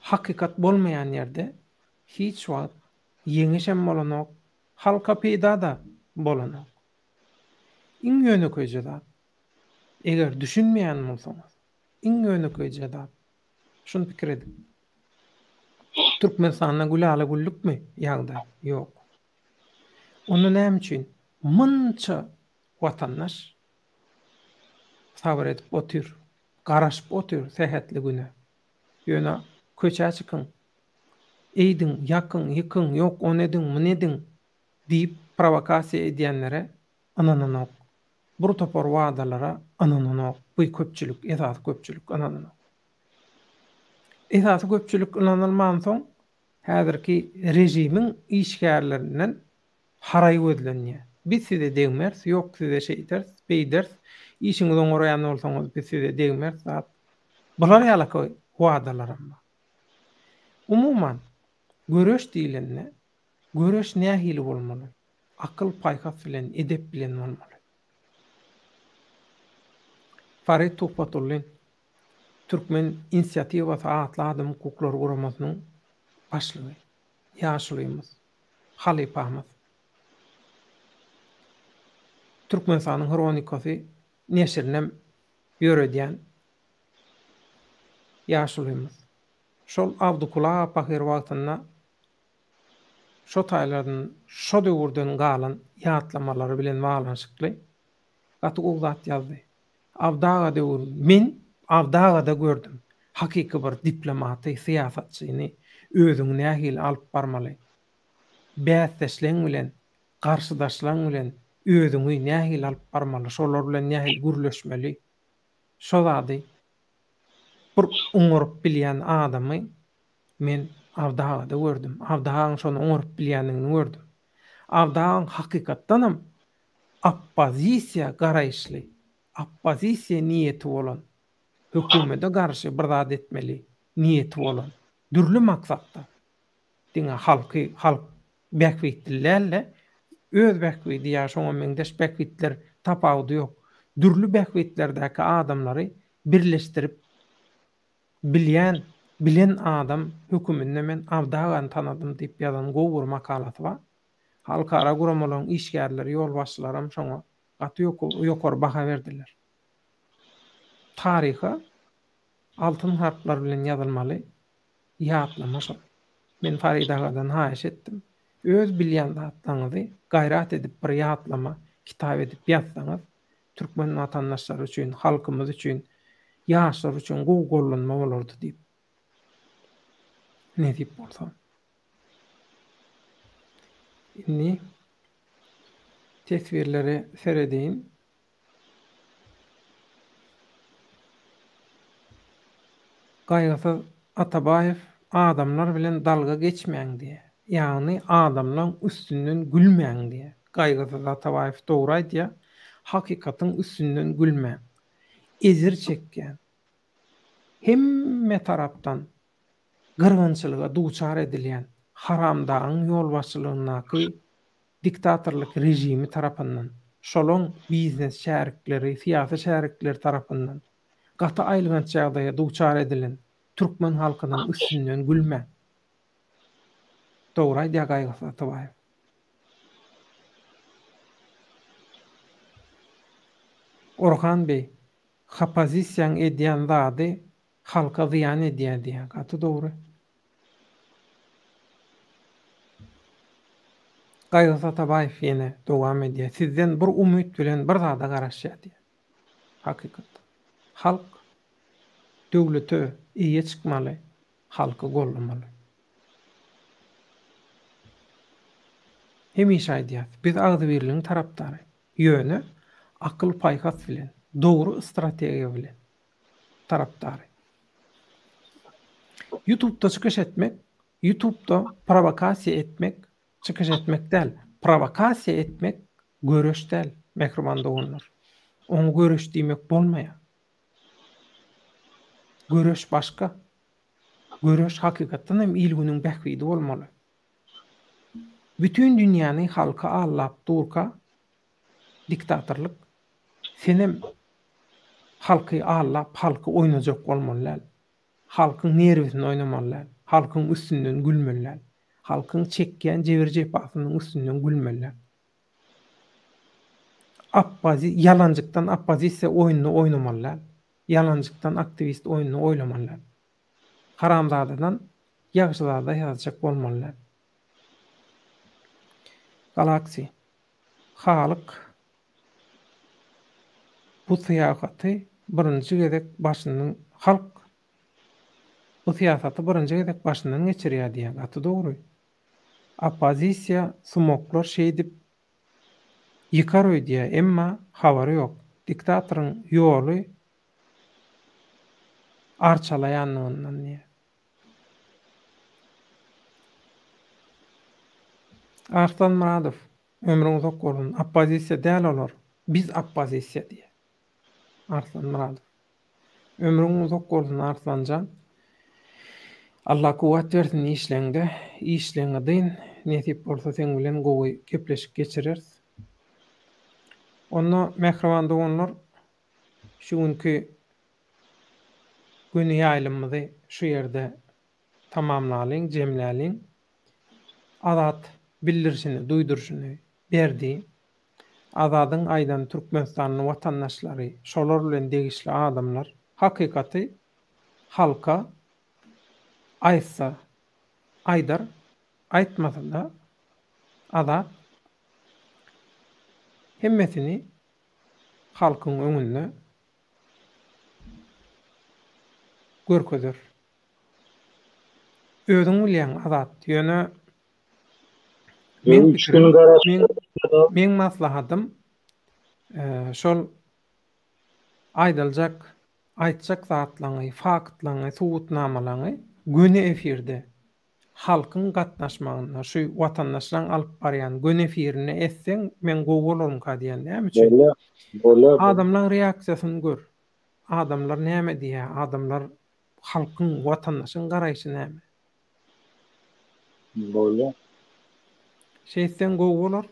hakykat bolmaýan ýerde hiç wagt ýeňişem bolanok, halka peýda-da bolanok. Iň ýönekeýje zat, eger düşünmeýän bolsaňyz, iň ýönekeýje zat, şuny pikir ediň. Türkmenistanda gülala-güllükmi ýagdaý? Ýok. Onda näme üçin munça watandaş sabyr edip otyr, garaşyp otyr sähetli güne? Ýöne köçä çykyň, eýdiň, ýakyň, ýykyň, ýok ony ediň, muny ediň diýip prowokasiýa edýänlere ynananok. Bir topar wadalara ynananok. Bu köpçülik, esasy köpçülik ynananok. Esasy köpçülik ynanylmansoň, häzirki režimiň işgärlerinden haraý gözlenýär. Biz size degmeris, ýok size şeýderis, beýderis, işiňizi oňaraýan bolsaňyz biz size degmeris zat. Bular ýalaky wadalaram bar. Umuman, göreş diýlende, göreş nähili bolmaly? Akyl, paýhas bilen, edep bilen bolmaly. Farid Tuhbatullin, Türkmen inisiatiwasy atly adam hukuklary guramasynyň başlygy, ýaşulymyz, halypamyz. Türkmenistanyň hronikasy neşirinem ýöredýän ýaşulymyz. Şol Abdykul aga pahyr wagtynda şo taýlardan, şo döwürden galan ýatlamalary bilen baglanyşykly gaty gowy zat ýazdy. Abdy aga döwür men Abdy agada gördüm. Hakyky bir diplomaty, syýasatçyny özüňi nähili alyp barmaly, bäsdeşleň bilen, garşydaşlaň bilen özüňi nähili alyp barmaly, şolar bilen nähili gürleşmeli, şo zady bir oňaryp bilýän adamy men Abdy agada gördüm. Abdy agaň şony oňaryp bilýändigini gördüm. Abdy agaň hakykatdanam oppozisiýa garaýyşly, oppozisiýa niýeti bolan, hökümete garşy bir zat etmeli niýeti bolan, dürli maksatda, diňe halky, halk bähbitli däl-de, öz bähbidi ýa şoňa meňzeş bähbitler tapawudy ýok, dürli bähbitlerdäki adamlary birleşdirip bilýän, bilen adam höküminde men Abdy agany tanadym diýip ýazan gowy bir makalasy bar. Halkara guramalaryň işgärleri, ýolbaşçylaram şoňa gaty ýokary baha berdiler. Taryha altyn harplar bilen ýazylmaly ýatlama şol. Men Farid agadan haýyş etdim. Öz bilýän zatlaryňyzy gaýrat edip bir ýatlama kitap edip ýazsaňyz, türkmen watandaşlary üçin, halkymyz üçin. Ýaşlar üçin gowy gollanma bolardy diýip. Nesip bolsa. Indi teswirlere seredeýin. Gaýgysyz Atabaýew adamlar bilen dalga geçmäň diýýär. Ýagny adamlaň üstünden gülmäň diýýär. Gaýgysyz Atabaýew dogry aýdýar. Hakykatyň üstünden gülmäň. Ejir çekýän, hemme tarapdan gyrgynçylyga duçar edilýän haramdagyň ýolbaşçylygyndaky diktatorlyk režimi tarapyndan, şolaň biznes şärikleri, syýasy şärikleri tarapyndan gaty aýylganç ýagdaýa duçar edilen türkmen halkynyň üstünden gülmäň. Dogry aýdýar Gaýgysyz Atabaýew. Orhan beý, hopozisiýaň edýän zady halka zyýan edýär diýýär. Gaty dogry. Gaýgysyz Atabaýew ýene dowam edýär. Sizden bir umyt bilen bir zada garaşýar diýýär. Hakykatdan. Halk döwlete eýe çykmaly, halky goldamaly. Hemişe aýdýas, biz agzybirligiň tarapdary. Ýöne akyl-paýhas bilen, dogry strategiýa bilen tarapdary. Ýutubda çykyş etmek, ýutubda prowokasiýa etmek çykyş etmek däl. Prowokasiýa etmek göreş däl, mähriban doganlar. Oňa göreş diýmek bolmaýar. Göreş başga. Göreş hakykatdan hem il-günüň bähbidi bolmaly. Bütin dünýäni halky aldap durka diktatorlyk senem halky aldap halky oýnajak bolmaly däl. Halkyň nerwisini oýnamaly däl. Halkyň üstünden gülmeli däl. Halkyň çekýän jebir-jepasynyň üstünden gülmeli däl. Oppozi ýalanjykdan oppozisiýa oýnuny oýnamaly däl. Ýalanjykdan aktiwist oýnuny oýlamaly däl. Haramzadadan ýagşyzada ýazjak bolmaly däl. Galaxy. Halyk bu syýahaty birinji gezek başyndan halk bu syýasaty birinji gezek başyndan geçirýär diýýär. Gaty dogry. Oppozisiýa sumoklar şeýdip ýykar öýdýär, emma habary ýok. Diktatoryň ýoly arçalaýanlygyndan diýýär. Arslan Myradow, ömrüň uzak bolsun. Oppozisiýa däl olar. Biz oppozisiýa diýýär. Arslan Myradow. Ömrüň uzak bolsun Arslanjan. Allah kuwwat bersin işleňde. Işleňi dyn. Nesip bolsa seň bilen gowy gepleşik geçireris. Onda mähriban doganlar şu günki göni ýaýlymymyzy şu ýerde tamamlalyň, jemläliň. Azat bildirişini, duýduryşyny berdi. Azadyň aýdan Türkmenistanly watandaşlary, şolar bilen degişli adamlar hakykaty halka aýtsa aýdar, aýtmasa-da Azat hemmesini halkyň öňünde görkezer. Özüň bilýäň Azat, ýöne meň pikirim, meň, meň maslahatym şol aýdyljak, aýtjak zatlaňy, faktlaňy, subutnamalaňy göni efirde halkyň gatnaşmagynda şu watandaşlaň alyp barýan göni efirinde etseň men gowy bolarmyka diýýän. Näme üçin? Bolýar. Bolýar. Adamlaň reaksiýasyny gör. Adamlar näme diýýär? Adamlar halkyň, watandaşyň garaýşy näme? Bolýar. Şeýtseň gowy bolar.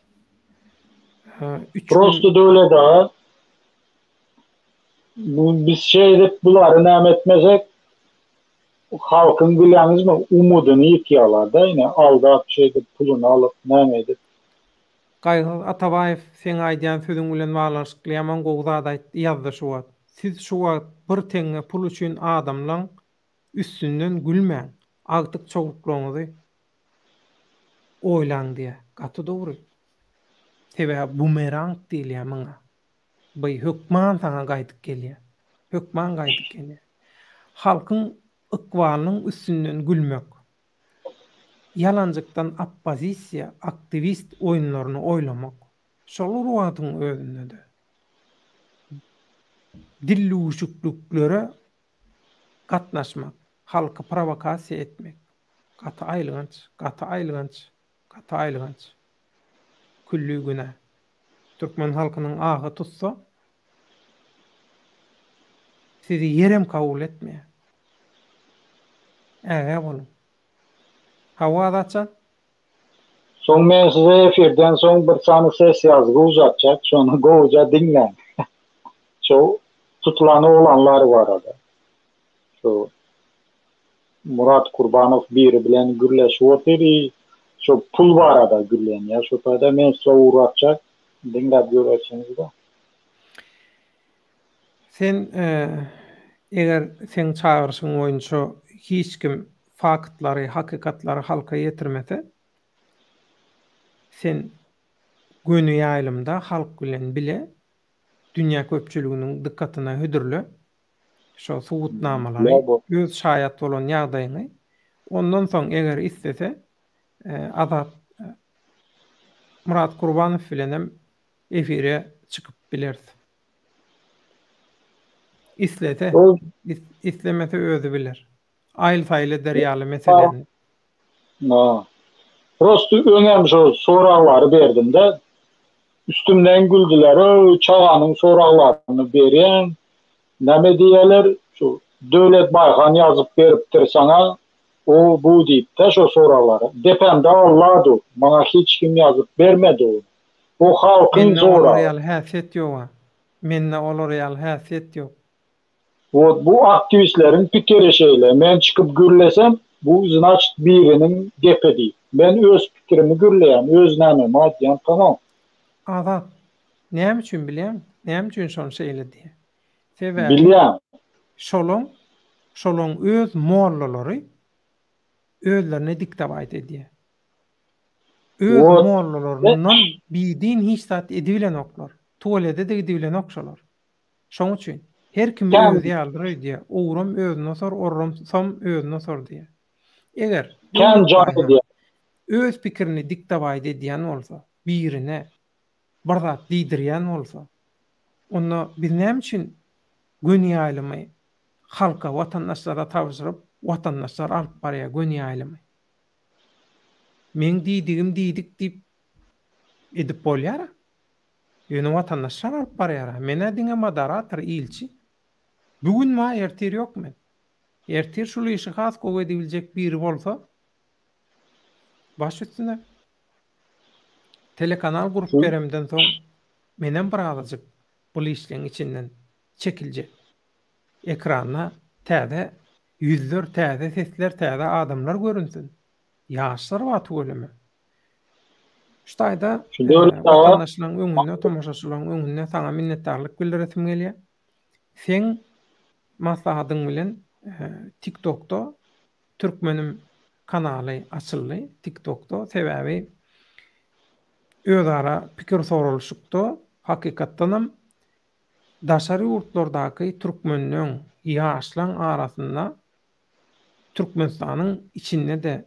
Üç Prosto döwlet aga. Bu biz şeýdip bulary näme etmesek halkyň bilýäňizmi umudyny ýykýarlar-da ine aldap şeýdip puluny alyp näme edip. Gaýgysyz Atabaýew seň aýdýan sözüň bilen baglanyşykly ýaman gowy zat aýtdy ýazdy şu wagt. Siz şu wagt bir teňňe pul üçin adamlaň üstünden gülmäň, agtyk çowluklaryňyzy oýlaň diýýär. Gaty dogry. Sebäbi bumerang diýilýär muňa. By hökman saňa gaýdyp gelýär. Hökman gaýdyp gelýär. Halkyň ykbalynyň üstünden gülmek. Ýalanjykdan oppozisiýa, aktiwist oýunlaryny oýlamak. Şol bir wagtyň özünde-de dillüwşükliklere gatnaşmak, halky prowokasiýa etmek gaty aýylganç, gaty aýylganç, gaty aýylganç. Külli günä. Türkmen halkynyň ahy tutsa, sizi ýerem kabul etmeýär. Ägä boluň. Hawa Azatjan? Soň men size efirden soň bir sany ses ýazgy uzatjak, şony gowuja diňläň. Şo tutulan oglanlar barada. Şo Murat Kurbanow biri bilen gürleşip otyr i şo pul barada gürlenýär. Şo taýda men size ugratjak, diňläp görersiňiz-de. Sen eger seň çagyryşyň boýunça hiç kim faktlary, hakykatlary halka ýetirmese, sen göni ýaýlymda halk bilen bile dünýä köpçüliginiň dykgatyna hödürle şo subutnamalary, öz şaýat bolan ýagdaýyňy. Ondan soň eger islese Azat Myrat Kurbanow bilenem efire çykyp bileris. Islese, islemese özi biler. Aýyl-saýyl eder ýaly meseläni. Ha. Prosto öňem şo soraglary berdim-de. Üstümden güldüler, Öý, çaganyň soraglaryny berýäň. Näme diýýärler, şu Döwlet Baýhan ýazyp beripdir saňa, o bu diýip-de şo soraglary. Depämde Alla dur, maňa hiç kim ýazyp bermedi ony. Bu halkyň Mende olar ýaly häsiýet ýoga. Mende olar ýaly häsiýet ýok. Wot bu aktiwistleriň pikiri şeýle. Men çykyp gürlesem, bu znaçt biriniň gepi diýip. Men öz pikirimi gürleýän, öz nämemi aýdýan tamam. Azat, näme üçin bilýäňmi? Näme üçin şony şeýle diýýär? Sebäbi Bilýän. şolaň şolaň öz mollalary özlerine diktawaýt edýär. Öz mollalaryndan bidin hiç zat edibilenoklar. Tuwalede-de gidibilenok şolar. Şoň üçin her kimi özi ýalydyr öýdýär. Owram özüne osar, orramsam özüne osar diýýär. Eger Döwlet öz pikirini diktawaýt edýän bolsa, birine bir zat diýdirýän bolsa, onda biz näme üçin göni ýaýlymy halka, watandaşlara tabşyryp, watandaşlar alyp barýar göni ýaýlymy? Meň diýdigim diýdik diýip edip bolýara. Ýöne watandaşlar alyp barýara. Menä diňe moderator, ilçi. Bu gün bar, ertir ýok men. Ertir şul işi has gowy edibiljek biri bolsa baş üstüne. Telekanal gurup beremden soň menem birazajyk bul işleň içinden çekiljek. Ekranda täze ýüzler, täze sesler, täze adamlar görünsin. Ýaşlar bar tüweleme. Şu taýda watandaşlaryň öňünde, tomaşaçylaryň öňünde saňa minnetdarlyk bildiresim gelýär. Seň maslahatyň bilen TikTokda Türkmenim kanaly açyldy TikTokda. Sebäbi özara pikir soralyşykda hakykatdanam Daşary ýurtlardaky türkmenleň, ýaşlaň arasynda Türkmenistanyň içinde-de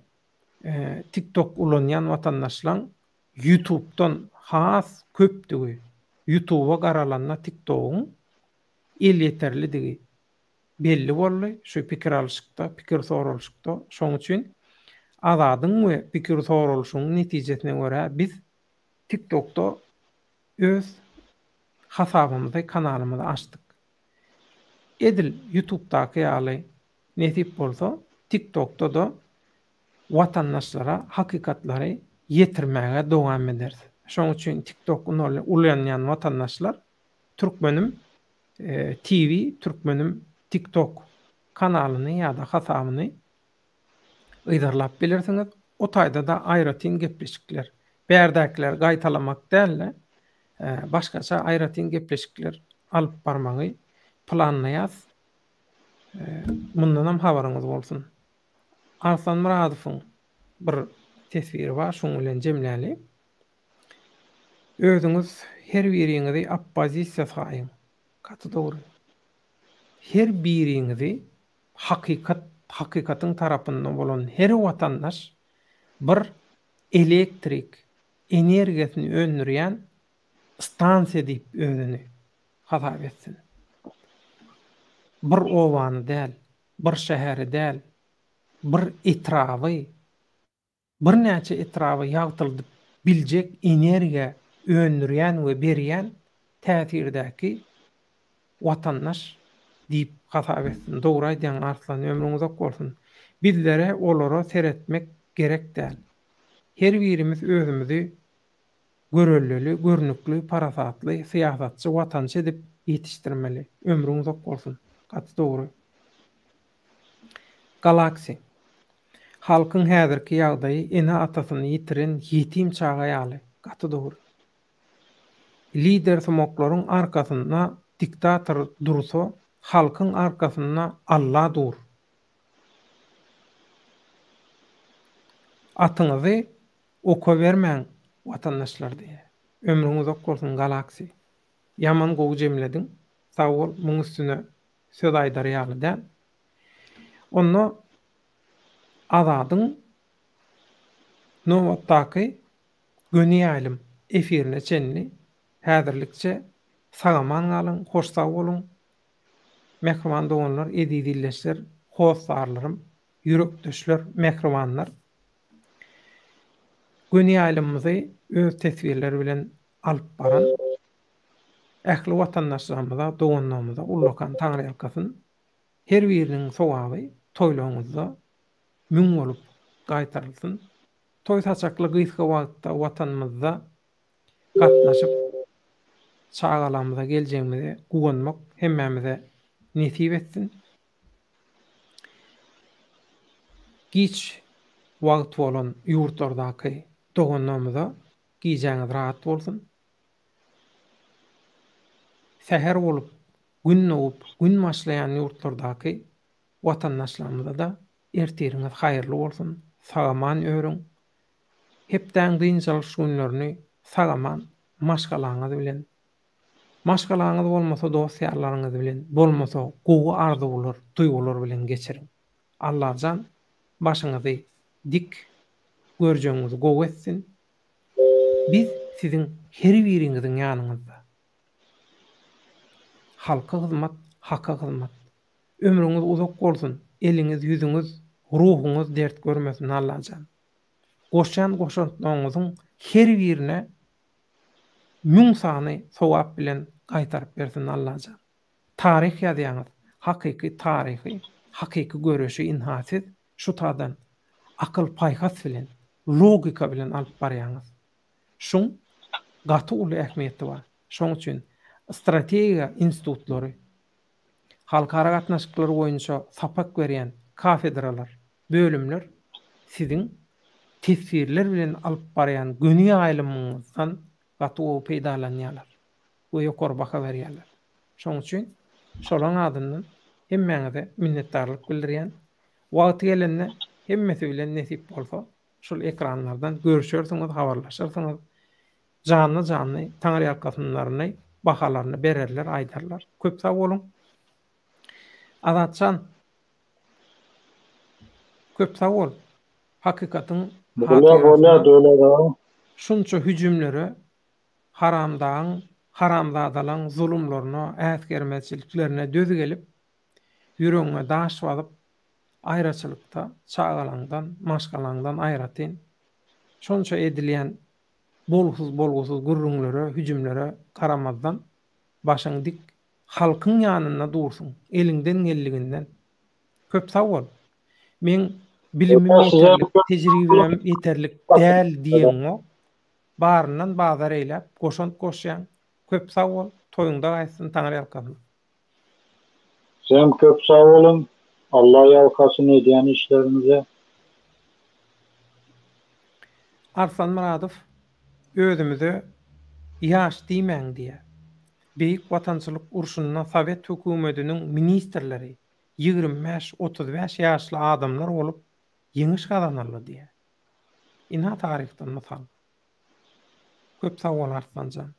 TikTok ulanýan watandaşlaň YouTube'dan has köpdügi, YouTube'a garalanda TikTogyň elýeterlidigi belli boldy şu pikir alyşykda, pikir soralyşykda. Şoň üçin Azadyň we pikir soralyşygyň netijesine görä biz TikTokda öz hasabymyzy, kanalymyzy açdyk. Edil ýutubdaky ýaly nesip bolsa TikTokda-da watandaşlara hakykatlary ýetirmäge dowam ederis. Şoň üçin TikTok ulanýan watandaşlar Türkmenim TV, Türkmenim TikTok kanalyny ýa-da hasabyny yzarlap bilersiňiz. O taýda-da aýratyn gepleşikler, bärdäkileri gaýtalamak däl-de, başgaça aýratyn gepleşikler alyp barmagy planlaýas. Mundanam habaryňyz bolsun. Arslan Myradowyň bir teswiri bar, şuň bilen jemläli. Özüňiz her biriňizi oppozisiýa saýyň. Gaty dogry. Her biriňizi hakykat hakykatyň tarapynda bolan her watandaş bir elektrik energiýasyny öndürýän stansiýa diýip özüni hasap etsin. Bir obany däl, bir şäheri däl, bir etraby, birnäçe etraby ýagtyldyp biljek energiýa öndürýän we berýän täsirdäki watandaş diýip hasap etsin. Dogry aýdýaň Arslan, ömrüň uzak bolsun. Bizlere olara seretmek gerek däl. Her birimiz özümizi görelleli, görnükli, parasatly, syýasatçy, watançy edip ýetişdirmeli. Ömrüň uzak bolsun. Gaty dogry. Galaxy. Halkyň häzirki ýagdaýy ene-atasyny ýitiren ýetim çaga ýaly. Gaty dogry. Lidersumaklaryň arkasynda diktator dursa, halkyň arkasynda Alla dur. Atyňyzy oka bermäň watandaşlar diýýär. Ömrüň uzak bolsun Galaxy. Ýaman gowy jemlediň. Sag bol, muň üstüne söz aýdar ýaly däl. Onda Azadyň nobatdaky göni ýaýlym efirine çenli häzirlikçe sag-aman galyň, hoş sag boluň. Mähriban doganlar, eziz ildeşler, hossarlarym, ýürekdeşler, mähribanlar! Göni ýaýlymymyzy öz teswirleri bilen alyp baran ähli watandaşlarymyza, doganlarymyza ullakan taňryýalkasyn. Her biriniň sogaby toýlaryňyzda müň bolup gaýtarylsyn. Toý saçakly gysga wagtda Watanymyzda gatnaşyp, çagalarymyza, geljegimize guwanmak hemmämize nesip etsin. Giç wagt bolan ýurtlardaky doganlarymyza gijäňiz rahat bolsun. Säher bolup, gün dogup, gün başlaýan ýurtlardaky watandaşlarymyza-da ertiriňiz haýyrly bolsun, sag-aman ýörüň. Hepdäň dynç alyş günlerini sag-aman maşgalaňyz bilen, maşgalaňyz bolmasa dost-ýarlaryňyz bilen, bolmasa gowy arzuwlar, duýgular bilen geçiriň. Allajan başyňyzy dik, görjegiňizi gowy etsin. Biz siziň her biriňiziň ýanyňyzda. Halka hyzmat, Haka hyzmat. Ömrüňiz uzak bolsun, eliňiz, ýüzüňiz, ruhuňyz dert görmesin Allajan. Goşýan goşantlaryňyzyň her birine müň sany sogap bilen gaýtaryp bersin Allajan. Taryh ýazýaňyz, hakyky taryhy, hakyky göreşi ynha siz şu tadan akyl paýhas bilen, logika bilen alyp barýaňyz. Şuň gaty uly ähmiýeti bar. Şoň üçin strategiýa institutlary, halkara gatnaşyklary boýunça sapak berýän kafedralar, bölümler siziň teswirler bilen alyp barýan göni ýaýlymyňyzdan gaty gowy peýdalanýarlar we ýokary baha berýärler. Şoň üçin şolaň adyndan hemmäňize minnetdarlyk bildirýän. Wagty gelende hemmesi bilen nesip bolsa şul ekranlardan görüşersiňiz, habarlaşarsyňyz. Janly-janly taňryýalkasynlaryny, bahalaryny bererler, aýdarlar. Köp sag boluň. Azatjan, köp sag bol. Hakykatyň hatyrasyna şunça hüjümlere, haramdagyň, haramzadalaň zulumlaryna, äsgermezçiliklerine döz gelip, ýüregiňe daş basyp, aýraçylykda çagalaňdan, maşgalaňdan aýratyn şonça edilýän bolgusyz-bolgusyz gürrüňlere, hüjümlere garamazdan, başyň dik, halkyň ýanynda dursuň, eliňden geldiginden. Köp sag bol. Meň bilimim ýeterlik, tejribem ýeterlik däl diýeňok. Baryndan bazar eýläp, goşant goşýaň. Köp sag bol, toýuňda gaýtsyn, Taňryýalkasyn. Sizem köp sag boluň. Alla ýalkasyn edýän işleriňize. Arslan Myradow özümize ýaş diýmäň diýýär. Beýik Watançylyk urşunda sowet höküwmediniň ministrleri 25, 35 ýaşly adamlar bolup ýeňiş gazanyldy diýýär. Ynha taryhdan mysal. Köp sag bol Arslanjan.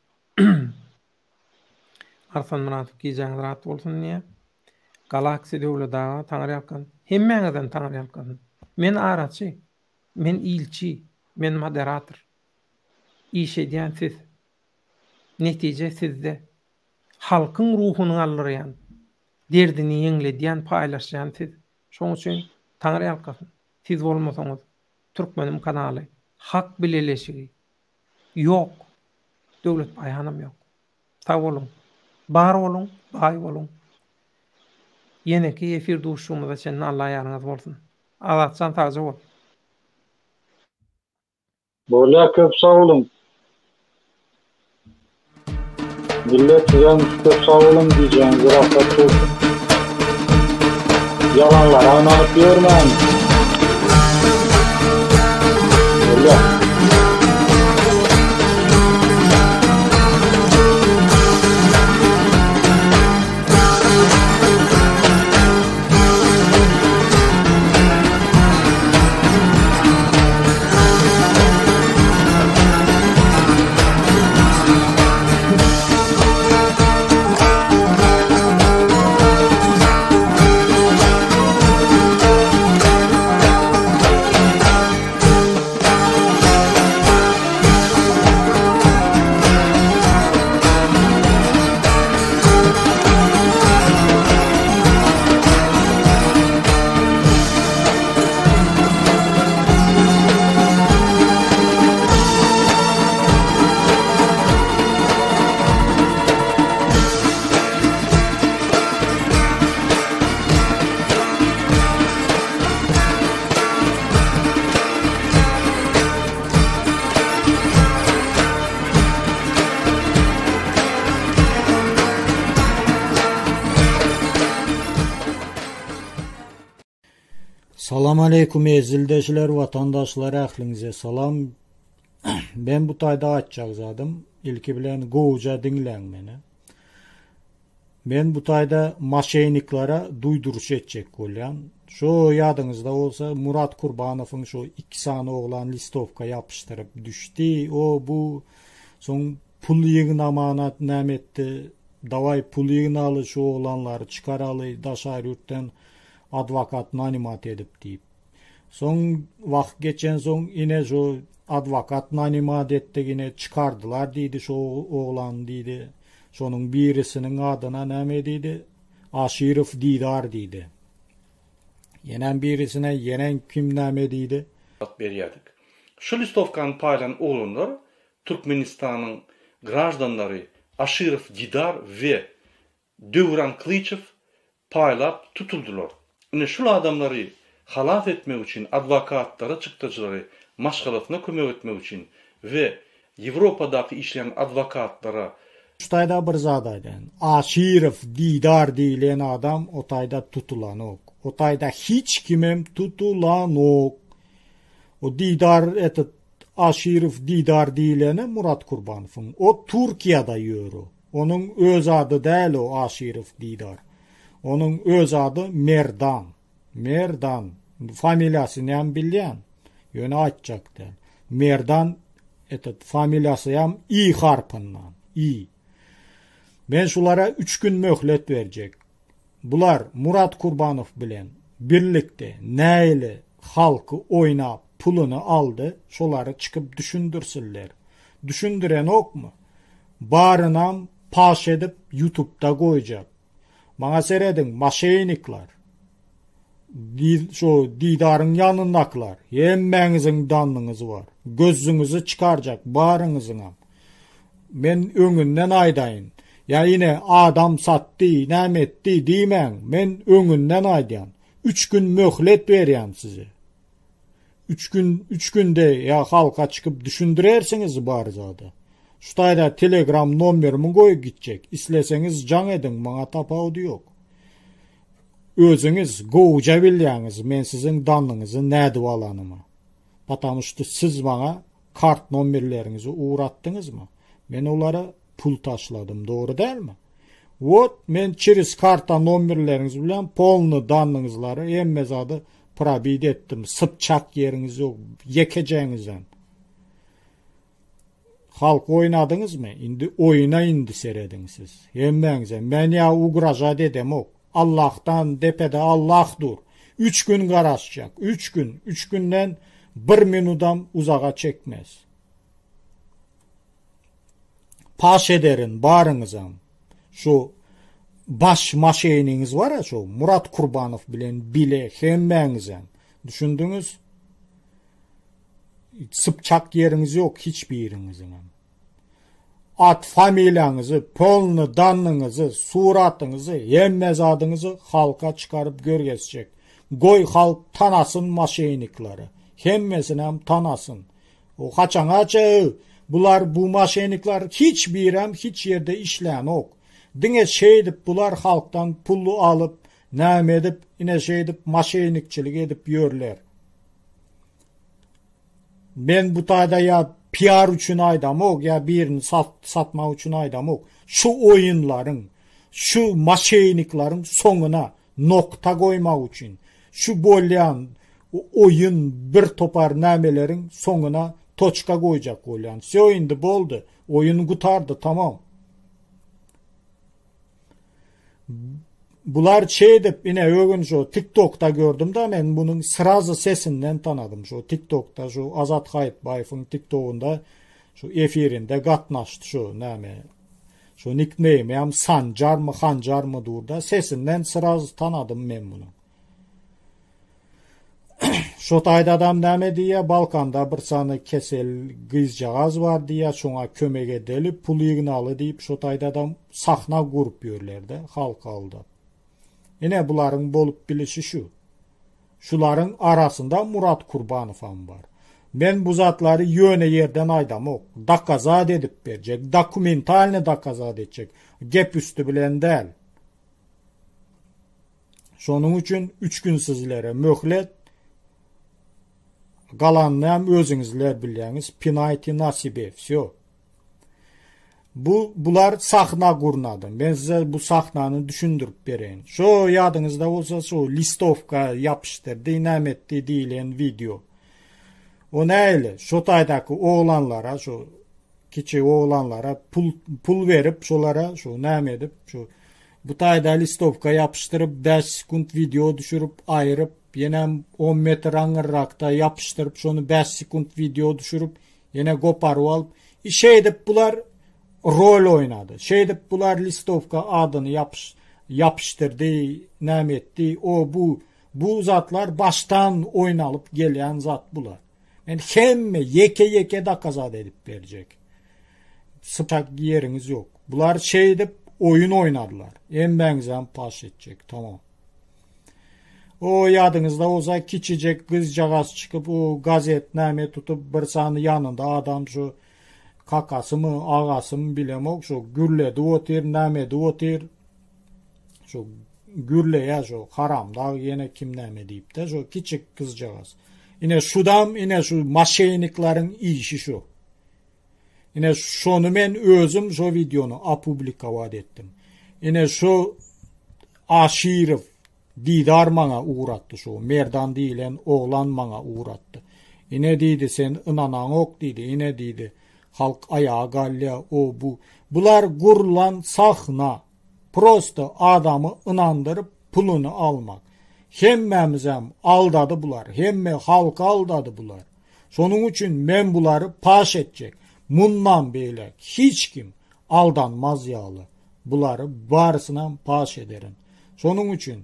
Arslan Myradow gijäňiz rahat bolsun diýýär. Galaxy Döwlet aga Taňryýalkasyn. Hemmäňizden Taňryýalkasyn. Men araçy. Men ilçi. Men moderator. Iş edýän siz. Netije sizde. Halkyň ruhuny galdyrýan, derdini ýeňledýän, paýlaşýan siz. Şoň üçin Taňryýalkasyn. Siz bolmasaňyz Türkmenim kanaly, Hak bileleşigi ýok. Döwlet Baýanam ýok. Sag boluň. Bar boluň, baý boluň. Ýeneki efir duşuşygymyza çenli Alla ýaryňyz bolsun. Azatjan sagja bol. Bolýa köp sag boluň. Millet sizem köp sag boluň gijäňiz rahat bolsun. Ýalanlara ynanyp ýörmäň. Bolýa. Salam aleýkum ezildeşler watandaşlar ähliňize salam. Men bu taýda aýtjak zadym ilki bilen gowja diňläň meni. Men bu taýda maşenniklara duýduryş etjek bolýan. Şo ýadyňyzda bolsa Murat Kurbanowyň şo iki sany oglan listowka ýapyşdyryp düşdi. O bu soň pul ýygnamana näme etdi? Dawaý pul ýygnaly şu oglanlary çykaraly daşary ýurtdan adwokat nanimat edip diýip. Soň wagt geçensoň ine şo adwokat nanimat etdik ine çykardylar diýdi şo oglany diýdi. Şonuň birisiniň adyna näme diýdi? Aşyrow Didar diýdi. Ýenem birisine ýene kim näme diýdi? Berýärdik. Şu listowkany paýlan oglanlar Türkmenistanyň graždanlary Aşyrow Didar we Döwran Klyçew paýlap tutuldylar. Ine şul adamlary halas etmek üçin adwokatlara çykdajylary maşgalasyna kömek etmek üçin we Ýewropadaky işleýän adwokatlara Şu taýda bir zat aýdaýyn. Aşyrow Didar diýilen adam o taýda tutulanok. O taýda hiç kimem tutulanok. O Didar etot Aşyrow Didar diýileni Murat Kurbanowyň. O Türkiýada ýör o. Onuň öz ady däl o Aşyrow Didar. Onuň öz ady Merdan. Merdan. Familiýasynam bilýän. Ýöne aýtjak däl. Merdan etot familiýasyam I harpyndan. I. Men şulara üç gün möhlet berjek. Bular Murat Kurbanow bilen birlikde nähili halky oýnap puluny aldy şolary çykyp düşündirsinler. Düşündirenokmy? Barynam paş edip ýutubda goýjak. Maňa serediň maşenikler. Şo Didaryň ýanyndakylar hemmäňiziň dannyňyz bar. Gözüňizi çykarjak baryňyzyňam. Men öňünden aýdaýyn. Ýa ine adam satdy, näme etdi diýmäň. Men öňünden aýdýan. Üç gün möhlet berýän size. Üç gün, üç günde ýa halka çykyp düşündirersiňiz bar zady. Şu taýda telegram nomerimi goýup gitjek. Isleseňiz jaň ediň, maňa tapawudy ýok. Özüňiz gowuja bilýäňiz men siziň dannyňyzy nädip alanymy. Patamu şto siz maňa kart nomerleriňizi ugratdyňyzmy? Men olara pul taşladym, dogry dälmi? Wot men çerez karta nomerleriňiz bilen polny dannyňyzlary hemme zady probit etdim. Sypjak ýeriňiz ýok ýekejäňizem. Halk oýnadyňyzmy? Indi oýuna indi serediň siz. Hemmäňizem. Men ýa ugražat edemok. Allahdan depede Allah dur. Üç gün garaşjak. Üç gün. Üç günden bir minudam uzaga çekmez. Paş ederin baryňyzam. Şu baş maşeniňiz bar-a şu Murat Kurbanow bilen bile hemmäňizem. Düşündiňiz? Sypjak ýeriňiz ýok hiç biriňiziňem. At familiýaňyzy, polny dannyňyzy, suratyňyzy, hemme zadyňyzy halka çykaryp görkezjek. Goý halk tanasyn maşeniklary. Hemmesinem tanasyn. O haçangaça bular bu maşeniklar hiç birem hiç ýerde işlänok. Diňe şeýdip bular halkdan pul alyp näme edip ine şeýdip maşenikçilik edip ýörler. Men bu taýda ýa PR üçin aýdamok ýa birini sat satmak üçin aýdamok. Şu oýunlaryň, şu maşenikleriň soňuna nokta goýmak üçin, şu bolýan oýun bir topar nämeleriň soňuna toçka goýjak bolýan. Wsýo indi boldy. Oýun gutardy tamam. Bular şeýdip ine ögün şu TikTokda gördüm da men bunuň srazy sesinden tanadym. Şu TikTokda şu Azat Haýytbaýewiň TikTogunda şu efirinde gatnaşdy şu näme. Şu nickname hem Sanjarmy Hanjarmy dur da sesinden srazy tanadym men bunu. Şo taýda adam näme diýýär, Balkanda bir sany kesel gyzjagaz bar diýýär, şoňa kömek edeli, pul ýygnaly diýip, şo taýda adam sahna gurup ýörler-de, halky aldap. Ine, bularyň bolup bilişi şu. Şularyň arasynda Murat Kurbanowam bar. Men bu zatlary ýöne ýerden aýdamok. Dokazat edip berjek, dokumentalnyý dokazat etjek. Gep üsti bilen däl. Şonuň üçin üç gün sizlere möhlet, galanyny hem özüňizler bilýäňiz, penaýte na sebe, wsýo. Bu bular sahna gurnady. Men size bu sahnany düşündirip bereýin. Şo ýadyňyzda bolsa şu listowka ýapyşdyrdy, näme etdi diýilen wideo. O nähili? Şo taýdaky oglanlara, şu kiçi oglanlara pul pul berip, şolara şu näme edip, şu Bu taýda listowka ýapyşdyryp, bäş sekunt wideo düşürip, aýryp, ýenem on metr aňyrrakda ýapyşdyryp, şony bäş sekunt wideo düşürip, ýene goparyp alyp, i şeýdip bular rol oýnady. Şeýdip bular listowka adyny ýapyş ýapyşdyrdy, näme etdi, o bu bu zatlar başdan oýnalyp gelýän zat bular. Men hemme ýeke-ýeke dokazat edip berjek. Sypak ýeriňiz ýok. Bular şeýdip oýun oýnadylar. Hemmäňizem paş etjek. Tamam. O ýadyňyzda bolsa kiçijek gyzjagaz çykyp o gazet näme tutup bir sany ýanynda adam şu kakasymy agasymy bilemok şu gürledip otyr näme edip otyr. Şu gürleýär şu haramdag ýene kim näme diýipde şu kiçik gyzjagaz. Ine şudam ine şu maşenikleriň işi şu. Ine şony men özüm şo wideony opublikowat etdim. Ine şu Aşirow Didar maňa ugratdy şu Merdan diýilen oglan maňa ugratdy. Ine diýdi sen ynanaňok diýdi ine diýdi halk aýaga galýa o bu. Bular gurlan sahna. Prosto adamy ynandyryp puluny almak. Hemmämizem aldady bular. Hemme halky aldady bular. Şonuň üçin men bulary paş etjek. Mundan beýläk hiç kim aldanmaz ýaly bulary barysynam paş ederin. Şonuň üçin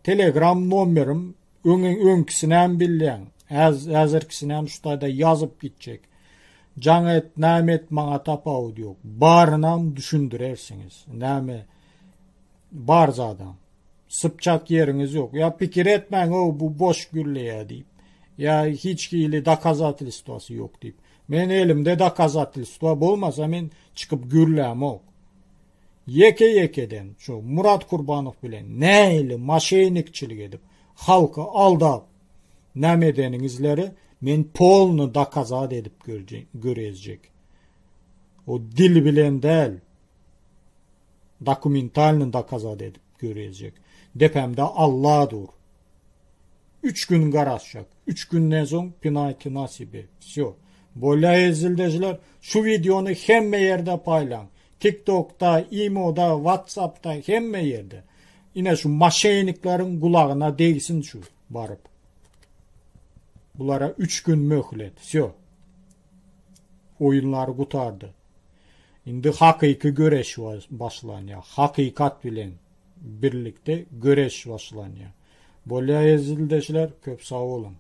telegram nomerim öňe öňkisinem bilýäň. Häzirkisinem şu taýda ýazyp gitjek. Jaň et, näme et maňa tapawudy ýok. Barynam düşündirersiňiz. Näme bar zadam. Sypjak ýeriňiz ýok. Ýa pikir etmäň, o bu boş gürleýär diýip. Ýa hiç hili dokazatelstwasy ýok diýip. Men elimde dokazatelstwa bolmasa men çykyp gürlämok. Ýeke-ýekeden şu Murat Kurbanow bilen nähili maşenikçilik edip, halky aldap näme edeniňizleri men polny dokazat edip görezjek. O dil bilen däl, dokumentalny dokazat edip görezjek. Depämde Alla dur. Üç gün garaşjak. Üç günden soň penalti nasibi. Vsyo. Bolýa ezildejiler, şu wideony hemme ýerde paýlaň. TikTokda, imoda, WhatsAppda hemme ýerde. Ine şu maşenikleriň gulagyna degsin şu baryp. Bulara 3 gün möhlet. Vsyo. Oýunlary gutardy. Indi hakyky göreş başlanýar. Hakykat bilen birlikde göreş başlanýar. Bolýar eziz ildeşler, köp sag boluň.